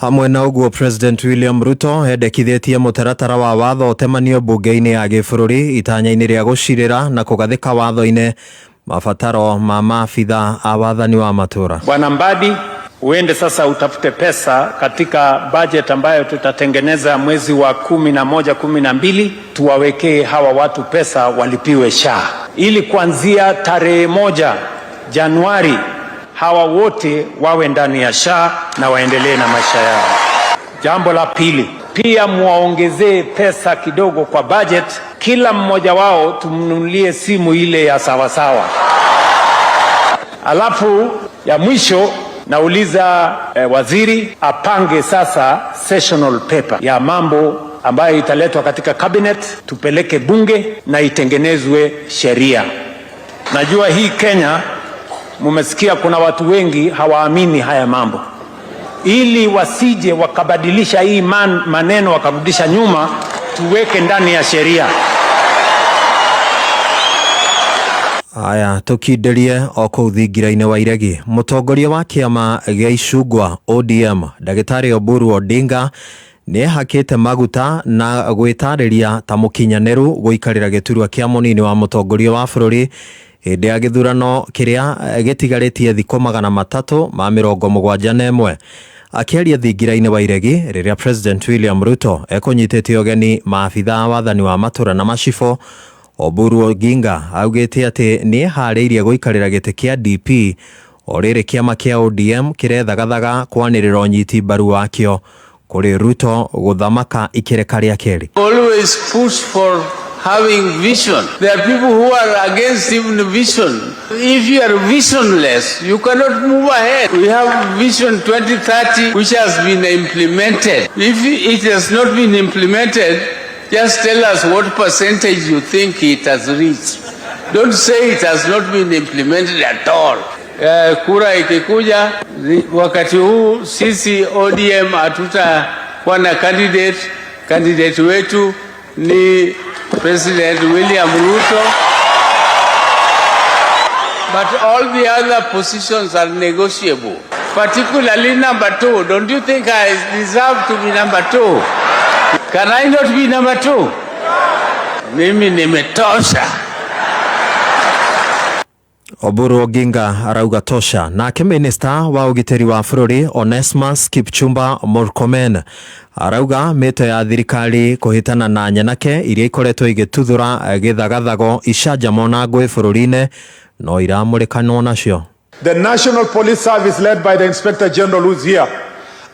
Hamwe na ũguo President William Ruto endekithĩtie mũtaratara wa watho ũtemanio bunge-inĩ ya gĩbũrũri itanya-inĩ rĩa gũcirĩra na kũgathĩka watho-inĩ mabataro ma maabitha a wathani wa matũra. Bwana Mbadi, uende sasa utafute pesa katika budget ambayo tutatengeneza mwezi wa 11, 12, tuwawekee hawa watu pesa walipiwe SHA ili kuanzia tarehe 1 Januari hawa wote wawe ndani ya SHA na waendelee na maisha yao. Jambo la pili, pia muwaongezee pesa kidogo kwa budget, kila mmoja wao tumnunulie simu ile ya sawasawa. Alafu ya mwisho nauliza waziri apange sasa sessional paper ya mambo ambayo italetwa katika cabinet, tupeleke bunge na itengenezwe sheria. Najua hii Kenya mumesikia kuna watu wengi hawaamini haya mambo. Ili wasije wakabadilisha hii maneno wakarudisha nyuma, tuweke ndani ya sheria. Aya tũkindĩrie o kũu thingira-inĩ wa Iregi. Mũtongoria wa kĩama gĩa Icungwa ODM Ndagĩtarĩ Oburu Odinga nĩehakĩte maguta na gwĩtarĩria ta mũkinyanĩru gũikarĩra gĩturwa kĩa mũnini wa mũtongoria wa bũrũri hĩndĩ ya gĩthurano kĩrĩa gĩtigarĩtie thikũ 371. Akĩaria thingira-inĩ wa Iregi rĩrĩa President William Ruto ekũnyitĩte ũgeni maabitha a wathani wa matũra na macibũ, Oburu Oginga augĩte atĩ nĩeharĩirie gũikarĩra gĩtĩ kĩa DP o rĩrĩ kĩama kĩa ODM kĩrethagathaga kwanĩrĩra ũnyiti mbaru wakĩo kũrĩ Ruto gũthamaka ikereka rĩa kerĩ. Always push for having vision. There are people who are against even vision. If you are visionless, you cannot move ahead. We have Vision 2030, which has been implemented. If it has not been implemented, just tell us what percentage you think it has reached. Don't say it has not been implemented at all. Kura ikikuja wakati huu sisi ODM hatutakuwa na candidate. Candidate wetu ni President William Ruto. But all the other positions are negotiable, particularly number two. Don't you think I deserve to be number two? Can I not be number two? Mimi nimetosha. Oburu Oginga arauga tosha. Nake minista wa ũgitĩri wa bũrũri Onesmus Kipchumba Murkomen arauga mĩto ya thirikari kũhĩtana na nyanake iria ikoretwo igĩtuthũra gĩthagathago icanjama na ngũĩ bũrũri-inĩ no iramũrĩkanwo nacio. The National Police Service, led by the Inspector General who's here,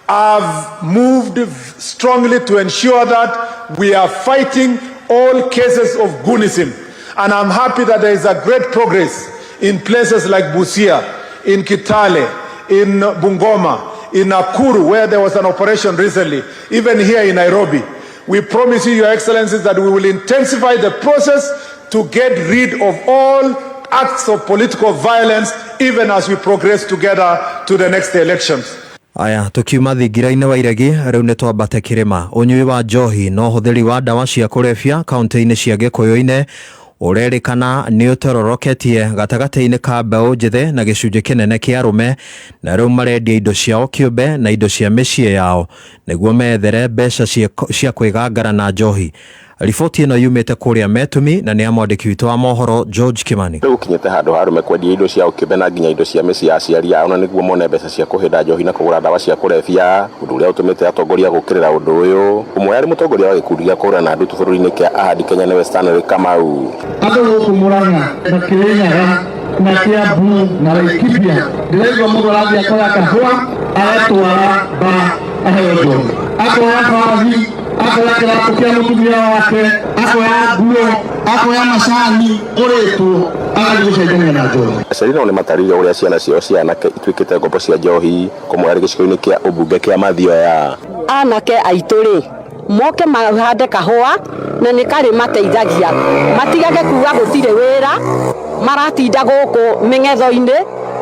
have moved strongly to ensure that we are fighting all cases of goonism. And I'm happy that there is a great progress in places like Busia, in Kitale, in Bungoma, in Nakuru, where there was an operation recently, even here in Nairobi. We promise you, Your Excellencies, that we will intensify the process to get rid of all acts of political violence, even as we progress together to the next elections. Aya tukiuma thingira-inĩ wa Iregi rĩu nĩ twambate kĩrĩma. Ũnyui wa njohi na ũhũthĩri wa ndawa cia kũrebia kaunti-inĩ cia Gĩkũyũ-inĩ ũrerĩkana nĩ ũtororoketie gatagatĩ-inĩ ka mbeũ njĩthĩ na gĩcunjĩ kĩnene kĩa arũme, na rĩu marendia indo ciao kĩũmbe na indo cia mĩciĩ yao nĩguo methere mbeca cia kwĩgangara na njohi. Riboti ĩno yumĩte kũrĩa Metumi na nĩ ya mwandĩki witũ wa mohoro George Kimani. Rĩu gũkinyĩte handũ ha arũme kwendia indo ciao kĩũmbe na nginya indo cia mĩciĩ ya aciari ao na nĩguo mone mbeca cia kũhĩnda njohi na kũgũra ndawa cia kũrebia, ũndũ ũrĩa ũtũmĩte atongoria gũũkĩrĩra ũndũ ũyũ. Ũmwe arĩ mũtongoria wa gĩkundi gĩa kũhũrana na ndutu bũrũri-inĩ kĩa Ahadi Kenya nĩwe Stanley Kamau. Andũ gũkũ Murang'a na Kĩrĩnyaga na Kiambu na Laikipia ndĩraigua mũndũ arathiĩ akoya kahũa agatwara ba aheo njohi, akoya bathi, akoya kĩratũ kĩa mũtumia wake, akoya nguo, akoya macani ũrĩtwo agathiĩ gũcenjania na njohi. Aciari nao nĩmatarĩirie ũrĩa ciana ciao cia anake ituĩkĩte ngombo cia njohi, kũmwe arĩ gĩcigo-inĩ kĩa ũmbunge kĩa Mathioya. Anake aitũ rĩ moke mahande kahũa na nĩ karĩ mateithagia, matigage kuga gũtirĩ wĩra, maratinda gũkũ mĩng'etho-inĩ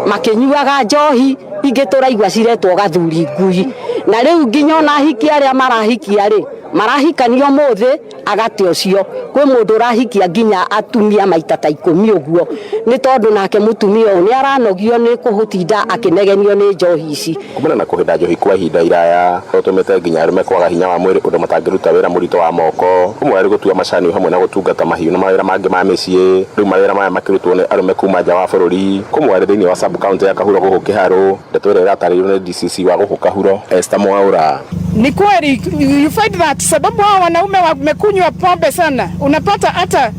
makĩnyuaga njohi ingĩ tũraigua ciretwo gathuri ngui, na rĩu nginya ona ahiki arĩa marahikia rĩ marahikania ũmũthĩ agate ũcio. Kwĩ mũndũ ũrahikia nginya atumia maita ta 10 ũguo, nĩ tondũ nake mũtumia ũyũ nĩ aranogio nĩ kũhũtinda akĩnegenio nĩ njohi ici. Kumana na kũhĩnda njohi kwa ihinda iraya ũtũmĩte nginya arũme kwaga hinya wa mwĩrĩ ũndũ matangĩruta wĩra mũritũ wa moko, ũmwe arĩ gũtua macani hamwe na gũtungata mahiũ na mawĩra mangĩ ma mĩciĩ. Rĩu mawĩra maya makĩrutwo nĩ arũme kuma nja wa bũrũri. Kũmwe arĩ thĩinĩ wa sub county ya Kahuro gũkũ Kĩharũ. Ndeto ĩrĩa ĩratarĩirio nĩ DCC wa gũkũ Kahuro Esther Mwaura. Ni kweli you find that sababu hao wanaume wamekunywa pombe sana, unapata hata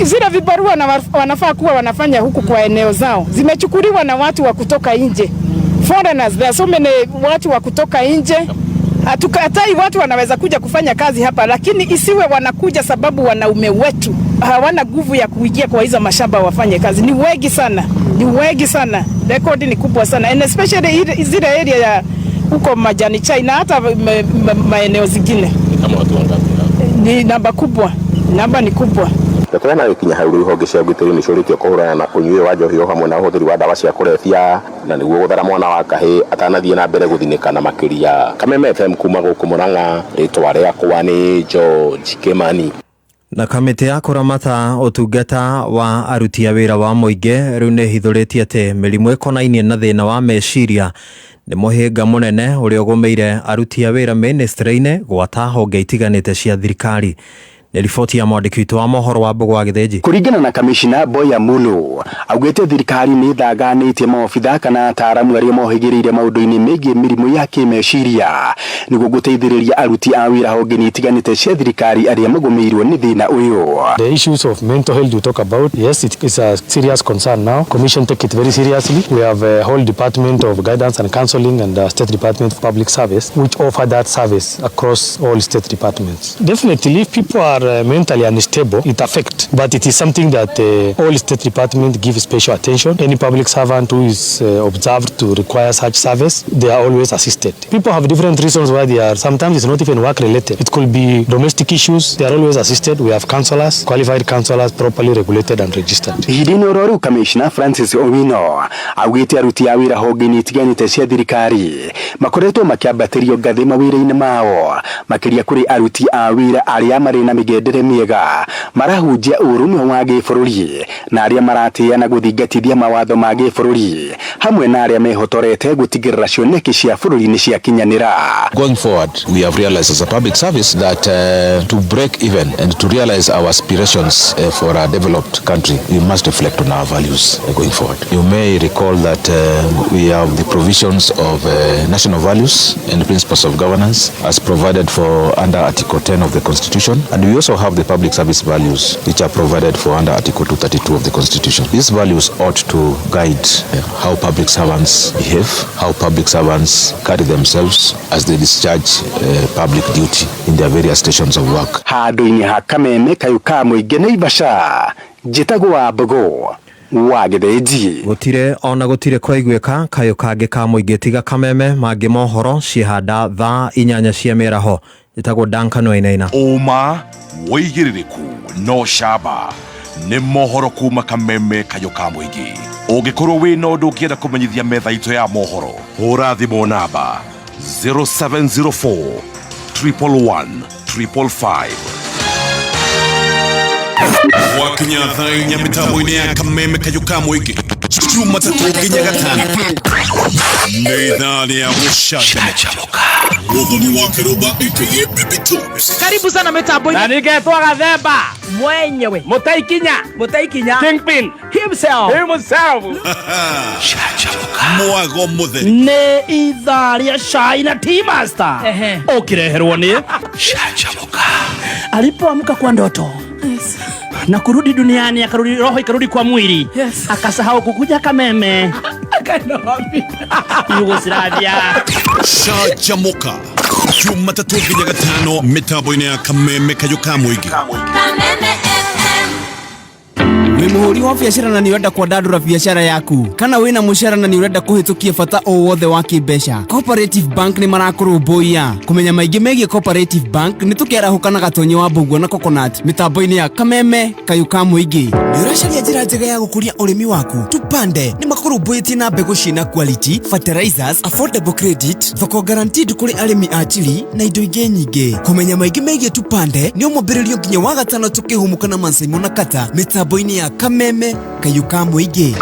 zile vibarua na wanafaa kuwa wanafanya huku kwa eneo zao zimechukuliwa na watu wa kutoka nje, foreigners. There are so many watu wa kutoka nje. Hatukatai watu wanaweza kuja kufanya kazi hapa, lakini isiwe wanakuja sababu wanaume wetu hawana nguvu ya kuingia kwa hizo mashamba wafanye kazi. Ni wengi sana, ni wengi sana, rekodi ni kubwa sana, and especially zile area ya huko majani chai na hata maeneo zingine. Kama watu wangapi? Ni namba kubwa, namba ni kubwa. Ndeto ĩno ĩkinya hau rĩu honge cia ũgitĩri nĩ ciũrĩtio kũhũrana na ũnyui wa njohi o hamwe na ũhũthĩri wa ndawa cia kũrebia na nĩguo gũthara mwana wa kahĩ atanathiĩ na mbere gũthinĩkana makĩria. Kameme FM kuma gũkũ Murang'a, rĩtwa rĩakwa nĩ George Kimani. Na kamĩtĩ ya kũramata ũtungata wa aruti a wĩra wa mũingĩ rĩu nĩ ĩhithũrĩtie atĩ mĩrimũ ĩkonainie na thĩna wa meciria nĩ mũhĩnga mũnene ũrĩa ũgũmĩire aruti a wĩra mĩnĩstrĩ-inĩ gwata honge itiganĩte cia thirikari. Nĩ riboti ya mwandĩki witũ wa mohoro wa Mbũgũ wa Gĩthĩnji. Kũringana na kamishina Boya Mulu, augĩte thirikari nĩ ĩthaganĩtie maobitha kana ataaramu arĩa mohĩgĩrĩire maũndũ-inĩ megiĩ mĩrimũ ya kĩmeciria nĩguo gũteithĩrĩria aruti a wĩra honge-inĩ itiganĩte cia thirikari arĩa magũmĩirwo nĩ thĩna ũyũ. The issues of mental health you talk about, yes, it is a serious concern now. Commission take it very seriously. We have a whole department of guidance and counseling and the State Department of Public Service, which offer that service across all state departments. Definitely, if people are mentally unstable, it affects. But it is something that all state departments give special attention. Any public servant who is observed to require such service, they are always assisted. People have different reasons why they are. Sometimes it's not even work related. It could be domestic issues. They are always assisted. We have counselors, qualified counselors, properly regulated and registered. Ihinda-inĩ oro rĩu kamishna Francis Owino augĩte aruti a wĩra honge-inĩ itiganĩte cia thirikari makoretwo makĩambatĩrio ngathĩ mawĩra-inĩ mao, makĩria kũrĩ aruti a wĩra arĩa marĩ na mĩgendere mĩega, marahunjia ũrũmwe wa gĩbũrũri na arĩa maratĩĩa na gũthingatithia mawatho ma gĩbũrũri, hamwe na arĩa mehotorete gũtigĩrĩra cioneki cia bũrũri nĩ ciakinyanĩra. Going forward, we have realized as a public service that to break even and to realize our aspirations for a developed country, we must reflect on our values going forward. You may recall that we have the provisions of national values and principles of governance as provided for under Article 10 of the Constitution, and we also have the public service values which are provided for under Article 232 of the Constitution. These values ought to guide how public servants behave, how public servants carry themselves as they discharge public duty in their various stations of work. Handũ-inĩ ha Kameme kayũ ka mũingĩ Naivasha, njĩtagwo wa Mbũgũ wa Gĩthĩnji. Gũtirĩ ona gũtirĩ kwaiguĩka kayũ kangĩ ka mũingĩ tiga Kameme mangĩ mohoro ciĩhanda thaa 8 cia mĩaraho. Njĩtagwo Duncan Wainaina. Ũma wĩigĩrĩrĩku no camba nĩ mohoro kuma Kameme kayũ ka mũingĩ. Ũngĩkorwo wĩna ũndũ ũngĩenda kũmenyithia metha itũ ya mohoro, hũra thimũ namba 0704 111 555. Gwakinya thaa 4 mĩtambo-inĩ ya Kameme kayũ ka mũingĩ, Jumatatũ nginya Gatano, nĩ ithaa rĩa gũcanjamũka. Mũthoni wa Kĩrũmba aka Baby Toys. Karibu sana mitambo-inĩ. Na ningetwo Gathemba mwenyewe, Mũtaikinya, Mũtaikinya Kingpin himself, himself. Mwago mũtheri nĩ ithaa rĩa cai na tea master ũkĩreherwo nĩ Canjamũka. Alipoamka kwa ndoto na kurudi duniani, akarudi roho ikarudi kwa mwili, akasahau kukuja Kameme. Akaenda wapi? Yugoslavia. Canjamũka Jumatatũ nginya Gatano mĩtambo-inĩ ya Kameme kayũ ka mũingĩ. Kameme FM. Wĩ mũhũri wa biacara na nĩ ũrenda kwandandũra biacara yaku, kana wĩna mũcara na nĩ ũrenda kũhĩtũkia bata o wothe wa kĩmbeca, Cooperative Bank nĩ marakũrũmbũiya. Kũmenya maingĩ megiĩ Cooperative Bank nĩ tũkĩarahũka na Gatonyi wa Mbũguo na Coconut mĩtambo-inĩ ya Kameme kayũ ka mũingĩ. Nĩ ũracaria njĩra njega ya gũkũria ũrĩmi waku? Tupande nĩ makũrũmbũĩtie na mbegũ ciĩna quality, fertilizers, affordable credit, thoko guaranteed kũrĩ arĩmi a chili na indo ingĩ nyingĩ. Kũmenya maingĩ megiĩ Tupande nĩ ũmũmbĩrĩrio nginya wa gatano tũkĩhumũka na Mansaimo na Kata mĩtambo-inĩ ya Kameme kayũ ka mũingĩ.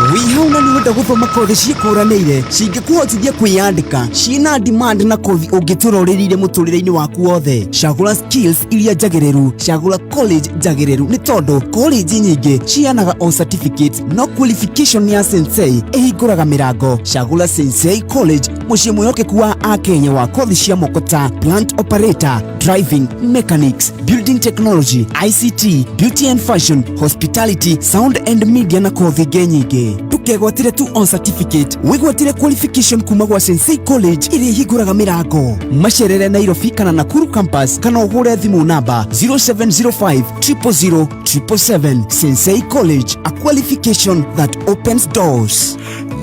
Wĩ hau na nĩ ũrenda gũthoma kothi ciĩkũranĩire cingĩkũhotithia kwĩyandĩka ciĩna demand na kothi ũngĩtũra ũrĩrĩire mũtũrĩre-inĩ waku wothe. Cagũra skills iria njagĩrĩru, cagũra college njagĩrĩru, nĩ tondũ college nyingĩ ciheanaga o certificate no qualification ya Sensei ĩhingũraga mĩrango. Cagũra Sensei College, mũciĩ mwĩhokeku wa akenya wa kothi cia moko ta plant operator, driving, mechanics, building technology, ICT, beauty and fashion, hospitality, sound and media na kothi ingĩ nyingĩ. Ndũkegwatĩre tu on certificate, wĩgwatĩre qualification kuma gwa Sensei College ĩrĩa ĩhingũraga mĩrango. Macerere Nairobi kana Nakuru campus kana ũhũre thimũ namba 0705 000 777. Sensei College, a qualification that opens doors.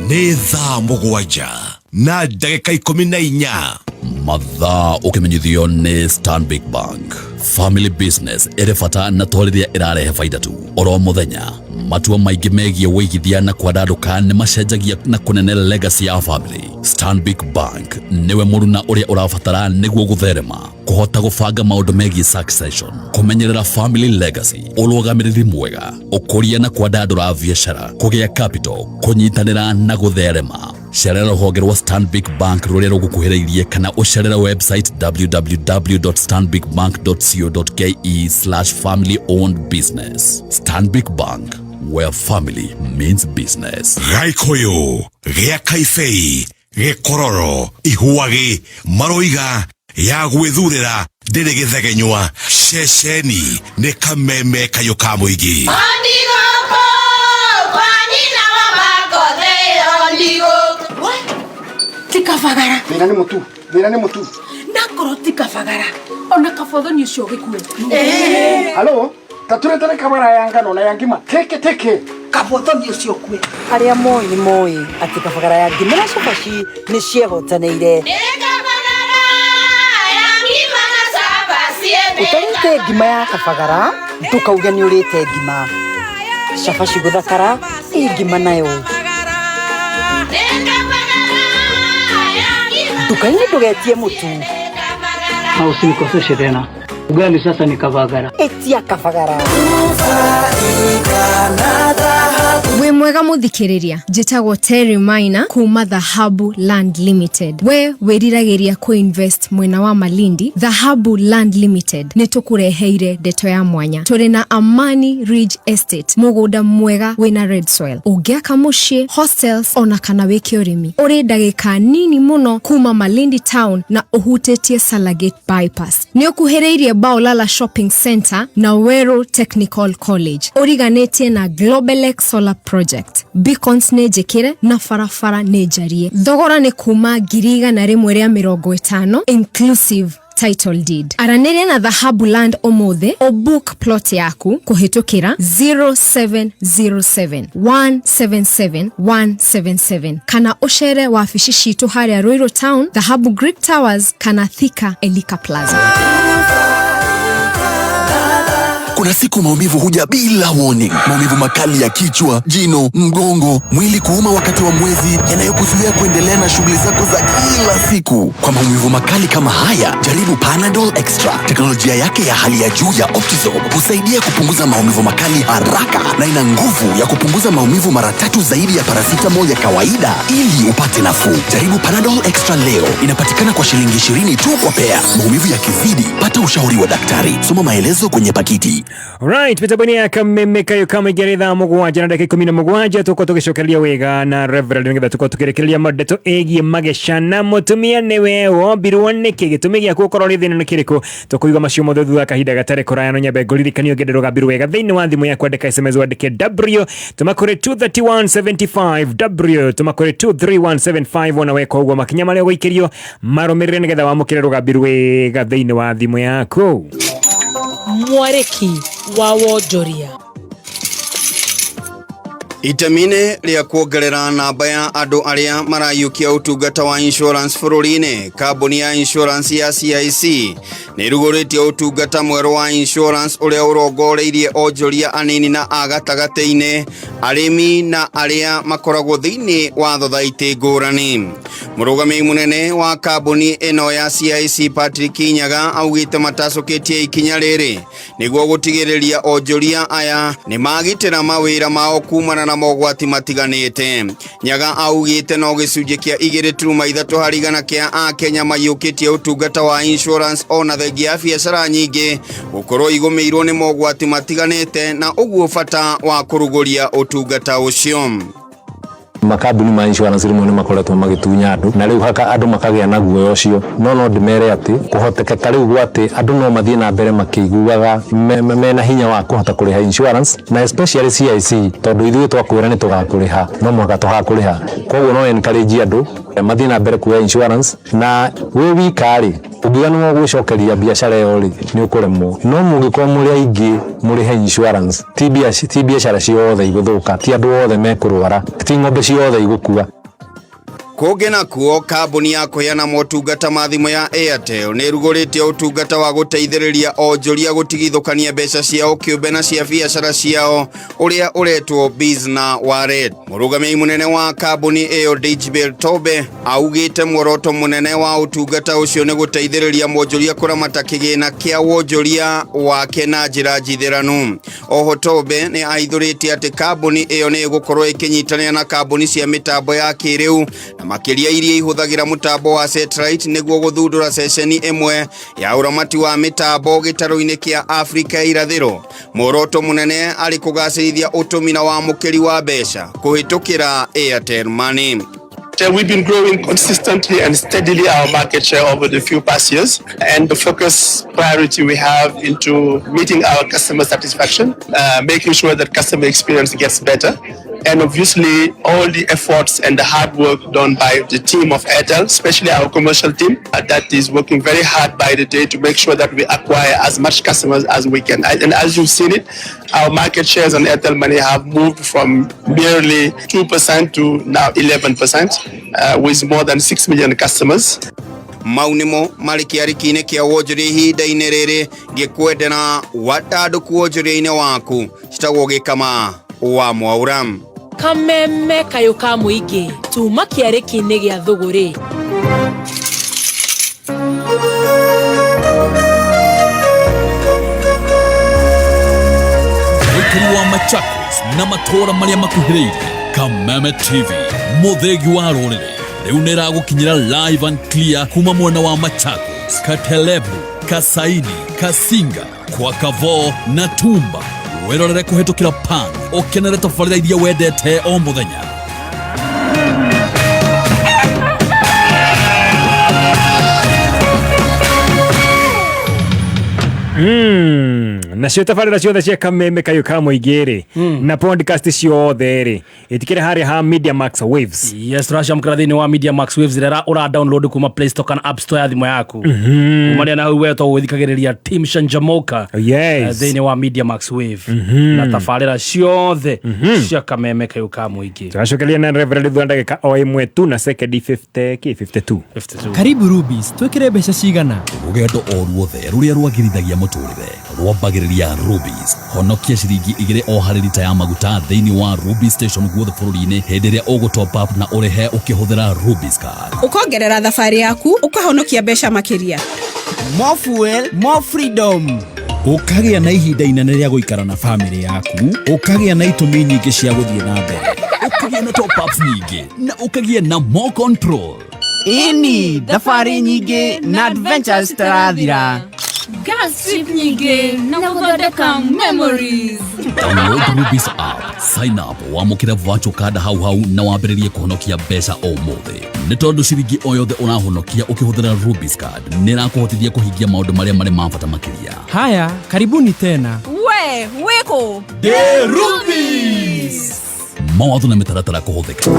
Nĩ thaa 7 na ndagĩka 14. Mathaa ũkĩmenyithio nĩ Stanbic Bank. Family business ĩrĩ bata na to rĩrĩa ĩrarehe baida tu, oro mũthenya Matua maingĩ megiĩ wĩigithia na kwandandũka nĩ macenjagia na kũnene legacy ya family. Stanbic Bank nĩwe mũruna ũrĩa ũrabatara nĩguo gũtherema, kũhota gũbanga maũndũ megiĩ succession, kũmenyerera family legacy, ũrũgamĩrĩri mwega, ũkũria na kwandandũra biacara, kũgĩa capital, kũnyitanĩra na gũtherema. Cerera rũhonge rwa Stanbic Bank rũrĩa rũgũkuhĩrĩirie kana ũcerere website www.stanbicbank.co.ke/family owned business. Stanbic Bank, where family means business. Gaikũyũ gĩa Kaibei gĩkororo ihuagĩ maroiga ya gwĩthurĩra ndĩrĩ gĩthegenywa ceceni nĩ kameme kayũ ka mũingĩ. Ti kabagara. Thĩna nĩ mũtu, thĩna nĩ mũtu. Nakorwo ti kabagara ona kabothoni ũcio ũgĩkue. Halo, taturetere kabara ya ngano na ya ngima teke teke. Kabothoni ũcio ũkue. Arĩa moĩ nĩ moĩ atĩ kabagara ya ngima na cabaci nĩ ciehotanĩire. Ũtarĩte ngima ya kabagara ndũkauge nĩ ũrĩte ngima. Cabaci gũthakara ĩ ngima nayo. Nduka-inĩ ndũgetie mũtu. Na usinikoseshe tena. Ugali sasa ni kavagara. Ĩtia kabagara. Wĩ mwega mũthikĩrĩria, njĩtagwo Terry Maina kuma Dhahabu Land Limited. We wĩriragĩria kũ-invest mwena wa Malindi, Dhahabu Land Limited nĩ tũkũreheire ndeto ya mwanya. Tũrĩ na Amani Ridge Estate, mũgũnda mwega wĩna red soil, ũngĩaka mũciĩ, hostels ona kana wĩke ũrĩmi. Ũrĩ ndagĩka nini mũno kuma Malindi town na ũhutĩtie Salagate bypass. Nĩ ũkuhĩrĩirie Baolala Shopping Center na Weru Technical College. Ũriganĩtie na Globelex Solar Project. Beacons nĩ njĩkĩre na barabara nĩ njarie. Thogora nĩ kuma 150,000 inclusive title deed. Aranĩria na Dhahabu Land ũmũthĩ ũbook plot yaku kũhĩtũkĩra 0707 177 177 kana ũcere wabici citũ harĩa Ruiru Town, Dhahabu Greek Towers kana Thika Elika Plaza. Kuna siku maumivu huja bila warning. Maumivu makali ya kichwa, jino, mgongo, mwili kuuma wakati wa mwezi, yanayokuzuia kuendelea na shughuli zako za kila siku. Kwa maumivu makali kama haya, jaribu Panadol Extra. Teknolojia yake ya hali ya juu ya Optizorb husaidia kupunguza maumivu makali haraka na ina nguvu ya kupunguza maumivu mara tatu zaidi ya paracetamol ya kawaida ili upate nafuu. Jaribu Panadol Extra leo. Inapatikana kwa shilingi 20 tu kwa pea. Maumivu yakizidi, pata ushauri wa daktari. Soma maelezo kwenye pakiti. Right, mitambo-inĩ ya kameme kayo kamũingĩ thaa 7 na ndagĩka 17 tũkorwo tũgĩcokereria wega na Reverend nĩgetha tũkorwo tũkĩrĩkĩrĩria madeto ĩgiĩ mageca na mũtumia nĩwe wombirwo nĩkĩ gĩtũmi gĩaku ũkorwo ũrĩ thĩna nĩ kĩrĩkũ. Tũkũigua macio mothe thutha wa kahinda gatarĩ kũraya. No nyambe ngũririkanie ũngĩenda rũgambirwo wega thĩinĩ wa thimũ yaku, andĩka SMS wandĩke W tũma kũrĩ 23175, W tũma kũrĩ 23175. Wona weka ũguo, makinya marĩa ũgũikĩrio marũmĩrĩre nĩgetha wamũkĩre rũgambirwo wega thĩinĩ wa thimũ yaku. Mwarĩki wa wonjoria. Itemi-inĩ rĩa kuongerera namba ya andũ arĩa maraiyũkia ũtungata wa insurance bũrũri-inĩ, kambuni ya insurance ya CIC nĩ ĩrugũrĩtie ũtungata mwerũ wa insurance ũrĩa ũrongoreirie onjoria anini na a gatagatĩ-inĩ, arĩmi na arĩa makoragwo thĩinĩ wa thothaitĩ ngũrani. Mũrũgamĩrĩri mũnene wa kambuni ĩno ya CIC Patrick Nyaga augĩte matacũkĩtie ikinya rĩrĩ nĩguo gũtigĩrĩria onjoria aya nĩ magitĩra mawĩra mao kumana na mogwati matiganĩte. Nyaga augĩte no gĩcunjĩ kĩa 2.3% kĩa akenya maiyũkĩtie ũtungata wa insurance ona thengia ya biacara nyingĩ gũkorwo igũmĩirwo nĩ mogwati matiganĩte na ũguo bata wa kũrugũria ũtungata ũcio. Makambuni ma insurance rĩmwe nĩ makoretwo magĩtunya andũ na rĩu haka andũ makagĩa na guoya ũcio, no ndĩmere atĩ kũhotekeka rĩu gwa atĩ andũ no mathiĩ na mbere makĩiguaga mena hinya wa kũhota kũrĩha insurance na especially CIC, tondũ ithuĩ twakwĩra nĩ tũgakũrĩha, no mũhaka tũgakũrĩha. Koguo no encourage andũ mathiĩ na mbere kuoya insurance, na wĩ wika rĩ, ũngiuga nĩ gwĩcokeria biacara ĩyo rĩ, nĩ ũkũremwo. No mũngĩkorwo mũrĩ aingĩ mũrĩhe insurance, ti biacara ciothe igũthũka, ti andũ othe mekũrwara, ti ng'ombe ciothe igũkua. Kũngĩ nakuo, kambuni ya kũheana motungata ma thimũ ya Airtel nĩ ĩrugũrĩtie ũtungata wa gũteithĩrĩria onjoria gũtigithũkania mbeca ciao kĩũmbe na cia biacara ciao ũrĩa ũretwo Bizna Wallet. Mũrũgamĩrĩri mũnene wa kambuni ĩyo Dijbel Tobe augĩte muoroto mũnene wa ũtungata ũcio nĩ gũteithĩrĩria mwonjoria kũramata kĩgĩna kĩa wonjoria wake na njĩra njithĩranu. Oho Tobe nĩ aithũrĩtie atĩ kambuni ĩyo nĩ ĩgũkorwo ĩkĩnyitanĩra na kambuni cia mĩtambo ya kĩrĩu na makĩria iria ihũthagĩra mũtambo wa satellite nĩguo gũthundũra ceceni ĩmwe ya ũramati wa mĩtambo gĩtarũ-inĩ kĩa Afrika ya irathĩro. Muoroto mũnene arĩ kũgacĩrithia ũtũmi na wamũkĩri wa mbeca kũhĩtũkĩra Airtel Money. We've been growing consistently and steadily our market share over the few past years, and the focus priority we have into meeting our customer satisfaction, making sure that customer experience gets better, and obviously all the efforts and the hard work done by the team of Airtel, especially our commercial team, that is working very hard by the day to make sure that we acquire as much customers as we can. And as you've seen it, our market shares on Airtel Money have moved from merely 2% to now 11%, with more than 6 million customers. Mau nĩmo marĩ kĩarĩki-inĩ kĩa wonjoria ihinda-inĩ rĩrĩ ngĩkwendera wandandũku wonjoria-inĩ waku. Citagwo Gĩkama wa Mwaura. Kameme kayũ ka mũingĩ tuma kĩarĩki-inĩ gĩa thũgũrĩ. Mũikari wa Machakos na matũũra marĩa makuhĩrĩirie, Kameme TV mũthĩgi wa rũrĩrĩ rĩu nĩ ĩragũkinyĩra live and clear kuma mwena wa Machakos, Katelebu, Kasaini, Kasinga, kwa Kavo na Tumba. Wĩrorere kũhĩtũkĩra Pan, ũkenere tabarĩra iria wendete o mũthenya. Nacio tabarĩra ciothe cia Kameme kayũ ka mũingĩ rĩ na podcast ciothe rĩ itikĩrĩ harĩa ha Media Max Waves. Yes, tũracamũkĩra thĩinĩ wa Media Max Waves rĩrĩa ũra download kuma Play Store kana App Store ya thimũ yaku. Kumaria na hau wetwo gũthikagĩrĩria Team Shanjamoka thĩinĩ wa Media Max Wave na tabarĩra ciothe cia Kameme kayũ ka mũingĩ. Tũracokeria na Reverend thutha wa ndagĩka o ĩmwe tu na sekendi 50 ki 52. Karibu Rubis, twĩkĩre mbeca cigana? Rũgendo o ruothe rũrĩa rwagĩrithagia mũtũrĩre rwambagĩrĩria Rubis. Honokia ciringi 2 o harĩ rita ya maguta thĩinĩ wa Rubis station guothe bũrũri-inĩ hĩndĩ ĩrĩa ũgũ top up na ũrĩhe ũkĩhũthĩra Rubis card. Ũkongerera thabarĩ yaku, ũkahonokia mbeca makĩria. More fuel, more freedom. Ũkagĩa na ihinda inene rĩa gũikara na bamĩrĩ yaku, ũkagĩa na itũmi nyingĩ cia gũthiĩ na mbere, ũkagĩa na top ups nyingĩ na ũkagĩa na more control. Ĩni, thabarĩ nyingĩ na adventures citarathira. Gas trip nyingĩ na gũthondeka memories. Download Rubis app, sign up, wamũkĩre virtual card hau hau na wambĩrĩrie kũhonokia mbeca o mũthĩ. Nĩ tondũ ciringi o yothe ũrahonokia ũkĩhũthĩra Rubis card nĩ ĩrakũhotithia kũhingia maũndũ marĩa marĩ ma bata makĩria. Haya, karibuni tena. We, wĩkũ? Ndĩ Rubis. Mawatho na mĩtaratara kũhũthĩka.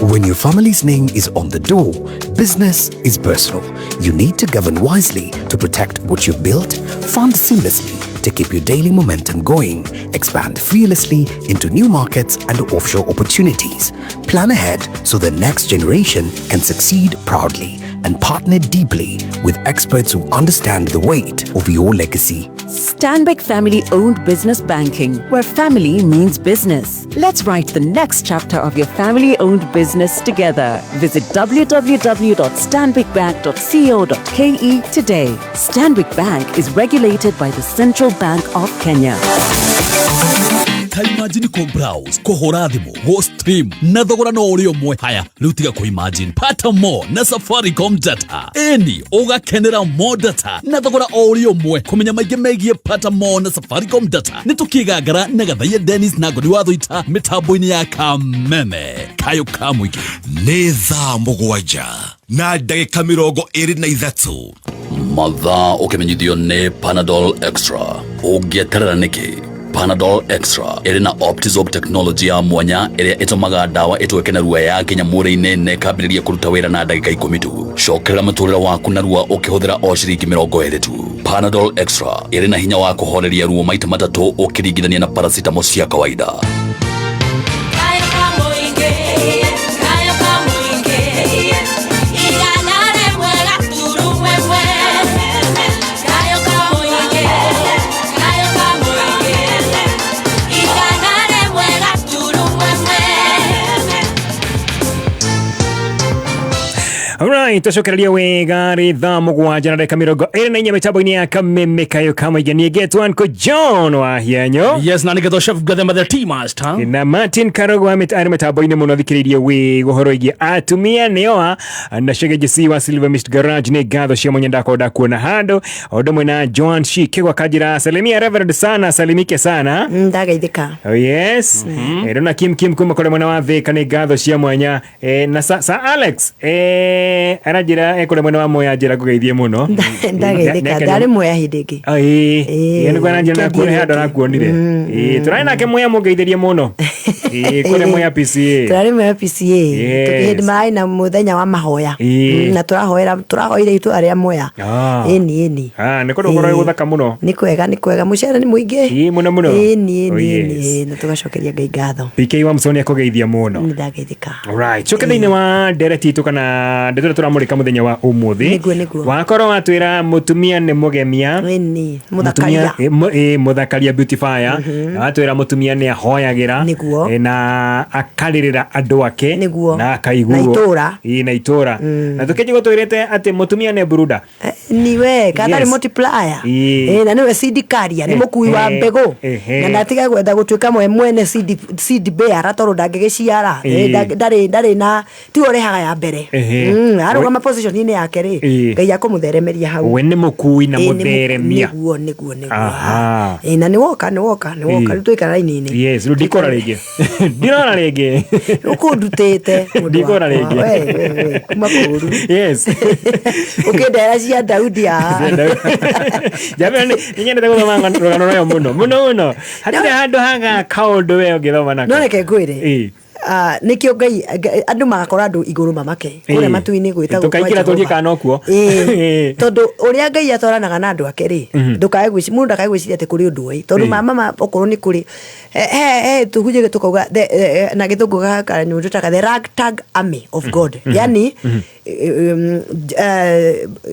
When your family's name is on the door, business is personal. You need to govern wisely to protect what you've built, fund seamlessly to keep your daily momentum going, expand fearlessly into new markets and offshore opportunities, plan ahead so the next generation can succeed proudly, and partner deeply with experts who understand the weight of your legacy. Stanbic Family Owned Business Banking, where family means business. Let's write the next chapter of your family owned business together. Visit www.stanbicbank.co.ke today. Stanbic Bank is regulated by the Central Bank of Kenya. Ta imagine kũ browse, kũhũra thimũ, gũ stream na thogora no ũrĩ ũmwe. Haya, rĩu tiga kũ imagine, pata more na Safaricom data. Ĩni ũgakenera more data na thogora o ũrĩ ũmwe. Kũmenya maingĩ megiĩ pata more na Safaricom data nĩ tũkĩgangara na Gathaiya Dennis na Ngoni wa Thũita mĩtambo-inĩ ya Kameme kayũ ka mũingĩ. Nĩ thaa 7 na ndagĩka 23. Mathaa ũkĩmenyithio nĩ Panadol Extra. Ũngĩeterera nĩkĩ? Panadol Extra ĩrĩ na Optizorb technology ya mwanya ĩrĩa ĩtũmaga ndawa ĩtweke narua ya nginya mwĩrĩ-inĩ na ĩkambĩrĩria kũruta wĩra na ndagĩka 10 tu. Cokerera mũtũrĩre waku narua ũkĩhũthĩra o ciringi 20 tu. Panadol Extra ĩrĩ na hinya wa kũhoreria ruo maita matatũ ũkĩringithania na paracetamol cia kawaida. Kayũ ka mũingĩ, kayũ ka mũingĩ. Alright, twacokereria wega rĩ thaa mũgwanja na ndagĩka 24 mĩtambo-inĩ ya kameme kayo kamaiganie getwan ko John wa Hianyo. Yes, na nĩgetha chef Gathemba the tea master. Na Martin Karogo wa arĩ mĩtambo-inĩ mũno thikĩrĩirie wĩ ũhoro ĩgiĩ atumia nĩoa na Shege JC wa Silver Mist Garage nĩ ngatho cia mwanya ndakorwo ndakuona handũ o ũndũ ũmwe na Joan Shi Kĩgwa Kanjira salimia Reverend sana salimike sana. Ndageithĩka. Oh, yes. Ndona Kim Kim kuma kũrĩa mwena wa Thĩka nĩ ngatho cia mwanya. Na sa Alex aranjĩra kũrĩa mwena wa Mwea njĩra ngũgeithie mũno. Ndageithĩka ndarĩ Mwea hĩndĩ ĩngĩ. Oh, ĩĩ. Ĩĩ, nĩguo aranjĩra nakuona he handũ arakuonire. Ĩĩ, tũrarĩ nake Mwea mũngeithĩrie mũno. Ĩĩ, kũrĩa Mwea PCA. Tũrarĩ Mwea PCA. Yes. Hĩndĩ mararĩ na mũthenya wa mahoya. Na tũrahoera tũrahoire itũra rĩa Mwea. Ĩni ĩni. Ah, nĩ kũndũ kũrĩa gũthaka mũno. Nĩ kwega nĩ kwega mũcere nĩ mũingĩ. Ĩĩ, mũno mũno. Ĩni Oh, ĩni yes. ĩni na tũgacokeria Ngai ngatho. PK wa Mũsoni akũgeithia mũno. Nĩ ndageithĩka. Alright. Coke thĩinĩ wa ndereti itũ kana ndeto ĩrĩa tũramũrĩka mũthenya wa ũmũthĩ. Nĩguo nĩguo. Wakorwo watwĩra mũtumia nĩ mũgemia. Ĩni mũthakaria. Mũtumia, mũthakaria beautifier. Na watwĩra mũtumia nĩ ahoyagĩra. Nĩguo. Na akarĩrĩra andũ ake. Nĩguo. Na akaiguo. Na itũra. Ĩĩ, na itũra. Na tũkĩnjĩ gũtwĩrĩte atĩ mũtumia nĩ buruda. Niwe katarĩ Yes. multiplier. Ĩĩ. Ĩĩ, na nĩwe seed carrier nĩ mũkui wa mbegũ. Na ndatiga gwetha gũtuĩka mwe mwene seed bearer tondũ ndangĩgĩciara. Ndarĩ na tiwe ũrehaga ya mbere. Arũgama position-inĩ yake rĩ, Ngai akũmũtheremeria hau. We nĩ mũkui na mũtheremia. Nĩguo nĩguo nĩguo. Ĩĩ, na nĩwoka nĩwoka nĩwoka rĩu twaikara raini-inĩ. Yes, rĩu ndikora rĩngĩ. Ndirora rĩngĩ. Ũkũndutĩte mũndũ Ndikora wakwa. rĩngĩ. We, we, we, kuma kũũru. Yes. Ũkĩndehera cia Daudi haha. Njambĩra nĩ nyendete gũthoma rũgano rwayo mũno mũno mũno. Hatirĩ handũ haga kaũndũ we ũngĩthoma nako. No reke ngwĩre. Nĩkĩo Ngai andũ magakora andũ igũrũ mamake kũrĩa matu-inĩ gwĩtagwo kwa Tũkaingĩra tũrie Jehova. kana nokuo. Tondũ ũrĩa Ngai atwaranaga na andũ ake rĩ, mũndũ ndakae gwĩciria atĩ kũrĩ ũndũ oĩ tondũ mama okorwo nĩ kũrĩ tũhunjie tũkauga na gĩthũngũ gaka tũtaga the ragtag army of God. Yani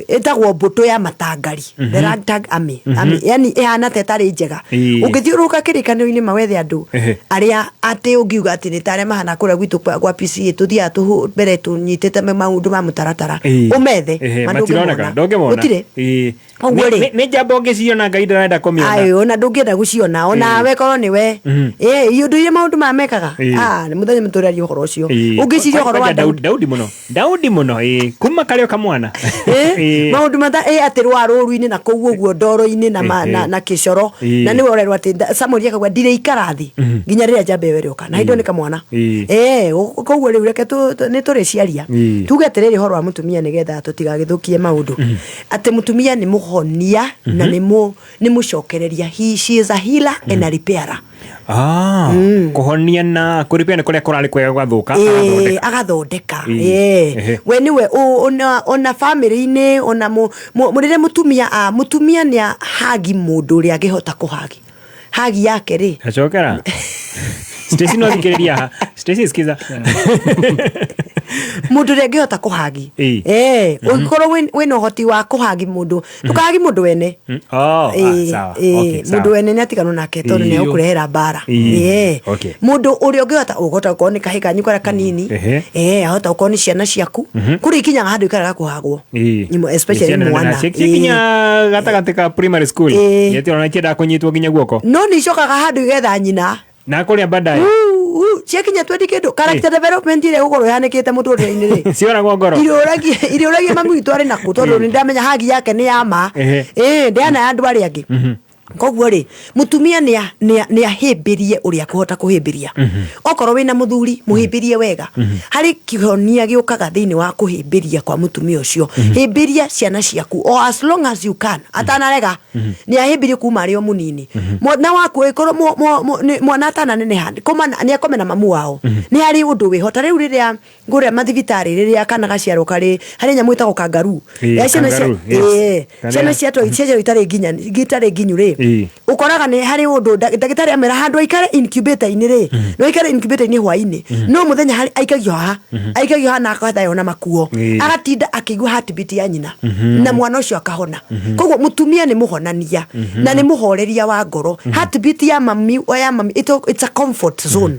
ĩtagwo mbũtũ ya matangari, the ragtag army. Yani ĩhana ta ĩtarĩ njega. Ũngĩthiũrũrũka kĩrĩkanĩro-inĩ mawethe andũ arĩa atĩ ũngiuga atĩ nĩ ta arĩa mahana kũrĩa gwitũ kwa PCA tũthiaga mbere tũnyitĩte maũndũ ma mũtaratara. Ũmethe, ma Matironeka, ndũngĩmona. ndũngĩmona. Gũtirĩ. Koguo rĩ, Nĩ njamba ũngĩciona Ngai ndarenda kũmĩona. Ayo, ona ndũngĩenda gũciona ona we korwo nĩ we. Ũndũ iria maũndũ maya mekaga. Nĩ mũthenya mũtũraria ũhoro ũcio. Ũngĩciria ũhoro wa Kwanja Daudi mũno. Daudi mũno, kuma karĩ o kamwana. Maũndũ mata atĩ rwa rũru-inĩ na kũu ũguo ndoro-inĩ na kĩcoro. Na nĩwe ũrerwo atĩ Samuel akauga ndirĩikara thĩ nginya rĩrĩa njamba ĩyo ĩrĩũka. Na hĩndĩ ĩyo nĩ kamwana. Koguo rĩu reke nĩ tũrĩciaria. Tuge atĩrĩrĩ ũhoro wa mũtumia nĩgetha tũtigagĩthũkie maũndũ. Atĩ mũtumia nĩ mũhonia na nĩ mũcokereria. She is a healer and a repairer. Kũhonia na kũripia nĩ kũrĩa kũrarĩ kwega gwathũka, agathondeka. We nĩwe ona family-inĩ, ona rĩrĩa mũtumia nĩ hagi mũndũ ũrĩa angĩhota kũhagi. Hagi yake rĩ. Acokera. Stacy no thikĩrĩria haha. Stacy sikiza. Mũndũ ũrĩa angĩhota kũhagi. Ũngĩkorwo wĩna ũhoti wa kũhagi mũndũ, ndũkahagi mũndũ wene. Mũndũ wene nĩ atiganwo nake tondũ nĩ egũkũrehera mbara. Mũndũ ũrĩa ũngĩhota, ũhota gũkorwo nĩ kahĩ kanyu karĩa kanini. Ahota gũkorwo nĩ ciana ciaku. Kũrĩ ikinyaga handũ ikarega kũhagwo. Especially mwana. Cikinya gatagatĩ ka primary school. Yetĩra ona ikĩendaga kũnyitwo nginya guoko. No nĩ icokaga handũ igetha nyina. Na kũrĩa baadaye. Ciakinya 20 kĩndũ character development ĩrĩa ĩgũkorwo ĩhanĩkĩte mũtũrĩre-inĩ rĩ. Cioragwo ngoro. Irĩũragia mami witũ arĩ nakũ tondũ nĩ ndamenya hagi yake nĩ ya ma. Ndĩana ya andũ arĩa angĩ. Koguo rĩ, mũtumia nĩ ahĩmbĩrie ũrĩa akũhota kũhĩmbĩria. Okorwo wĩna mũthuri, mũhĩmbĩrie wega. Harĩ kĩhonia gĩũkaga thĩinĩ wa kũhĩmbĩria kwa mũtumia ũcio. Hĩmbĩria ciana ciaku o as long as you can. Atanarega. Nĩ ahĩmbĩrie kuma arĩ o mũnini. Mwana waku ĩkorwo mwana atananeneha, nĩ akome na mamu wao. Nĩ harĩ ũndũ wĩho. Ta rĩu rĩrĩa ngũrĩa mathibitarĩ, rĩrĩa kana gaciarwo karĩ, harĩ nyamũ ĩtagwo kangaroo. Ya ciana Kangaroo, yes. Ciana ciatwa ciaciarwo itarĩ nginya, itarĩ nginyu rĩ. rĩ, ũkoraga nĩ harĩ ũndũ ndagĩtarĩ amera handũ aikare incubator-inĩ rĩ, no aikare incubator-inĩ hwainĩ, no mũthenya harĩ aikagio haha, aikagio haha na akathaywo na makuo, agatinda akĩigua heartbeat ya nyina, na mwana ũcio akahona. Koguo mũtumia nĩ mũhonania na nĩ mũhoreria wa ngoro. Heartbeat ya mami, ya mami, it's a comfort zone.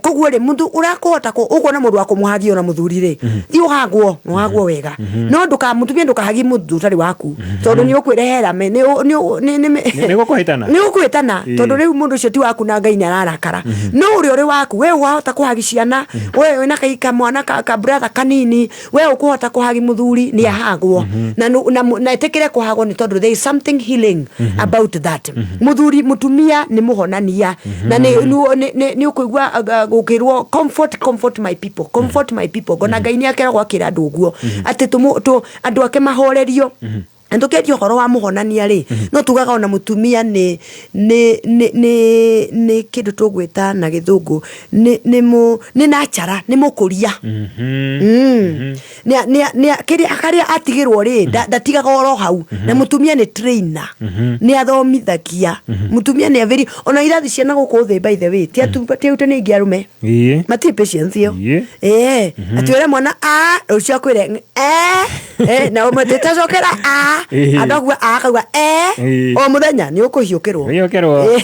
Koguo rĩ, mũndũ ũrakũhota ũkuona mũndũ wa kũmũhagia ona mũthuri rĩ, thiĩ ũhagwo, ũhagwo wega, no ndũka mũtumia ndũkahagie mũndũ ũtarĩ waku, tondũ nĩ ũkwĩrehera Nĩ gũkũhĩtana. Nĩ ũkũhĩtana, tondũ rĩu mũndũ ũcio ti waku na Ngai nĩ ararakara. No ũrĩa ũrĩ waku, we wahota kũhagi ciana, we wĩna kamwana ka brother kanini, we ũkũhota kũhagi mũthuri, nĩ ahagwo na ĩtĩkĩre kũhagwo, nĩ tondũ there is something healing about that. Mũthuri, mũtumia nĩ mũhonania na nĩ ũkũigua gũkĩrwo, "Comfort, comfort my people, comfort my people." Ngona Ngai nĩ akeragwo akĩra andũ ũguo atĩ andũ ake mahorerio. Na tũkĩaria ũhoro wa mũhonania rĩ, no tugaga ona mũtumia nĩ kĩndũ tũgwĩta na gĩthũngũ nĩ nachara, nĩ mũkũria. Kĩrĩa karĩa atigĩrwo rĩ, ndatigaga oro hau. Na mũtumia nĩ trainer, nĩ athomithagia. Mũtumia nĩ averi ona irathi ciana gũkũ thĩ, by the way, ti arutani aingĩ arũme matirĩ patience ĩyo. Atĩ wĩre mwana a, rũciũ akwĩre e, na ũmũtĩtacokera a. Andũ akauga a, akauga e. O mũthenya nĩ ũkũhiũkĩrwo. Ũhiũkĩrwo.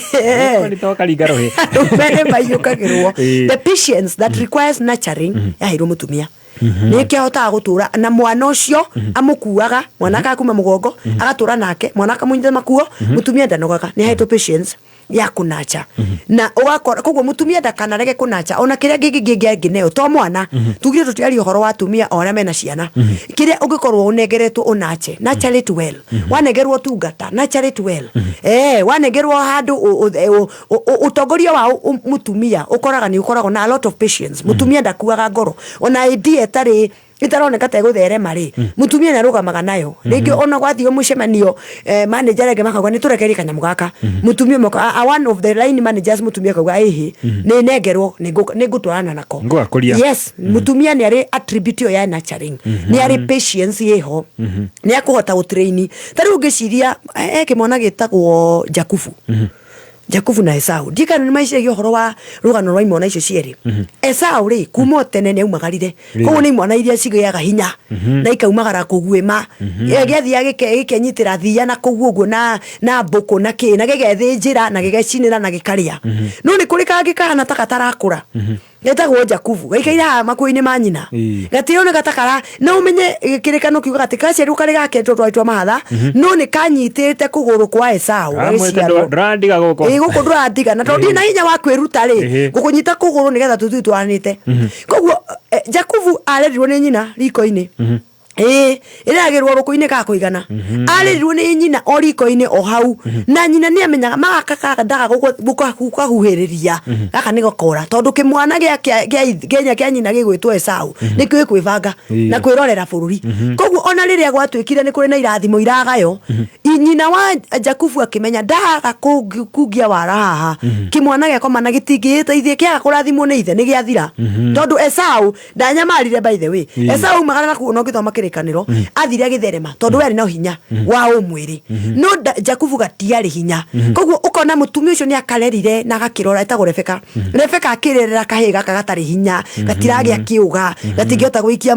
Ũkorito ũkaringa rũhĩ. Arũme nĩ mahiũkagĩrwo. The patience that requires nurturing yaheirwo mũtumia, nĩkĩo ahotaga gũtũra na mwana ũcio, amũkuaga mwana akakuma mũgongo, agatũra nake mwana, akamũnyita makuo. Mũtumia ndanogaga, nĩ ahetwo patience ya kũnacha, na ũgakora koguo mũtumia ndakanarege kũnacha ona kĩrĩa ngĩngĩ ngĩngĩ angĩneo to mwana. Tugire tũtiaria ũhoro wa atumia o arĩa mena ciana. Kĩrĩa ũngĩkorwo ũnengeretwo ũnache, nurture it well. Wanengerwo ũtungata, nurture it well. Wanengerwo handũ ũtongoria wa mũtumia, ũkoraga nĩ ũkoragwo na a lot of patience. Mũtumia ndakuaga ngoro ona idea ĩtarĩ ĩtaroneka ta ĩgũtherema rĩ, mũtumia nĩ arũgamaga nayo. Rĩngĩ ona gwathiĩ mũcemanio, manager rĩngĩ makauga nĩ tũrekerie kanyamũ gaka, mũtumia ũmwe one of the line managers, mũtumia akauga, "Ĩhĩ, nĩ nengerwo, nĩ ngũtwarana nako." Ngũgakũria. Yes, mũtumia nĩ arĩ attribute ĩyo ya nurturing, nĩ arĩ patience ĩho, nĩ akũhota gũtrain. Ta rĩu ngĩciria kĩmwana gĩtagwo Jakubu, Jakubu na Esau, ndikana nĩ maiciragia ũhoro wa rũgano rwa imwana icio cierĩ. Esau rĩ, kuma o tene nĩ aumagarire, koguo nĩ imwana iria cigĩaga hinya na ikaumagara kũguĩma. Gĩathiaga gĩkenyitĩra thiia na kũu ũguo na mbũkũ na kĩ, na gĩgethĩnjĩra na gĩgecinĩra na gĩkarĩa. No nĩ kũrĩ kangĩ kahana ta gatarakũra, getagwo Jakubu, gaikaire haha makuo-inĩ ma nyina, gatironeka ta kara na ũmenye kĩrĩkano kiugaga atĩ kaciarirwo karĩ gake tondũ twarĩ mahatha, no nĩ kanyitĩte kũgũrũ kwa Esau. Kamwĩte. Gagĩciarwo. Ndũrandiga gũkũ. Ĩ, gũkũ ndũrandiga, na tondũ ndirĩ na hinya wa kwĩruta rĩ, ngũkũnyita kũgũrũ nĩgetha tũthiĩ twaranĩte. Koguo Jakubu arerirwo nĩ nyina riko-inĩ. Ĩĩ, ĩreragĩrwo rũkũ-inĩ ka kũigana. Arerirwo nĩ nyina o riko-inĩ o hau, na nyina nĩ amenyaga magaka ndaga gũkahuhĩrĩria gaka nĩ gakora, tondũ kĩmwana gĩa nyina gĩgwĩtwo Esau nĩkĩũĩ kwĩbanga na kwĩrorera bũrũri. Koguo ona rĩrĩa gwatuĩkire nĩ kũrĩ na irathimo iragayo, nyina wa Jakubu akĩmenya ndaga kungia wara haha, kĩmwana gĩakoma na gĩtingĩĩteithia, kĩaga kũrathimwo nĩ ithe nĩ gĩathira, tondũ Esau ndanyamarire. By the way, Esau umagara na kuo, no ngĩthoma kĩrĩkanĩro athire agĩtherema, tondũ we arĩ na hinya wa ũmwĩrĩ, no Jakubu gatiarĩ hinya. Koguo ũkona mũtumia ũcio nĩ akarerire na agakĩrora, etagwo Rebeka. Rebeka akĩrerera kahĩĩ gaka gatarĩ hinya, gatiragĩa kĩũga, gatingĩhota gũikia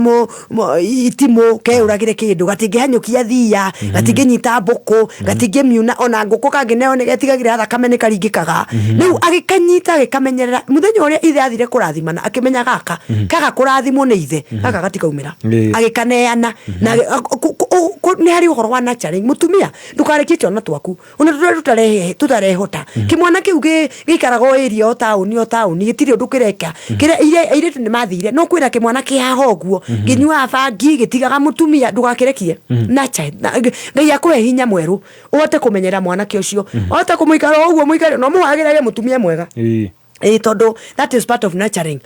itimũ keũragĩre kĩndũ, gatingĩhanyũkia thiia, gatingĩnyita mbũkũ, gatingĩmiuna ona ngũkũ, kangĩneo nĩ getigagĩra thakame nĩ karingĩkaga. Rĩu agĩkanyita, agĩkamenyerera. Mũthenya ũrĩa ithe athire kũrathimana, akĩmenya gaka kaga kũrathimwo nĩ ithe, gaka gatikaumĩra. Agĩkaneana na nĩ harĩ ũhoro wa nurturing. Mũtumia, ndũkarekie twana twaku ona tũrĩa tũtarehota. Kĩmwana kĩu gĩikaraga o area, o taũni, o taũni, gĩtirĩ ũndũ kĩreka. Kĩrĩa airĩtu nĩ mathire, no kwĩna kĩmwana kĩ haha ũguo kĩnyuaga bangi, gĩtigaga mũtumia, ndũgakĩrekie. Nurture, Ngai akũhe hinya mwerũ ũhote kũmenyerera mwanake ũcio, ũhote kũmũikara o ũguo mũikare no mũhagĩrage mũtumia mwega. Ĩ tondũ that is part of nurturing.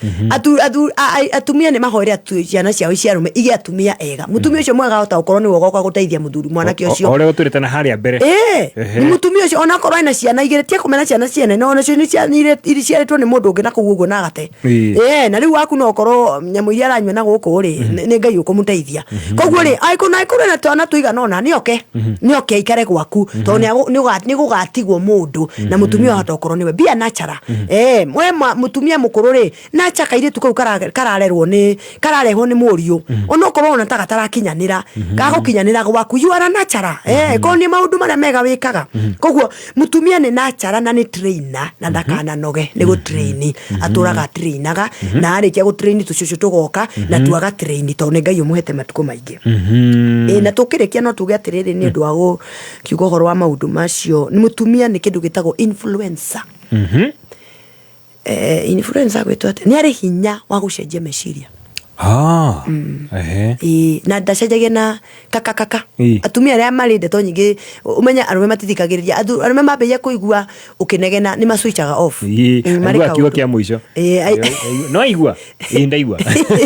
Atumia nĩ mahoere ciana ciao cia arũme igĩe atumia ega. Mũtumia ũcio mwega ahota gũkorwo nĩwe ũgoka gũteithia mũthuri mwanake ũcio. O ũrĩa ũtwĩrĩte na harĩa mbere. Ĩĩ, nĩ mũtumia ũcio onakorwo ena ciana igĩrĩ ti akũmena ciana ciene no onacio nĩ ciarĩtwo nĩ mũndũ ũngĩ na kũu ũguo na agate. Ĩĩ, na rĩu waku no ũkorwo nyamũ iria aranyua na gũkũ rĩ, nĩ Ngai ũkũmũteithia. Koguo rĩ, angĩkorwo na angĩkorwo ena twana tũigana ũna nĩ oke, nĩ oke aikare gwaku tondũ nĩ gũgatigwo mũndũ na mũtumia wahota gũkorwo nĩwe. Be a nurturer. Eh, we mũtumia mũkũrũ rĩ, nurture kairĩtu kau kararerwo nĩ, kararehwo nĩ mũriũ. Onokorwo ona ta gatarakinyanĩra, gagũkinyanĩra gwaku. You are a nurturer. Eh, korwo nĩ maũndũ marĩa mega wĩkaga. Koguo mũtumia nĩ nurturer na nĩ trainer na ndakananoge nĩ gũ train. Atũraga trainaga na arĩkia gũ train tũcũcũ tũgoka na tuaga train tondũ nĩ Ngai ũmũhete matukũ maingĩ. Ĩ, na tũkĩrĩkia no tuge atĩrĩrĩ nĩ ũndũ wa gũkiuga ũhoro wa maũndũ macio, nĩ mũtumia nĩ kĩndũ gĩtagwo influencer. Influencer gwĩtwo atĩa? Nĩ arĩ hinya wa gũcenjia meciria. Ah. Ĩĩ, na ndacenjagia na kakakaka. Atumia arĩa marĩ ndeto nyingĩ, ũmenye arũme matithikagĩrĩria. Arũme mambĩrĩria kũigua ũkĩnegena nĩ maswitchaga off. Marĩ Aigua kiugo kĩa mũico. Ĩĩ, No aigua. Ĩĩ, ndaigua.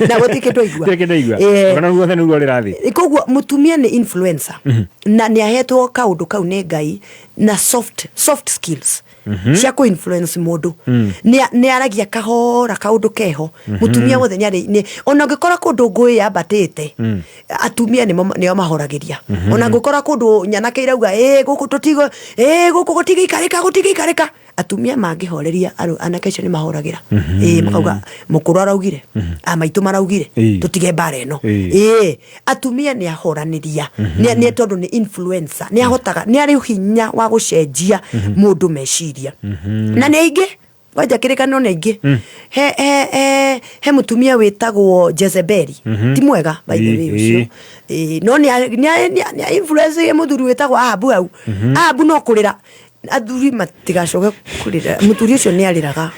Na gũtirĩ kĩndũ aigua. Gũtirĩ kĩndũ aigua. Ona ruothe nĩruo rĩrathiĩ. Koguo mũtumia nĩ influencer. Na nĩ ahetwo kaũndũ kau nĩ Ngai na soft skills. Cia kũ influence mũndũ. Nĩ aragia kahora kaũndũ keho. Mũtumia wothe nĩ arĩ, ona ũngĩkora kũndũ ngũĩ yambatĩte, atumia nĩo mahoragĩria. Ona ũngĩkora kũndũ nyanake irauga, ĩ, gũkũ tũtigo, ĩ, gũkũ gũtingĩikarĩka, gũtingĩikarĩka. Atumia mangĩhoreria anake acio nĩ mahoragĩra. Ĩ, makauga, mũkũrũ araugire, a maitũ maraugire, tũtige mbara ĩno. Ĩ, atumia nĩ ahoranĩria. Nĩ tondũ nĩ influencer. Nĩ ahotaga, nĩ arĩ hinya wa gũcenjia mũndũ meciria. Na nĩ aingĩ, kwanja kĩrĩkanĩro nĩ aingĩ. He mũtumia wĩtagwo Jezebeli. Ti mwega, by the way, ũcio. Ĩ, no nĩ a influence mũthuri wĩtagwo Ahabu hau. Ahabu no kũrĩra. Athuri matigacoke kũrĩra. Mũthuri ũcio nĩ arĩraga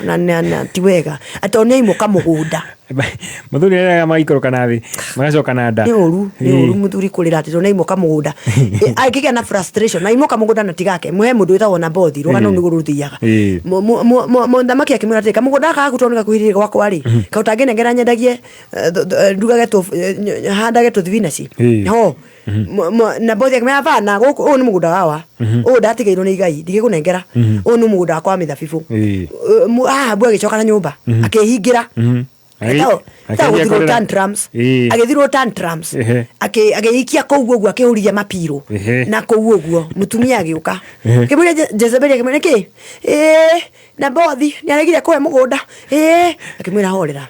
na ti wega. Atĩ nĩ aimũka mũgũnda. Mũthuri nĩ arĩraga magaikũrũka na thĩ, magacoka na nda. Nĩ ũru, nĩ ũru mũthuri kũrĩra atĩ tondũ nĩ aimũka mũgũnda. Angĩgĩa na frustration, aimũka mũgũnda na tigake. He mũndũ wĩtagwo Nabothi, rũgano nĩguo rũthiaga. Mũthamaki akĩmwĩra atĩrĩ, kamũgũnda gaka gaku tondũ nĩ gakuhĩrĩirie gwakwa rĩ, kaĩ ũtangĩnengera nyendagie, ndugage handage tũthibinaci? Ho. Nabothi akĩmwĩra, Bana, gũkũ, ũyũ nĩ mũgũnda wawa. Ũyũ ndatigĩirwo nĩ igai, ndingĩkũnengera. Ũyũ nĩ mũgũnda wakwa wa mĩthabibũ. Ahabu agĩcoka na nyũmba, akĩhingĩra. Etagwo Akĩambia gũthirwo kũrĩra. tantrums. Agĩthirwo tantrums. Agĩikia kũu ũguo, akĩhũrithia mapirũ. Na kũu ũguo, mũtumia agĩũka. Akĩmwĩra Jezebeli, akĩmwĩra, nĩkĩ? Nabothi nĩ aregire kũhe mũgũnda. Akĩmwĩra horera.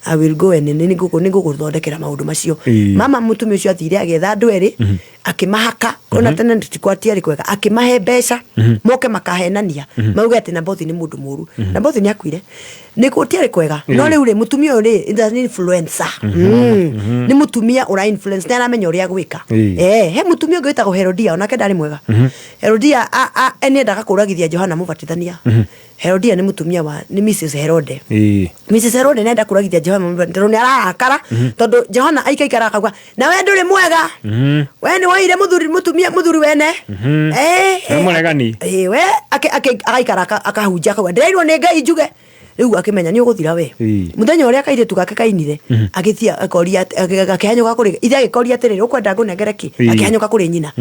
I will go and nĩ ngũgũthondekera maũndũ macio. Mama mũtumia ũcio athire agĩetha andũ erĩ, akĩmahaka, ona tene gũtiarĩ kwega, akĩmahe mbeca, moke makahenania, mauge atĩ Nabothi nĩ mũndũ mũru. Nabothi nĩ akuire. Nĩ gũtiarĩ kwega. No rĩu rĩ, mũtumia ũyũ rĩ, is an influencer. Nĩ mũtumia ũra influence, nĩ aramenya ũrĩa gwĩka. He mũtumia ũngĩ wĩtagwo Herodia, onake ndarĩ mwega. Herodia, nĩendaga kũragithia Johana Mũbatithania. Herodia nĩ mũtumia wa, nĩ Mrs Herode. Mrs Herode nĩenda kũragithia Johana Mũbatithania tondũ nĩ ararakara, tondũ Johana aikaikara akauga, na we ndũrĩ mwega. We nĩ woire mũthuri, mũtumia, mũthuri wene. Nĩ mũregani. We, agaikara akahunjia akauga, ndĩrairwo nĩ Ngai njuge. Rĩu akĩmenya nĩ ũgũthira we. Mũthenya ũrĩa kairĩtu gake kainire, agĩthiĩ akoria, akĩhanyũka kũrĩ, ithe agĩkoria atĩrĩrĩ, ũkwenda ngũnengere kĩ? Akĩhanyũka kũrĩ nyina.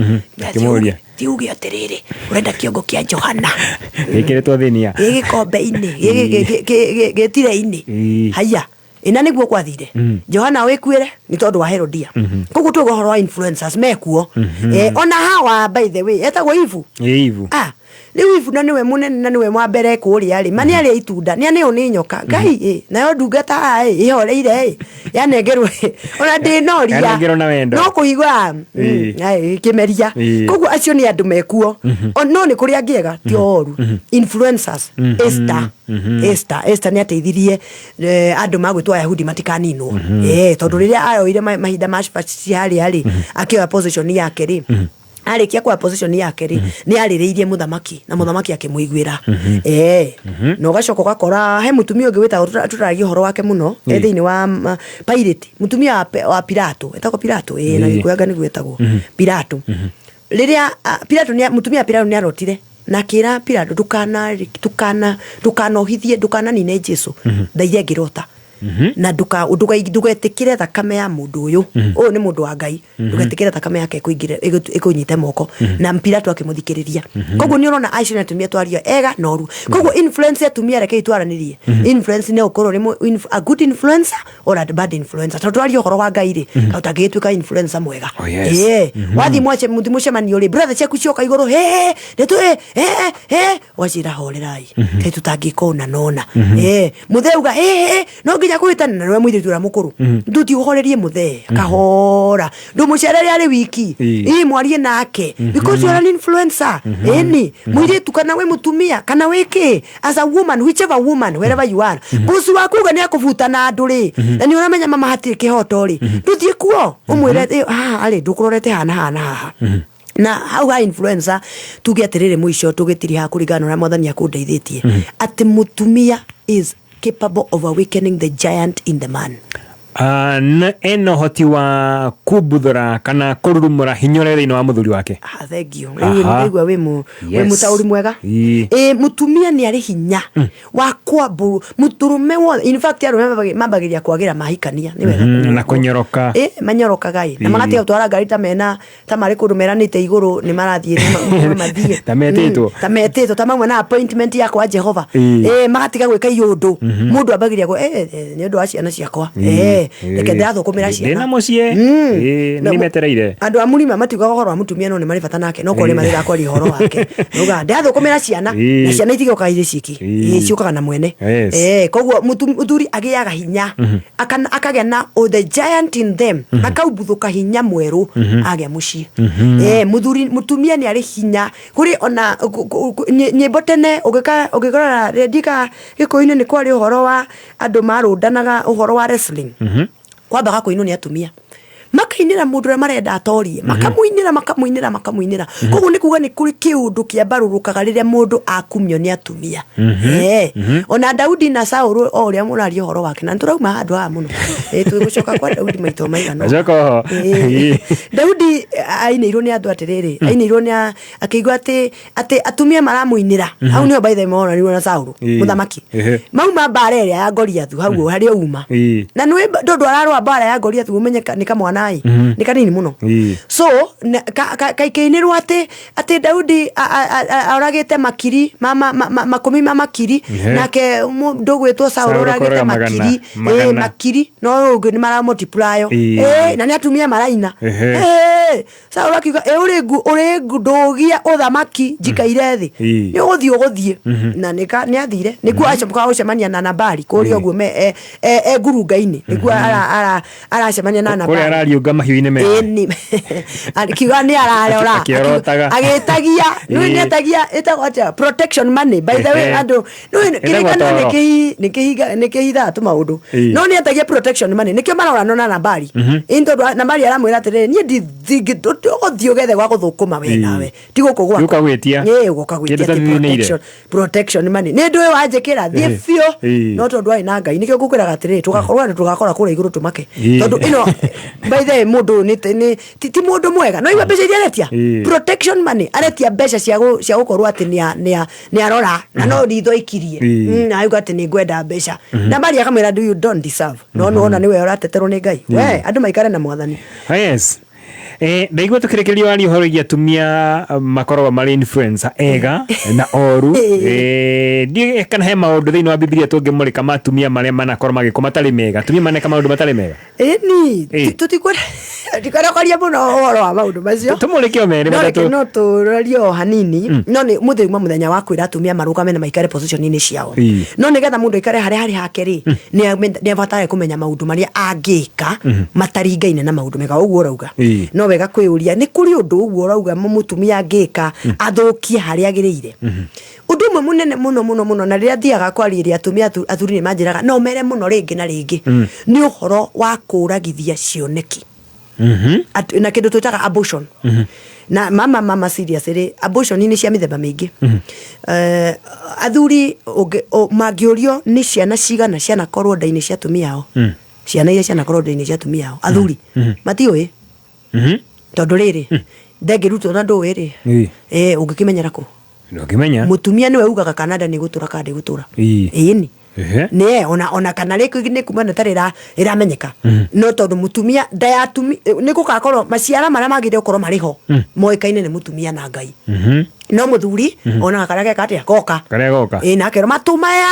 Akĩmũria. Ti uge atĩrĩrĩ, ũrenda kĩongo kĩa Johana. Gĩkĩrĩtwo thinia. Gĩ gĩkombe-inĩ, gĩtirĩ-inĩ. Haiya. Ĩna nĩguo gwathire. Johana wĩkuĩre nĩ tondũ wa Herodia. Koguo tuoga ũhoro wa influencers mekuo. Ona Hawa by the way, etagwo Eve. Eve. Rĩu Eve na nĩwe mũnene na nĩwe wa mbere kũrĩa rĩ, ma nĩ arĩa itunda, nĩ aneo nĩ nyoka. Ngai ĩ, nayo ndungata haha ĩ, ĩhoreire ĩ, yanengerwo ĩ, ona ndĩnoria. Yanengerwo na wendo. No kũigua, kĩmeria. Koguo acio nĩ andũ mekuo. No nĩ kũrĩ angĩ ega, ti oru. Influencers, Esther. Esther, Esther nĩ ateithirie andũ magwĩtwo Ayahudi matikaninwo. Tondũ rĩrĩa ayoire mahinda ma Vashti harĩa rĩ, akĩoya position yake rĩ, arĩkia kuoya position yake rĩ, nĩ arĩrĩirie mũthamaki na mũthamaki akĩmũiguĩra. Na ũgacoka ũgakora he mũtumia ũngĩ wĩtagwo tũtaragia ũhoro wake mũno, e thĩinĩ wa Pilate, mũtumia wa Pilato, etagwo Pilato, na Gĩkũyũ anga nĩguo etagwo. Pilato. Rĩrĩa, Pilato nĩ, mũtumia wa Pilato nĩ arotire. Na akĩra Pilato, ndũkana ndũkana ndũkanohithie, ndũkananine Jesu ndaire ngĩrota, na ndũgetĩkĩre thakame ya mũndũ ũyũ. Ũyũ nĩ mũndũ wa Ngai, ndũgetĩkĩre thakame yake ĩkũingĩre, ĩkũnyite moko. Na Pilato akĩmũthikĩrĩria. Koguo nĩ ũrona acio nĩ atumia twaria ega na ũru. Koguo influence ya atumia, rekei twaranĩrie influence, nĩ ũkorwo ũrĩ a good influencer or a bad influencer, tondũ twaria ũhoro wa Ngai rĩ, ũtangĩgĩtuĩka influencer mwega. Oh, yes. Wathiĩ mũthiĩ mũcemanio rĩ, brother ciaku cioka igũrũ, he nĩtũ he he, ũgacĩra horerai, kaĩ tũtangĩka ũna nona. Mũthee uga he no nginya kwĩtana na nĩwe mũirĩtu ũrĩa mũkũrũ, ndũthiĩ ũhorerie mũthee kahora, ndũmũcerere arĩ wiki. Ii mwarie nake, because you are an influencer. Ĩni mũirĩtu kana wĩ mũtumia kana wĩ kĩ, as a woman, whichever woman, wherever you are, boss waku uga nĩ akũbuta na andũ rĩ, na nĩ ũramenya mama hatirĩ kĩhoto rĩ, ndũthiĩ kuo ũmwĩre, "Eh, haha rĩ ndũkũrorete haha na haha na haha." Na hau ha influencer, tuge atĩrĩrĩ, mũico tũgĩtiriha kũringana na ũrĩa mwathani akũndeithĩtie, atĩ mũtumia is capable of awakening the giant in the man. Ah, na ena ũhoti wa kumbuthũra kana kũrurumũra hinya ũrĩa thĩinĩ wa mũthuri wake. Ah, thank you. Rĩu nĩndaigua wĩ wĩ mũtaũri mwega. Ĩ mũtumia nĩ arĩ hinya wa kwambu mũtũrũme wothe. In fact, arũme mambagĩrĩria kwagĩra mahikania, nĩ wega. Na kũnyoroka. Ĩ manyorokaga ĩ na magatiga gũtwara ngari ta mena ta marĩ kũndũ meranĩte igũrũ nĩ marathiĩ, nĩ mathiĩ. Ta metĩtwo. Ta metĩtwo, ta mauma na appointment ya kwa Jehova. Ĩ magatiga gwĩka iũndũ. Mũndũ ambagĩrĩria nĩ ũndũ wa ciana ciakwa. Reke ndĩrathũkũmĩra ciana. Ndĩna mũciĩ. Na nĩ metereire. Andũ a mũrima matiugaga ũhoro wa mũtumia, no nĩ marĩ bata nake, no korwo nĩ marĩ kwaria ũhoro wake nuga ndĩrathũkũmĩra ciana. Na ciana itigĩũkaga irĩ ciki. Ciũkaga na mwene. Koguo mũthuri agĩaga hinya, akagĩa na the giant in them, akaumbuthuka hinya mwerũ agĩa mũciĩ. Mũthuri, mũtumia nĩ arĩ hinya kũrĩ ona nyĩmbo tene ũngĩkorora rendika Gĩkũyũ-inĩ, nĩ kwarĩ ũhoro wa andũ marũndanaga, ũhoro wa wrestling, kwambaga kũinwo nĩ atumia, makainĩra mũndũ ũrĩa marenda atorie, makamuinĩra, makamuinĩra, makamuinĩra. Koguo nĩ kuga nĩ kũrĩ kĩũndũ kĩambarũrũkaga rĩrĩa mũndũ akumio nĩ atumia. Ona Daudi na Saũlũ, o ũrĩa mũraria ũhoro wake, na nĩtũrauma handũ haha mũno. Tũgũcoka kwa Daudi maita maigana ũna. Acoka oho. Daudi ainĩirwo nĩ andũ atĩrĩrĩ, ainĩirwo nĩ akĩigua atĩ atumia maramũinĩra hau. Nĩho by the way monanirwo na Saũlũ, mũthamaki. Mauma mbara ĩrĩa ya Goliathu, hau harĩa uma. Na nĩ tondũ ararũa mbara ya Goliathu, ũmenye nĩ kamwana ĩ, nĩ kanini mũno. So kaikĩinĩrwo atĩ Daudi oragĩte makiri makũmi ma makiri, nake mũndũ ũgwĩtwo Saũlũ Saũlũ oragĩte kũraga magana, makiri magana. Makiri, no ũngĩ nĩ mara multiply. Na nĩ atumia maraina. Saũlũ akiuga, ĩ ũrĩ ngu ũrĩ ndũgia ũthamaki njikaire thĩ. Nĩ ũgũthiĩ, ũgũthiĩ. Na nĩ athire, nĩkuo acoka gũcemania na Nabali kũrĩa ũguo me e ngurunga-inĩ, nĩkuo aracemania na Kũrĩa Nabali. Arariũnga mahiũ-inĩ mega. Ĩni akiuga nĩ ararora. Akĩorotaga. Agĩtagia nĩ nĩetagia, ĩtagwo atĩa, protection money, by the way. Andũ nĩ Ĩtagwo kĩrĩkanĩro toro. Nĩ kĩhithaga tũmaũndũ. No nĩ etagia protection money, nĩkĩo marorano na Nabali. Ĩni tondũ Nabali aramwĩra atĩrĩrĩ, niĩ ũgũthiĩ ũgethe gwa gũthũkũma we nawe, ti gũkũ gwakwa. Gũka gwĩtia. Ũgoka gwĩtia Kĩndũ atĩ ũtathinĩire. protection money nĩ ndũĩ wanjĩkĩra thiĩ biũ. No tondũ arĩ na Ngai, nĩkĩo ngũkwĩraga atĩrĩrĩ, tũgakorwo andũ tũgakora kũrĩa igũrũ tũmake. Tondũ ĩno, by the way, mũndũ ũyũ ti mũndũ mwega, no igua mbeca iria aretia. Protection money aretia, mbeca cia gũkorwo atĩ nĩ arora na no ritho ikirie. Na auga atĩ nĩ ngwenda mbeca, na Maria akamwĩra, do you don't deserve. No nĩwona nĩwe ũrateterwo nĩ Ngai, we andũ maikare na mwathani. Yes. Ndaigua tũkĩrĩkĩria waria ũhoro wĩgiĩ atumia, makoragwo marĩ influencer ega na oru. Ndiũĩ kana he maũndũ thĩinĩ wa Bibilia tũngĩmũrĩka ma atumia marĩa manakorwo magĩkwo matarĩ mega, atumia maneka maũndũ matarĩ mega. Ĩni tũtikwenda kwaria mũno ũhoro wa maũndũ macio. Tũmũrĩke o merĩ No reke matatũ. No tũrarie o hanini. No nĩ mũthĩ uma mũthenya wa kwĩra atumia marũgame na maikare position-inĩ ciao. No nĩgetha mũndũ aikare harĩa harĩ hake rĩ, nĩ abataraga kũmenya maũndũ marĩa angĩka mataringaine na maũndũ mega ũguo ũrauga. No wega kwĩyũria nĩ kũrĩ ũndũ ũguo ũrauga mũtumia angĩka athũkie harĩa agĩrĩire. Ũndũ ũmwe mũnene mũno mũno mũno, na rĩrĩa thiaga kwarĩria atumia, athuri nĩ manjĩraga no mere mũno rĩngĩ na rĩngĩ, nĩ ũhoro wa kũragithia cioneki. Na kĩndũ twĩtaga abortion. Na mama serious rĩ, abortion nĩ cia mĩthemba mĩingĩ. Athuri mangĩũrio nĩ ciana cigana cianakorwo nda-inĩ cia atumia ao, ciana iria cianakorwo nda-inĩ cia atumia ao, athuri matiũĩ. Tondũ rĩrĩ, ndengĩrutwo na ndũĩ rĩ, ũngĩkĩmenyera kũ? Ndũngĩmenya. Mũtumia nĩwe ugaga kana nda nĩ gũtũra kana ndĩgũtũra. Ii. Ĩni. Ehe. Nĩ ona kana rĩngĩ nĩ kuma na tarĩ ĩramenyeka. No tondũ mũtumia nda ya atumi nĩ gũgakorwo maciara marĩa magĩrĩire gũkorwo marĩ ho moĩkaine nĩ mũtumia na Ngai. No mũthuri onaga karĩa geka atĩa goka. Karĩa goka. Ĩ na akerwo matũ maya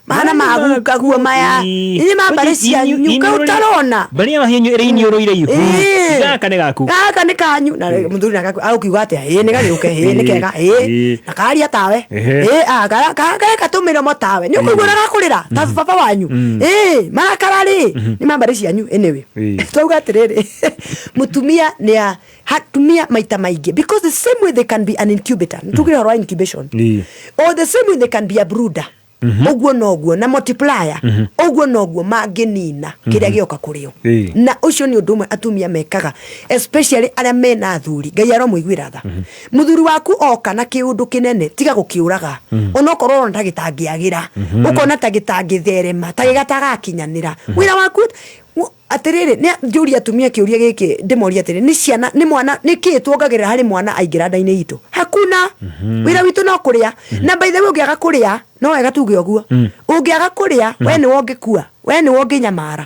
mahana magukaguo maya nĩ ma mbarĩ cianyu kaĩ ũtarona. Mbarĩ ya mahiũ ĩrĩa iniũrũire ihu. Ĩĩ. Gaka nĩ gaku. Gaka nĩ kanyu na mũthuri nake agũkiuga atĩa ĩ nĩ gagĩũke ĩ nĩ kega ĩ Ĩĩ. na karia tawe Ehe. ĩ a kareka tũmĩromo tawe nĩ ũkũigua ũrĩa gakũrĩra ta baba wanyu ĩ marakara rĩ nĩ ma mbarĩ cianyu anyway. Ĩĩ. Twauga atĩrĩrĩ, mũtumia nĩ a hatumia maita maingĩ, because the same way they can be an incubator, nĩtugire ũhoro wa incubation, Ĩĩ. or the same way they can be a brooder, ũguo noguo na multiplier, ũguo noguo mangĩnina kĩrĩa gĩoka kũrĩ o. Ĩĩ. Na ũcio nĩ ũndũ ũmwe atumia mekaga, especially arĩa mena athuri. Ngai aromũiguĩra tha. Mũthuri waku oka na kĩũndũ kĩnene, tiga gũkĩũraga, onokorwo ũrona ta gĩtangĩagĩra, ũkona ta gĩtangĩtherema, ta gĩgatagakinyanĩra wĩra waku. Atĩrĩrĩ, nĩ njũria atumia kĩũria gĩkĩ, ndĩmorie atĩrĩ, nĩ ciana nĩ mwana nĩ kĩĩ tuongagĩrĩra harĩ mwana aingĩra nda-inĩ itũ? Hakuna. Wĩra witũ no kũrĩa. Na by the way, ũngĩaga kũrĩa, no wega tuge ũguo, ũngĩaga kũrĩa, we nĩwe ũngĩkua, we nĩwe ũngĩnyamara.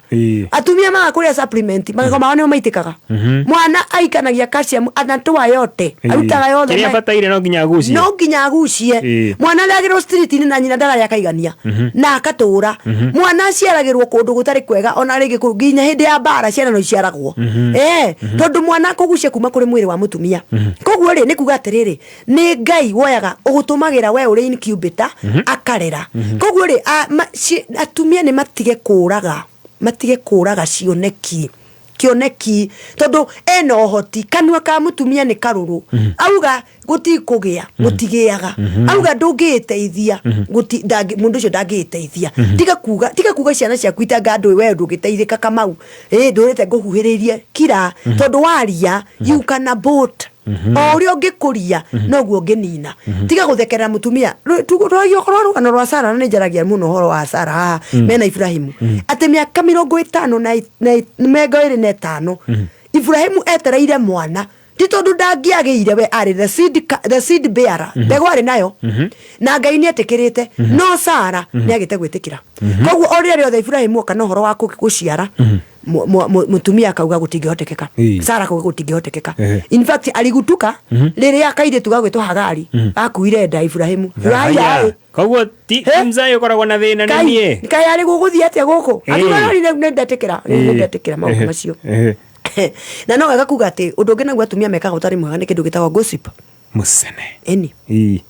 Atumia maga kũrĩa supplement, magego mao nĩmo maitĩkaga. Mwana aikanagia calcium, anatoa yote, arutaga yothe. Kĩrĩa abataire no nginya agucie. No nginya agucie. Mwana aragĩrwo street-inĩ na nyina ndararĩa akaigania na akatũra. Mwana aciaragĩrwo kũndũ gũtarĩ kwega, ona rĩngĩ nginya hĩndĩ ya mbara ciana no iciaragwo. Tondũ mwana akũgucia kuma kũrĩ mwĩrĩ wa mũtumia. Koguo rĩ, nĩ kuga atĩrĩrĩ, nĩ Ngai woyaga ũgũtũmagĩra we ũrĩ incubator, akarera. Koguo rĩ, atumia nĩ matige kũraga, matige kũraga cioneki kĩoneki, tondũ ena ũhoti. Kanua ka mũtumia nĩ karũrũ. Auga gũtikũgĩa, gũtigĩaga. Auga ndũngĩĩteithia, mũndũ ũcio ndangĩĩteithia. Tiga kuga ciana ciaku itanga ndũĩ we ndũngĩteithĩka. Kamau ĩ ndũrĩte ngũhuhĩrĩirie kira, tondũ waria you can abort. O ũrĩa ũngĩkũria noguo ũngĩnina. Tiga gũthekerera mũtumia. Tũragia ũhoro rũgano rwa Sara, na nĩ njaragia mũno ũhoro wa Sara haha mena Ibrahimu, atĩ mĩaka 55 na 25 Ibrahimu etereire mwana. Ti tondũ ndangĩagĩire, we arĩ the seed bearer, mbegũ arĩ nayo na Ngai nĩ etĩkĩrĩte, no Sara nĩ agĩte gwĩtĩkĩra. Koguo o rĩrĩa rĩothe Ibrahimu oka na ũhoro wa gũciara, mũtumia akauga gũtingĩhotekeka. Sara akauga gũtingĩhotekeka. In fact, arigutuka rĩrĩa kairĩtu gagwĩtwo Hagari gakuire nda Ibrahimu. Haya. Haya. Koguo ti mzai ũkoragwo na thĩna nĩ niĩ. Kai arĩ gũgũthiĩ atĩa gũkũ? Akiuga no nĩ ndetĩkĩra, nĩ ndetĩkĩra maũndũ macio. Na no wega kuga atĩ ũndũ ũngĩ naguo atumia mekaga ũtarĩ mwega nĩ kĩndũ gĩtagwo gossip. Mũcene. Ĩni.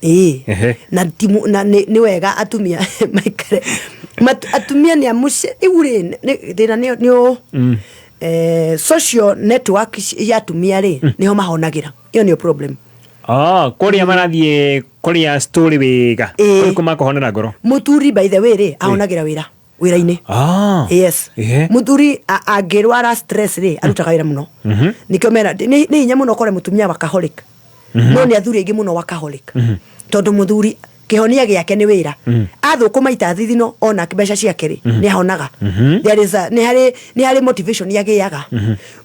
Ĩĩ. Na timu na nĩ wega atumia maikare atumia nĩ amuce rĩu rĩ, thĩna nĩ ũ social network ya atumia rĩ, nĩho mahonagĩra. Ĩyo nĩyo problem. Oh, kũrĩa marathiĩ kũrĩa story wega. Kũrĩ kũ makũhonera ngoro. Mũthuri, by the way rĩ, ahonagĩra wĩra wĩra-inĩ. Yes. Mũthuri angĩrwara stress rĩ, arutaga wĩra mũno. Nĩkĩo mera nĩ hinya mũno ũkore mũtumia workaholic, no nĩ athuri aingĩ mũno workaholic, tondũ mũthuri kĩhonia gĩake nĩ wĩra. Athũkũma ita thithino ona mbeca ciake rĩ, nĩ ahonaga. There is a, nĩ harĩ motivation agĩaga.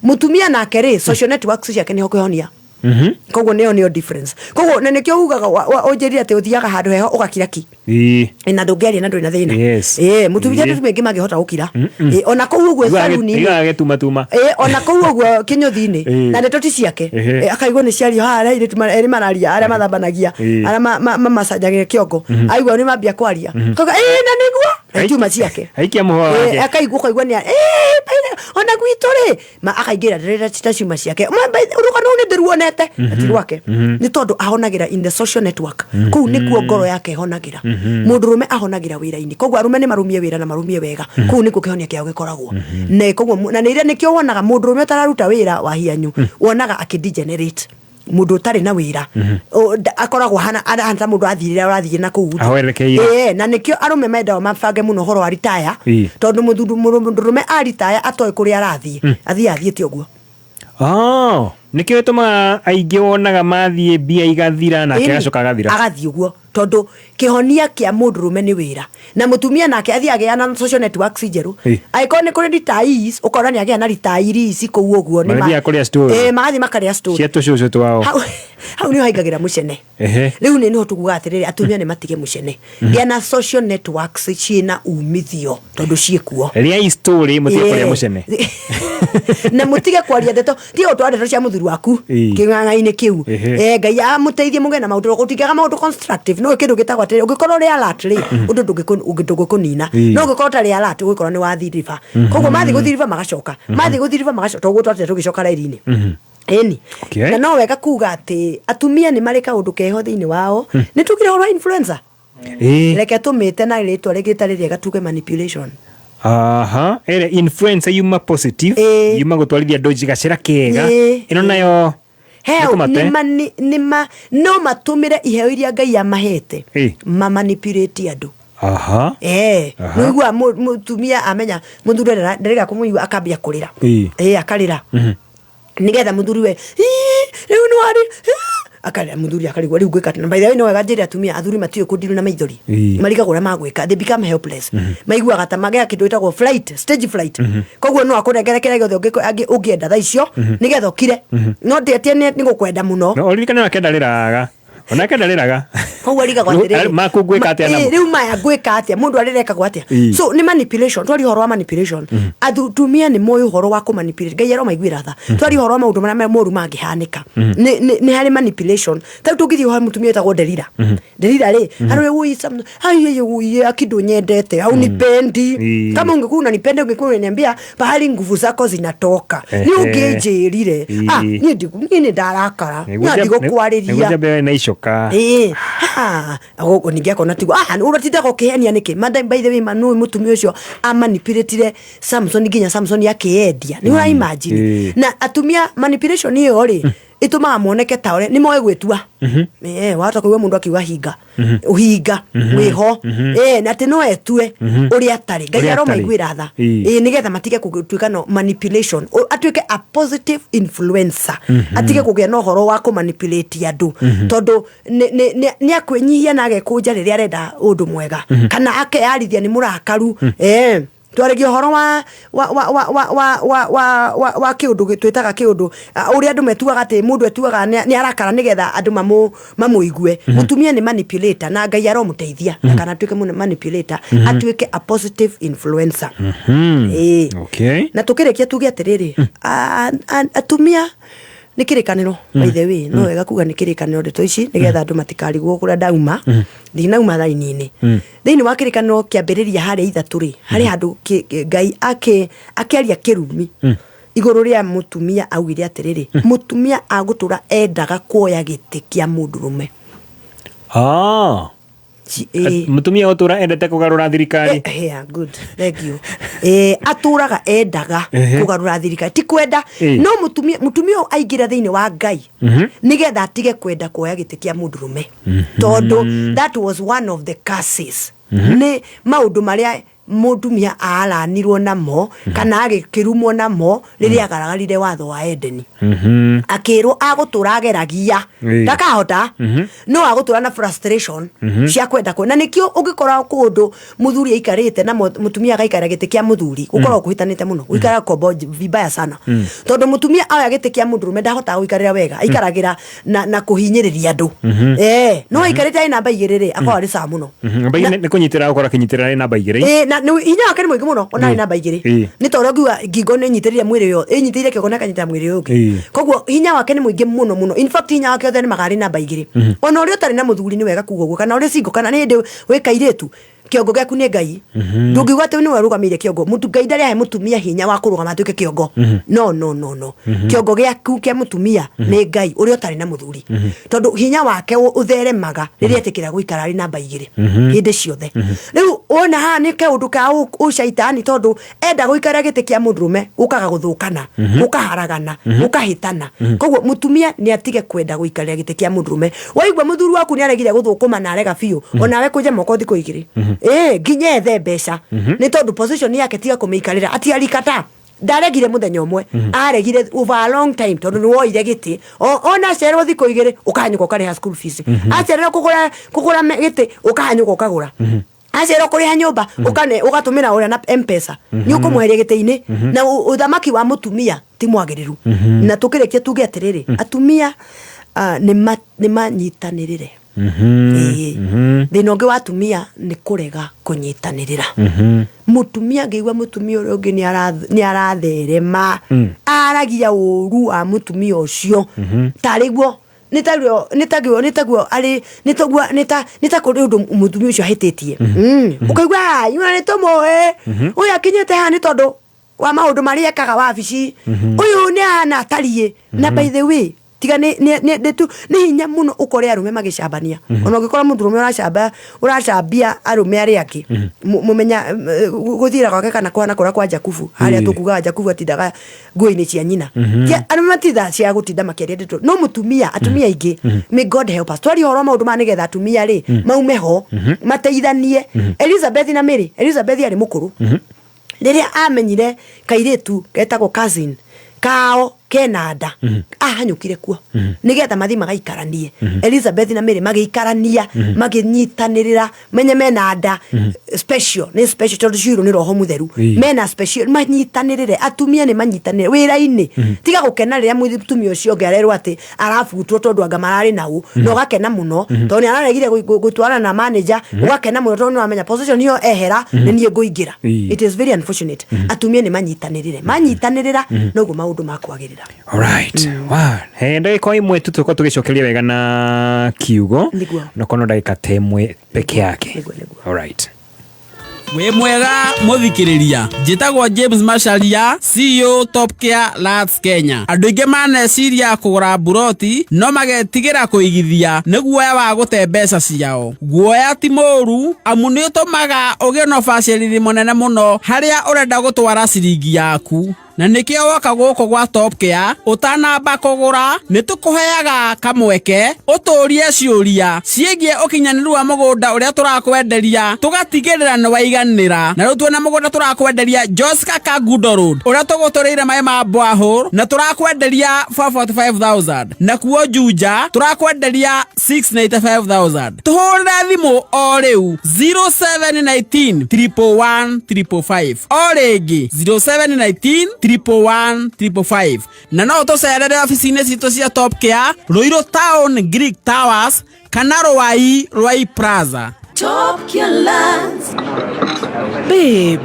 Mũtumia nake rĩ, social networks ciake nĩho kĩhonia. Koguo nĩyo difference. Koguo na nĩkĩo ugaga ũnjĩrire atĩ ũthiaga handũ heho ũgakira ki na ndũngĩaria na ndũrĩ na thĩna. Ĩĩ, mũtumia atumia aingĩ mangĩhota gũkira. Ĩĩ, ona kũu ũguo saruni-inĩ. Tigaga gĩtumatuma. Ĩĩ, ona kũu ũguo kĩnyũthi-inĩ na ndeto ti ciake. Ĩĩ, akaigua nĩ ciario haha airĩtu erĩ mararia, arĩa mathambanagia, arĩa mamacanjagĩra kĩongo, aigua nĩ mambia kwaria, akauga ĩĩ na nĩguo na tiuma ciake. Aikia mũhwa wake. Akaigua ũkaigua nĩ ĩĩ ona gwitũ rĩ ma akaingĩra rĩrĩa ta ciuma ciake. Rũgano rũu nĩ ndĩruonete na ti rwake, nĩ tondũ ahonagĩra in the social network. Kũu nĩkuo ngoro yake ĩhonagĩra. Mũndũrũme ahonagĩra wĩra-inĩ. Koguo arũme nĩ marũmie wĩra na marũmie wega. Kũu nĩkuo kĩhonia kĩao gĩkoragwo. Na koguo na nĩ nĩkĩo wonaga mũndũrũme ũtararuta wĩra wa hianyu, wonaga akĩ degenerate. Mũndũ ũtarĩ na wĩra akoragwo ahana ta mũndũ athirĩra ũrathiĩ na kũu thĩ. Ahwerekeire. Ĩĩ, na nĩkĩo arũme mendaga mabange mũno ũhoro wa ritaya, tondũ mũndũrũme aritaya atoĩ kũrĩa arathiĩ, athiĩ athiĩte ũguo. Oh. Nĩkĩo gĩtũmaga aingĩ wonaga mathiĩ mbia igathira nake Ĩni, agacoka agathira. Agathiĩ ũguo tondũ kĩhonia kĩa mũndũrũme nĩ wĩra na mũtumia nake athiĩ agĩa na social networks njerũ. Angĩkorwo nĩ kũrĩ retirees, ũkona nĩ agĩa na retirees kũu ũguo nĩ ma- Magĩthiaga kũrĩa story. Ĩ, magathiĩ makarĩa story Cia tũcũcũ twao. Hau hau nĩho haingagĩra mũcene. Rĩu nĩ nĩho tuguga atĩrĩrĩ, atumia nĩ matige mũcene, gĩa na social networks ciĩna umithio tondũ ciĩkuo. Rĩai story, mũtige kũrĩa mũcene. Na mũtige kwaria ndeto, tiga gũtwara ndeto cia mũthuri waku kĩng'ang'a-inĩ kĩu. Ngai amũteithie mũgĩe na maũndũ, gũtingĩaga maũndũ constructive. No kĩndũ gĩtagwo atĩrĩ, ũngĩkorwo ũrĩ alert rĩ, ũndũ ndũngĩkũnina. No ũngĩkorwo ũtarĩ alert, ũgũkorwo nĩ wathiriba. Koguo mathiĩ gũthiriba magacoka, mathiĩ gũthiriba magacoka, toguo twatire tũgĩcoka rairi-inĩ. Ĩni. Na no wega kuga atĩ atumia nĩ marĩ kaũndũ keho thĩinĩ wao. Nĩ tugire ũhoro wa influencer. Reke tũmĩte na rĩtwa rĩngĩ rĩtarĩ rĩega, tuge manipulation. Aha, ĩrĩa influencer yuma positive, yuma gũtwarithia andũ gacĩra kega. Ĩno nayo Heo nĩ kũmate. Nĩma no matũmĩre iheo iria Ngai amahete mamanipulate andũ. Nĩũiguaga mũtumia amenya mũthuri ndarega kũmũigua akambia kũrĩra. Akarĩra. Nĩgetha mũthuri we, "Ii, rĩu nĩ warĩ, ii," akarĩra mũthuri akarigwo rĩu ngwĩka atĩa. Na by the way, no wega njĩre atumia, athuri matiũĩ kũndiru na maithori. Marigagwo ũrĩa magwĩka, they become helpless. Maiguaga ta magĩa kĩndũ gĩtagwo flight, stage flight. Koguo no akũnengere kĩrĩa gĩothe ũngĩenda thaa icio nĩgetha ũkire, no ndĩetie nĩ gũkwenda mũno. No ũririkane onake ndarĩraga. Onake ndarĩraga. Koguo arigagwo Rĩu, atĩrĩrĩ, maku ngwĩka atĩa namo? Rĩu maya ngwĩka atĩa, mũndũ arĩrekagwo atĩa? So nĩ manipulation, twaria ũhoro wa manipulation. Atumia nĩ moĩ ũhoro wa kũmanipulate, Ngai aromaiguĩra tha. Twaria ũhoro wa maũndũ marĩa moru mangĩhanĩka, nĩ harĩ manipulation. Ta rĩu tũngĩthiĩ ũhoro mũtumia wĩtagwo Delila. Delila rĩ, harĩ ũi ai ai ui akindo nyendete au nipendi. Kama ungekuwa unanipenda ungekuwa unaniambia pahali nguvu zako zinatoka. Nĩ ũngĩnjĩrire. Ah, niĩ niĩ nĩ ndarakara na ndigũkwarĩria. Nĩguo njambe na icoka. Ĩĩ, ha, gũkũ ningĩ akona tiguo. Ah, ũratindaga ũkĩhenia nĩkĩ? Madam, by the way, ma nũĩ mũtumia ũcio amanipulateire Samson nginya Samson akĩendia. Nĩ ũra imagine? Na atumia manipulation ĩyo rĩ, ĩtũmaga moneke ta ũrĩa nĩ moĩ gwĩtua. Wahota kũigua mũndũ akiuga hinga, ũhinga wĩho. Na atĩ no etue ũrĩa atarĩ. Ngai Ũrĩa atarĩ. aromaiguĩra tha. Nĩgetha matige gũtuĩka no manipulation. Atuĩke a positive influencer. Atige kũgĩa na ũhoro wa kũmanipulate andũ. Tondũ nĩ akwĩnyihia na agekũnja rĩrĩa arenda ũndũ mwega. Kana akeyarithia nĩ mũrakaru. Twaragia ũhoro wa wa wa wa wa wa wa wa wa wa kĩũndũ twĩtaga kĩũndũ, ũrĩa andũ metuaga atĩ mũndũ etuaga nĩ arakara nĩgetha andũ mamũigue. Mũtumia nĩ manipulator na Ngai aromũteithia kana atuĩke manipulator, atuĩke a positive influencer. Na tũkĩrĩkia tuge atĩrĩrĩ, atumia nĩ kĩrĩkanĩro, by the way, no wega kuga nĩ kĩrĩkanĩro ndeto ici nĩgetha andũ matikarigwo kũrĩa ndauma. Ndinauma raini-inĩ. Thĩinĩ wa kĩrĩkanĩro kĩambĩrĩria harĩa 3 rĩ, harĩ handũ Ngai akĩaria kĩrumi igũrũ rĩa mũtumia, augire atĩrĩrĩ, mũtumia agũtũra endaga kuoya gĩtĩ kĩa mũndũrũme. Mũtumia ũtũra endete kũgarũra thirikari. Yeah, good. Thank you. Atũraga endaga kũgarũra thirikari, ti kwenda. No mũtumia ũyũ aingĩra thĩinĩ wa Ngai nĩgetha atige kwenda kuoya gĩtĩ kĩa mũndũrũme, tondũ that was one of the curses. Nĩ maũndũ marĩa mũtumia aranirwo namo kana agĩkĩrumwo namo rĩrĩa agaragarire watho wa Edeni. Akĩrwo agũtũra ageragia, ndakahota, no agũtũra na frustration cia kwenda na nĩkĩo ũngĩkora kũndũ mũthuri aikarĩte na mũtumia agaikara gĩtĩ kĩa mũthuri, gũkoragwo kũhĩtanĩte mũno, gũikaraga kombo vibaya sana, tondũ mũtumia oya gĩtĩ kĩa mũndũrũme ndahotaga gũikarĩra wega, aikaragĩra na kũhinyĩrĩria andũ. No aikarĩte arĩ namba 2 rĩ, akoragwo arĩ sawa mũno. Namba igĩrĩ nĩ kũnyitĩrĩra, gũkorwo akĩnyitĩrĩra nĩ namba 2. Na hinya wake nĩ mũingĩ mũno ona arĩ namba 2. Nĩ ta ũrĩa ũngiuga ngingo nĩ ĩnyitĩrĩire mwĩrĩ ũyũ, ĩnyitĩrĩire kĩongo na ĩkanyitĩrĩra mwĩrĩ ũyũ ũngĩ. Koguo hinya wake nĩ mũingĩ mũno mũno. In fact, hinya wake othe nĩ magarĩ namba 2. Ona ũrĩa ũtarĩ na mũthuri nĩ wega kuga ũguo, kana ũrĩ single, kana nĩ hĩndĩ wĩ kairĩtu, kĩongo gĩaku nĩ Ngai. Ndũngiuga atĩ nĩwe ũrũgamĩire kĩongo. Mũtu Ngai ndarĩ ahe mũtumia hinya wa kũrũgama atuĩke kĩongo. No, no, no, no. Kĩongo gĩaku kĩa mũtumia nĩ Ngai ũrĩa ũtarĩ na mũthuri. Tondũ hinya wake ũtheremaga rĩrĩa etĩkĩra gũikara arĩ namba 2 hĩndĩ ciothe. Rĩu wona haha nĩ kaũndũ ka ũcaitani, tondũ enda gũikara gĩtĩ kĩa mũndũrũme gũkaga gũthũkana, gũkaharagana, gũkahĩtana. Koguo mũtumia nĩ atige kwenda gũikarĩra gĩtĩ kĩa mũndũrũme. Waigua mũthuri waku nĩ aregire gũthũkũma na arega biũ, onawe kũnja moko thikũ 2. Nginya ethe mbeca. Nĩ tondũ position yake tiga kũmĩikarĩra, atiarikata. Ndaregire muthenya ũmwe, aregire over a long time, tondũ nĩ woire gĩtĩ. Ona acererwo thikũ 2, ũkahanyũka ũkarĩha school fees. Acererwo kũgũra gĩtĩ, ũkahanyũka ũkagũra. Acererwo kũrĩha nyũmba, ũkane ũgatũmĩra ũrĩa na M-Pesa, nĩ ũkũmweheria gĩtĩ-inĩ. Na ũthamaki wa mũtumia ti mwagĩrĩru. Na tũkĩrĩkia tuge atĩrĩrĩ, atumia nĩ manyitanĩrĩre. Ĩĩ. Thĩna ũngĩ wa atumia nĩ kũrega kũnyitanĩrĩra. Mũtumia angĩigua mũtumia ũrĩa ũngĩ nĩ aratherema, aragia ũru wa mũtumia ũcio, tarĩ guo nĩ taguo arĩ nĩ taguo nĩ ta kũrĩ ũndũ mũtumia ũcio ahĩtĩtie. Ũkaigua, "Ah, yuna nĩ tũmũĩ, ũyũ akinyĩte haha nĩ tondũ wa maũndũ marĩa ekaga wabici, ũyũ nĩ ahana atariĩ." Na by the way, tiga nĩ hinya mũno ũkore arũme magĩcambania. Ona ũngĩkora mũndũrũme ũracambia arũme arĩa angĩ, mũmenya gũthiĩra gwake kana kũhana kũrĩa kwa Jakubu, harĩa tũkugaga Jakubu atindaga nguo-inĩ cia nyina. Arũme matindaga cia gũtinda makĩaria ndeto, no mũtumia, atumia aingĩ, may God help us, twarie ũhoro wa maũndũ maya nĩgetha atumia rĩ maume ho, mateithanie. Elizabeth na Mary, Elizabeth arĩ mũkũrũ rĩrĩa amenyire kairĩtu getagwo cousin kao kena nda, ahanyũkire kuo nĩgetha mathiĩ magaikaranie. Elizabeth na Mary magĩikarania, makĩnyitanĩrĩra, menye mena nda special, nĩ special tondũ ciirũ nĩ Roho Mũtheru. Mena special, manyitanĩrĩre. Atumia nĩ manyitanĩre wĩra-inĩ. Tiga gũkena rĩrĩa mũtumia ũcio ũngĩ arerwo atĩ arabutwo tondũ anga mararĩ nau, na ũgakena mũno tondũ nĩ araregire gũtwarana na manager, ũgakena mũno tondũ nĩ wamenya position ĩyo ehera nĩ niĩ ngũingĩra. It is very unfortunate. Atumia nĩ manyitanĩrĩre, manyitanĩrĩra noguo maũndũ makwagĩrĩra. Alright. Wow. He ndagĩka o 1 tu tũkorwo tũgĩcokeria wega na kiugo. Na kono ndagĩka ta 1 peke yake. Alright. Wĩ mwega mũthikĩrĩria, njĩtagwo James Macharia, CEO Top Care Lands Kenya. Andũ aingĩ maneciria kũgũra mburoti no magetigĩra kũigithia nĩ guoya wa gũte mbeca ciao. Guoya ti mũũru, amu nĩ ũtũmaga ũgĩe na ũbacĩrĩri mũnene mũno harĩa ũrenda gũtwara ciringi yaku. Na nĩkĩo woka gũkũ gwa Top Care, ũtanamba kũgũra nĩ tũkũheaga kamweke ũtũrie ciũria ciĩgiĩ ũkinyanĩru wa mũgũnda ũrĩa tũrakwenderia, tũgatigĩrĩra nĩ waiganĩra. Na rĩu twĩna mũgũnda tũrakwenderia Joska Kangundo Road, ũrĩa tũgũtũrĩire maĩ ma borehole, na tũrakwenderia 445,000. Nakuo Juja tũrakwenderia 695,000. Tũhũrĩre thimũ o rĩu 0719 111 555, o rĩngĩ 0719 111 555. Na no ũtũcerere obici-inĩ citũ cia Top Care, Ruiru Town, Greek Towers, kana Ruai, Ruai Plaza. Top Care Lands. Babe,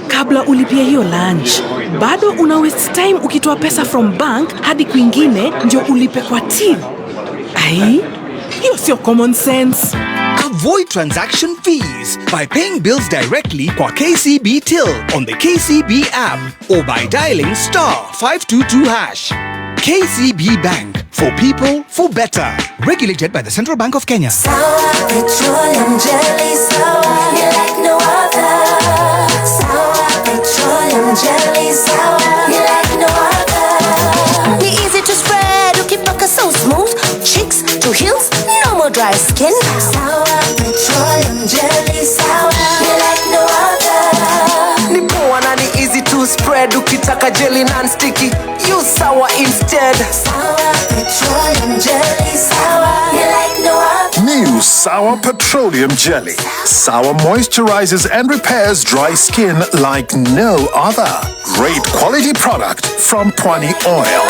kabla ulipie hiyo lunch, bado una waste time ukitoa pesa from bank hadi kwingine ndio ulipe kwa till. Ai, hiyo sio common sense. Avoid transaction fees by paying bills directly kwa KCB Till on the KCB app or by dialing star 522 hash. KCB Bank, for people, for better. Regulated by the Central Bank of Kenya. Sawa Petroleum Jelly, sour, you like no other. Sawa Petroleum Jelly, sour, you like no other. Ni easy to spread, ukipaka so smooth. Cheeks to heels, no more dry skin. Sawa Petroleum Jelly, sour, you like no other. Ni poa na ni easy to spread, ukitaka jelly non-sticky, use Sawa instead. Sawa Petroleum Jelly, sour, you like no other. New Sour Petroleum Jelly. Sour moisturizes and repairs dry skin like no other. Great quality product from Pwani Oil.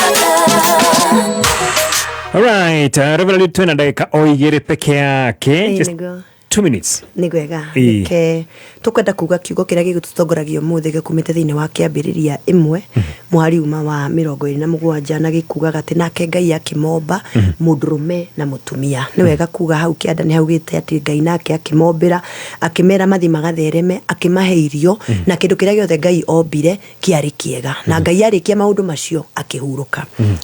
Alright, Reverend, twĩna ndagĩka o 2 peke yake. Just Nĩguo. 2 minutes. Nĩ gwega. Reke tũkwenda kuga kiugo kĩrĩa gĩgũtũtongoragia ũmũthĩ gĩkumĩte thĩinĩ wa Kĩambĩrĩria 1 mũhari uma wa 27, na gĩkugaga atĩ nake Ngai akĩmomba mũndũrũme na mũtumia. Nĩ wega kuga hau kĩanda nĩ haugĩte atĩ Ngai nake akĩmombĩra, akĩmera mathiĩ magathereme, akĩmahe irio, na kĩndũ kĩrĩa gĩothe Ngai ombire kĩarĩ kĩega, na Ngai arĩkia maũndũ macio akĩhurũka.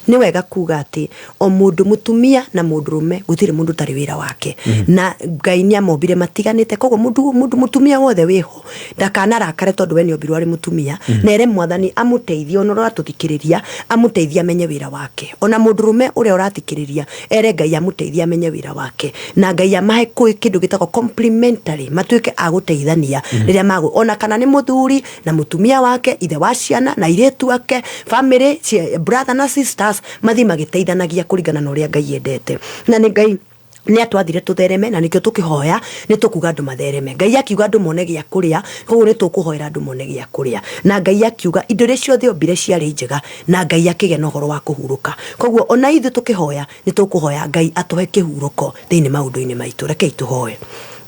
Nĩ wega kuga atĩ o mũndũ mũtumia na mũndũrũme gũtirĩ mũndũ ũtarĩ wĩra wake, na Ngai nĩ amombire. amombire matiganĩte. Koguo mũndũ mũtumia wothe wĩho ndakanarakare tondũ we nĩ ombirwo arĩ mũtumia. Na ere mwathani amũteithie, ona ũratũthikĩrĩria, amũteithie amenye wĩra wake. Ona mũndũrũme ũrĩa ũrathikĩrĩria, ere Ngai amũteithie amenye wĩra wake, na Ngai amahe kĩndũ gĩtagwo complementary, matuĩke a gũteithania rĩrĩa magũ, ona kana nĩ mũthuri na mũtumia wake, ithe wa ciana na airĩtu ake, family, brother na sisters, mathiĩ magĩteithanagia kũringana na ũrĩa Ngai endete. Na nĩ Ngai nĩ atwathire tũthereme, na nĩkĩo tũkĩhoya nĩ tũkuga andũ mathereme. Ngai akiuga andũ mone gĩa kũrĩa, koguo nĩ tũkũhoera andũ mone gĩa kũrĩa. Na Ngai akiuga indo iria ciothe ombire ciarĩ njega, na Ngai akĩgĩa na ũhoro wa kũhurũka. Koguo ona ithuĩ tũkĩhoya nĩ tũkũhoya Ngai atũhe kĩhurũko thĩinĩ maũndũ-inĩ maitũ. Rekei tũhoe.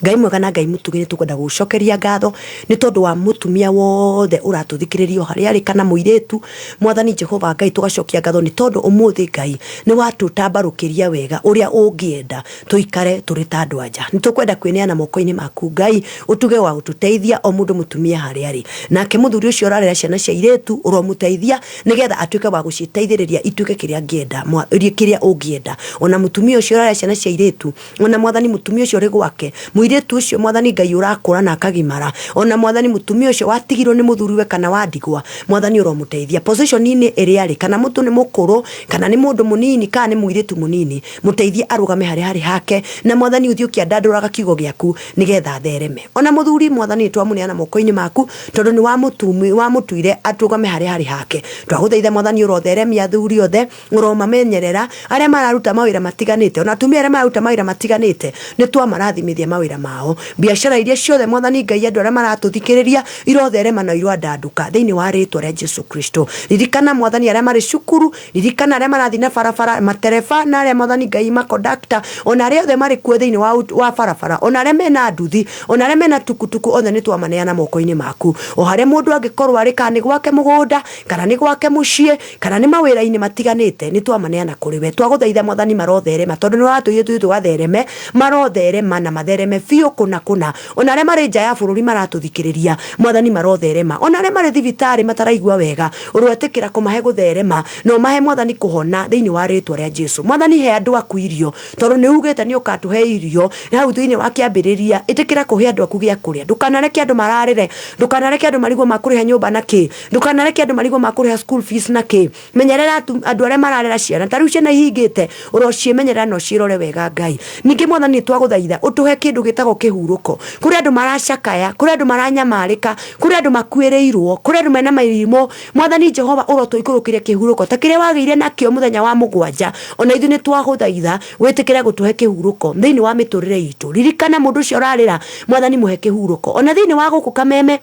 Ngai mwega na Ngai mũtugi, nĩ tũkwenda gũgũcokeria ngatho nĩ tondũ wa mũtumia wothe ũratũthikĩrĩria o harĩa arĩ, kana mũirĩtu. Mwathani Jehova Ngai, tũgacokia ngatho nĩ tondũ ũmũthĩ Ngai nĩ watũtambarũkĩria wega ũrĩa ũngĩenda tũikare tũrĩ ta andũ anja. Nĩ tũkwenda kwĩneana moko-inĩ maku Ngai, ũtuge wa gũtũteithia o mũndũ mũtumia harĩa arĩ. Nake mũthuri ũcio ũrarera ciana cia airĩtu, ũromũteithia nĩgetha atuĩke wa gũciteithĩrĩria ituĩke kĩrĩa angĩenda, kĩrĩa ũngĩenda. Ona mũtumia ũcio ũrarera ciana cia airĩtu, ona mwathani mũtumia ũcio ũrĩ gwake, mũirĩtu ũcio mwathani Ngai ũrakũra na akagimara, ona mwathani mũtumia ũcio watigirwo nĩ mũthuriwe kana wa ndigwa, mwathani ũromũteithia position-inĩ ĩrĩa arĩ, kana mũndũ nĩ mũkũrũ, kana nĩ mũndũ mũnini, kana nĩ mũirĩtu mũnini, mũteithie arũgame harĩa harĩ hake. Na mwathani ũthiĩ ũkĩandandũraga kiugo gĩaku nĩgetha athereme. Ona mũthuri, mwathani nĩ twamũneana moko-inĩ maku, tondũ nĩ wamũtuire atũgame harĩa harĩ hake. Twagũthaitha mwathani ũrotheremia athuri othe, ũromamenyerera arĩa mararuta mawĩra matiganĩte, ona atumia arĩa mararuta mawĩra matiganĩte, nĩ twamarathimithia mawĩra mao. Biacara iria ciothe mwathani Ngai andũ arĩa maratũthikĩrĩria irotherema na iroandandũka thĩinĩ wa rĩtwa rĩa Jesu Kristo. Ririkana mwathani arĩa marĩ cukuru, ririkana arĩa marathiĩ na barabara, matereba, na arĩa mwathani Ngai makondakta, ona arĩa othe marĩ kuo thĩinĩ wa barabara, ona arĩa mena nduthi, ona arĩa mena tukutuku, othe nĩ twamaneana moko-inĩ maku. O harĩa mũndũ angĩkorwo arĩ, kana nĩ gwake mũgũnda, kana nĩ gwake mũciĩ, kana nĩ mawĩra-inĩ matiganĩte, nĩ twamaneana kũrĩ we. Twagũthaitha mwathani marotherema, tondũ nĩ watwĩrire tũthiĩ tũgathereme, marotherema na mathereme biũ kũna kũna. Ona arĩa marĩ nja ya bũrũri maratũthikĩrĩria, mwathani marotherema. Ona arĩa marĩ thibitarĩ mataraigua wega, ũroetĩkĩra kũmahe gũtherema, na ũmahe mwathani kũhona thĩinĩ wa rĩtwa rĩa Jesu. Mwathani he andũ aku irio, tondũ nĩ ugĩte nĩ ũkatũhe irio hau thĩinĩ wa kĩambĩrĩria. Ĩtĩkĩra kũhe andũ aku gĩa kũrĩa, ndũkanareke andũ mararĩre, ndũkanareke andũ marigwo makũrĩha nyũmba na kĩ, ndũkanareke andũ marigwo makũrĩha school fees na kĩ. Menyerera andũ arĩa mararera ciana, ta rĩu ciana ihingĩte, ũrociĩmenyerera na ũciĩrore wega Ngai. Ningĩ mwathani nĩ twagũthaitha ũtũhe kĩndũ gĩtagwo kĩhurũko. Kũrĩ andũ maracakaya, kũrĩ andũ maranyamarĩka, kũrĩ andũ makuĩrĩirwo, kũrĩ andũ mena mĩrimũ. Mwathani Jehova ũrotũikũrũkĩria kĩhurũko ta kĩrĩa wagĩire nakĩo mũthenya wa mũgwanja. Ona ithuĩ nĩ twagũthaitha wĩtĩkĩre gũtũhe kĩhurũko thĩinĩ wa mĩtũrĩre itũ. Ririkana mũndũ ũcio ũrarĩra, mwathani mũhe kĩhurũko. Ona thĩinĩ wa gũkũ Kameme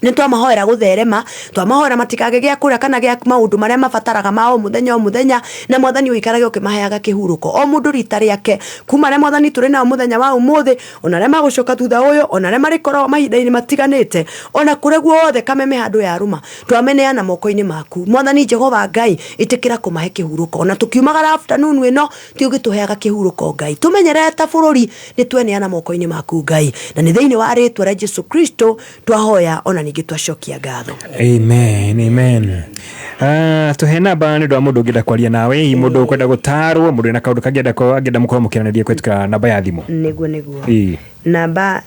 nĩ twamahoera gũtherema, twamahoera matikage gĩa kũrĩa kana gĩa maũndũ marĩa mabataraga ma o mũthenya o mũthenya, na mwathani ũikarage ũkĩmaheaga kĩhurũko o mũndũ rita rĩake, kuma arĩa mwathani tũrĩ nao mũthenya wa ũmũthĩ, ona arĩa magũcoka thutha ũyũ, ona arĩa marĩkoragwo mahinda-inĩ matiganĩte, ona kũrĩa guothe Kameme handũ yarũma, twameneana moko-inĩ maku mwathani Jehova Ngai, ĩtĩkĩra kũmahe kĩhurũko. Ona tũkiumagara afternoon ĩno, ti ũgĩtũheaga kĩhurũko Ngai, tũmenyerere ta bũrũri, nĩ tweneana moko-inĩ maku Ngai, na nĩ thĩinĩ wa rĩtwa rĩa Jesu Kristo twahoya, ona ningĩ twacokia ngatho. Amen, amen. Tuhe namba nĩ ũndũ wa mũndũ ũngĩenda kwaria nawe, hihi mũndũ ũkwenda gũtarwo, mũndũ wĩna kaũndũ kangĩenda angĩenda mũkorwo mũkĩaranĩria kũhĩtũkĩra namba ya thimũ. Nĩguo, nĩguo. Namba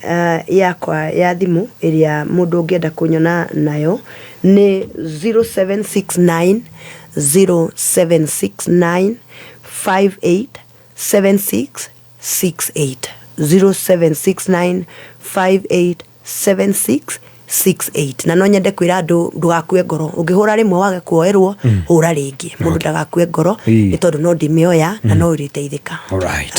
yakwa ya thimũ ĩrĩa mũndũ ũngĩenda kũnyona nayo nĩ 0769 0769 58 76 68, 0769 58 76 68. Na no nyende kwĩra andũ ndũgakue ngoro, ũngĩhũra rĩmwe wage kuoerwo, hũra rĩngĩ. Mũndũ ndagakue ngoro, nĩ tondũ no ndĩmĩoya na no ũrĩteithĩka. Alright.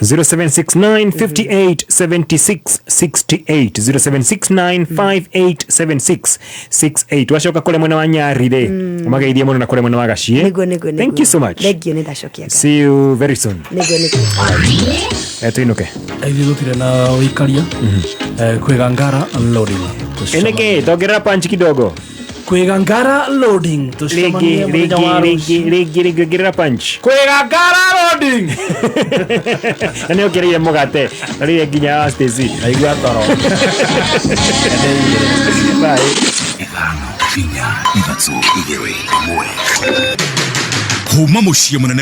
0769 58 76 68, 0769 58 76 68. Wacoka kũrĩa mwena wa Nyarĩ rĩ, ũmageithie mũno, na kũrĩa mwena wa Gaciĩ. Nĩguo, nĩguo. Thank you so much. Thank you, nĩ ndacokia ngatho. See you very soon. Nĩguo, nĩguo. Tuinuke. Ithuĩ gũtirĩ na ũikaria. Kwĩgangara loading. Ĩnĩkĩ tongerera punch kidogo. Kwĩgangara loading. Rĩngĩ. Tũcemanie mũthenya Rĩngĩ. wa Rĩngĩ. rũciũ. Rĩngĩ, rĩngĩ, ongerera punch. Kwĩgangara loading. Na nĩ ongereire mũgate na rĩrĩa nginya Stacy. Naigua toro. Bye. 5, 4, 3, 2, 1. Kuma mũciĩ mũnene.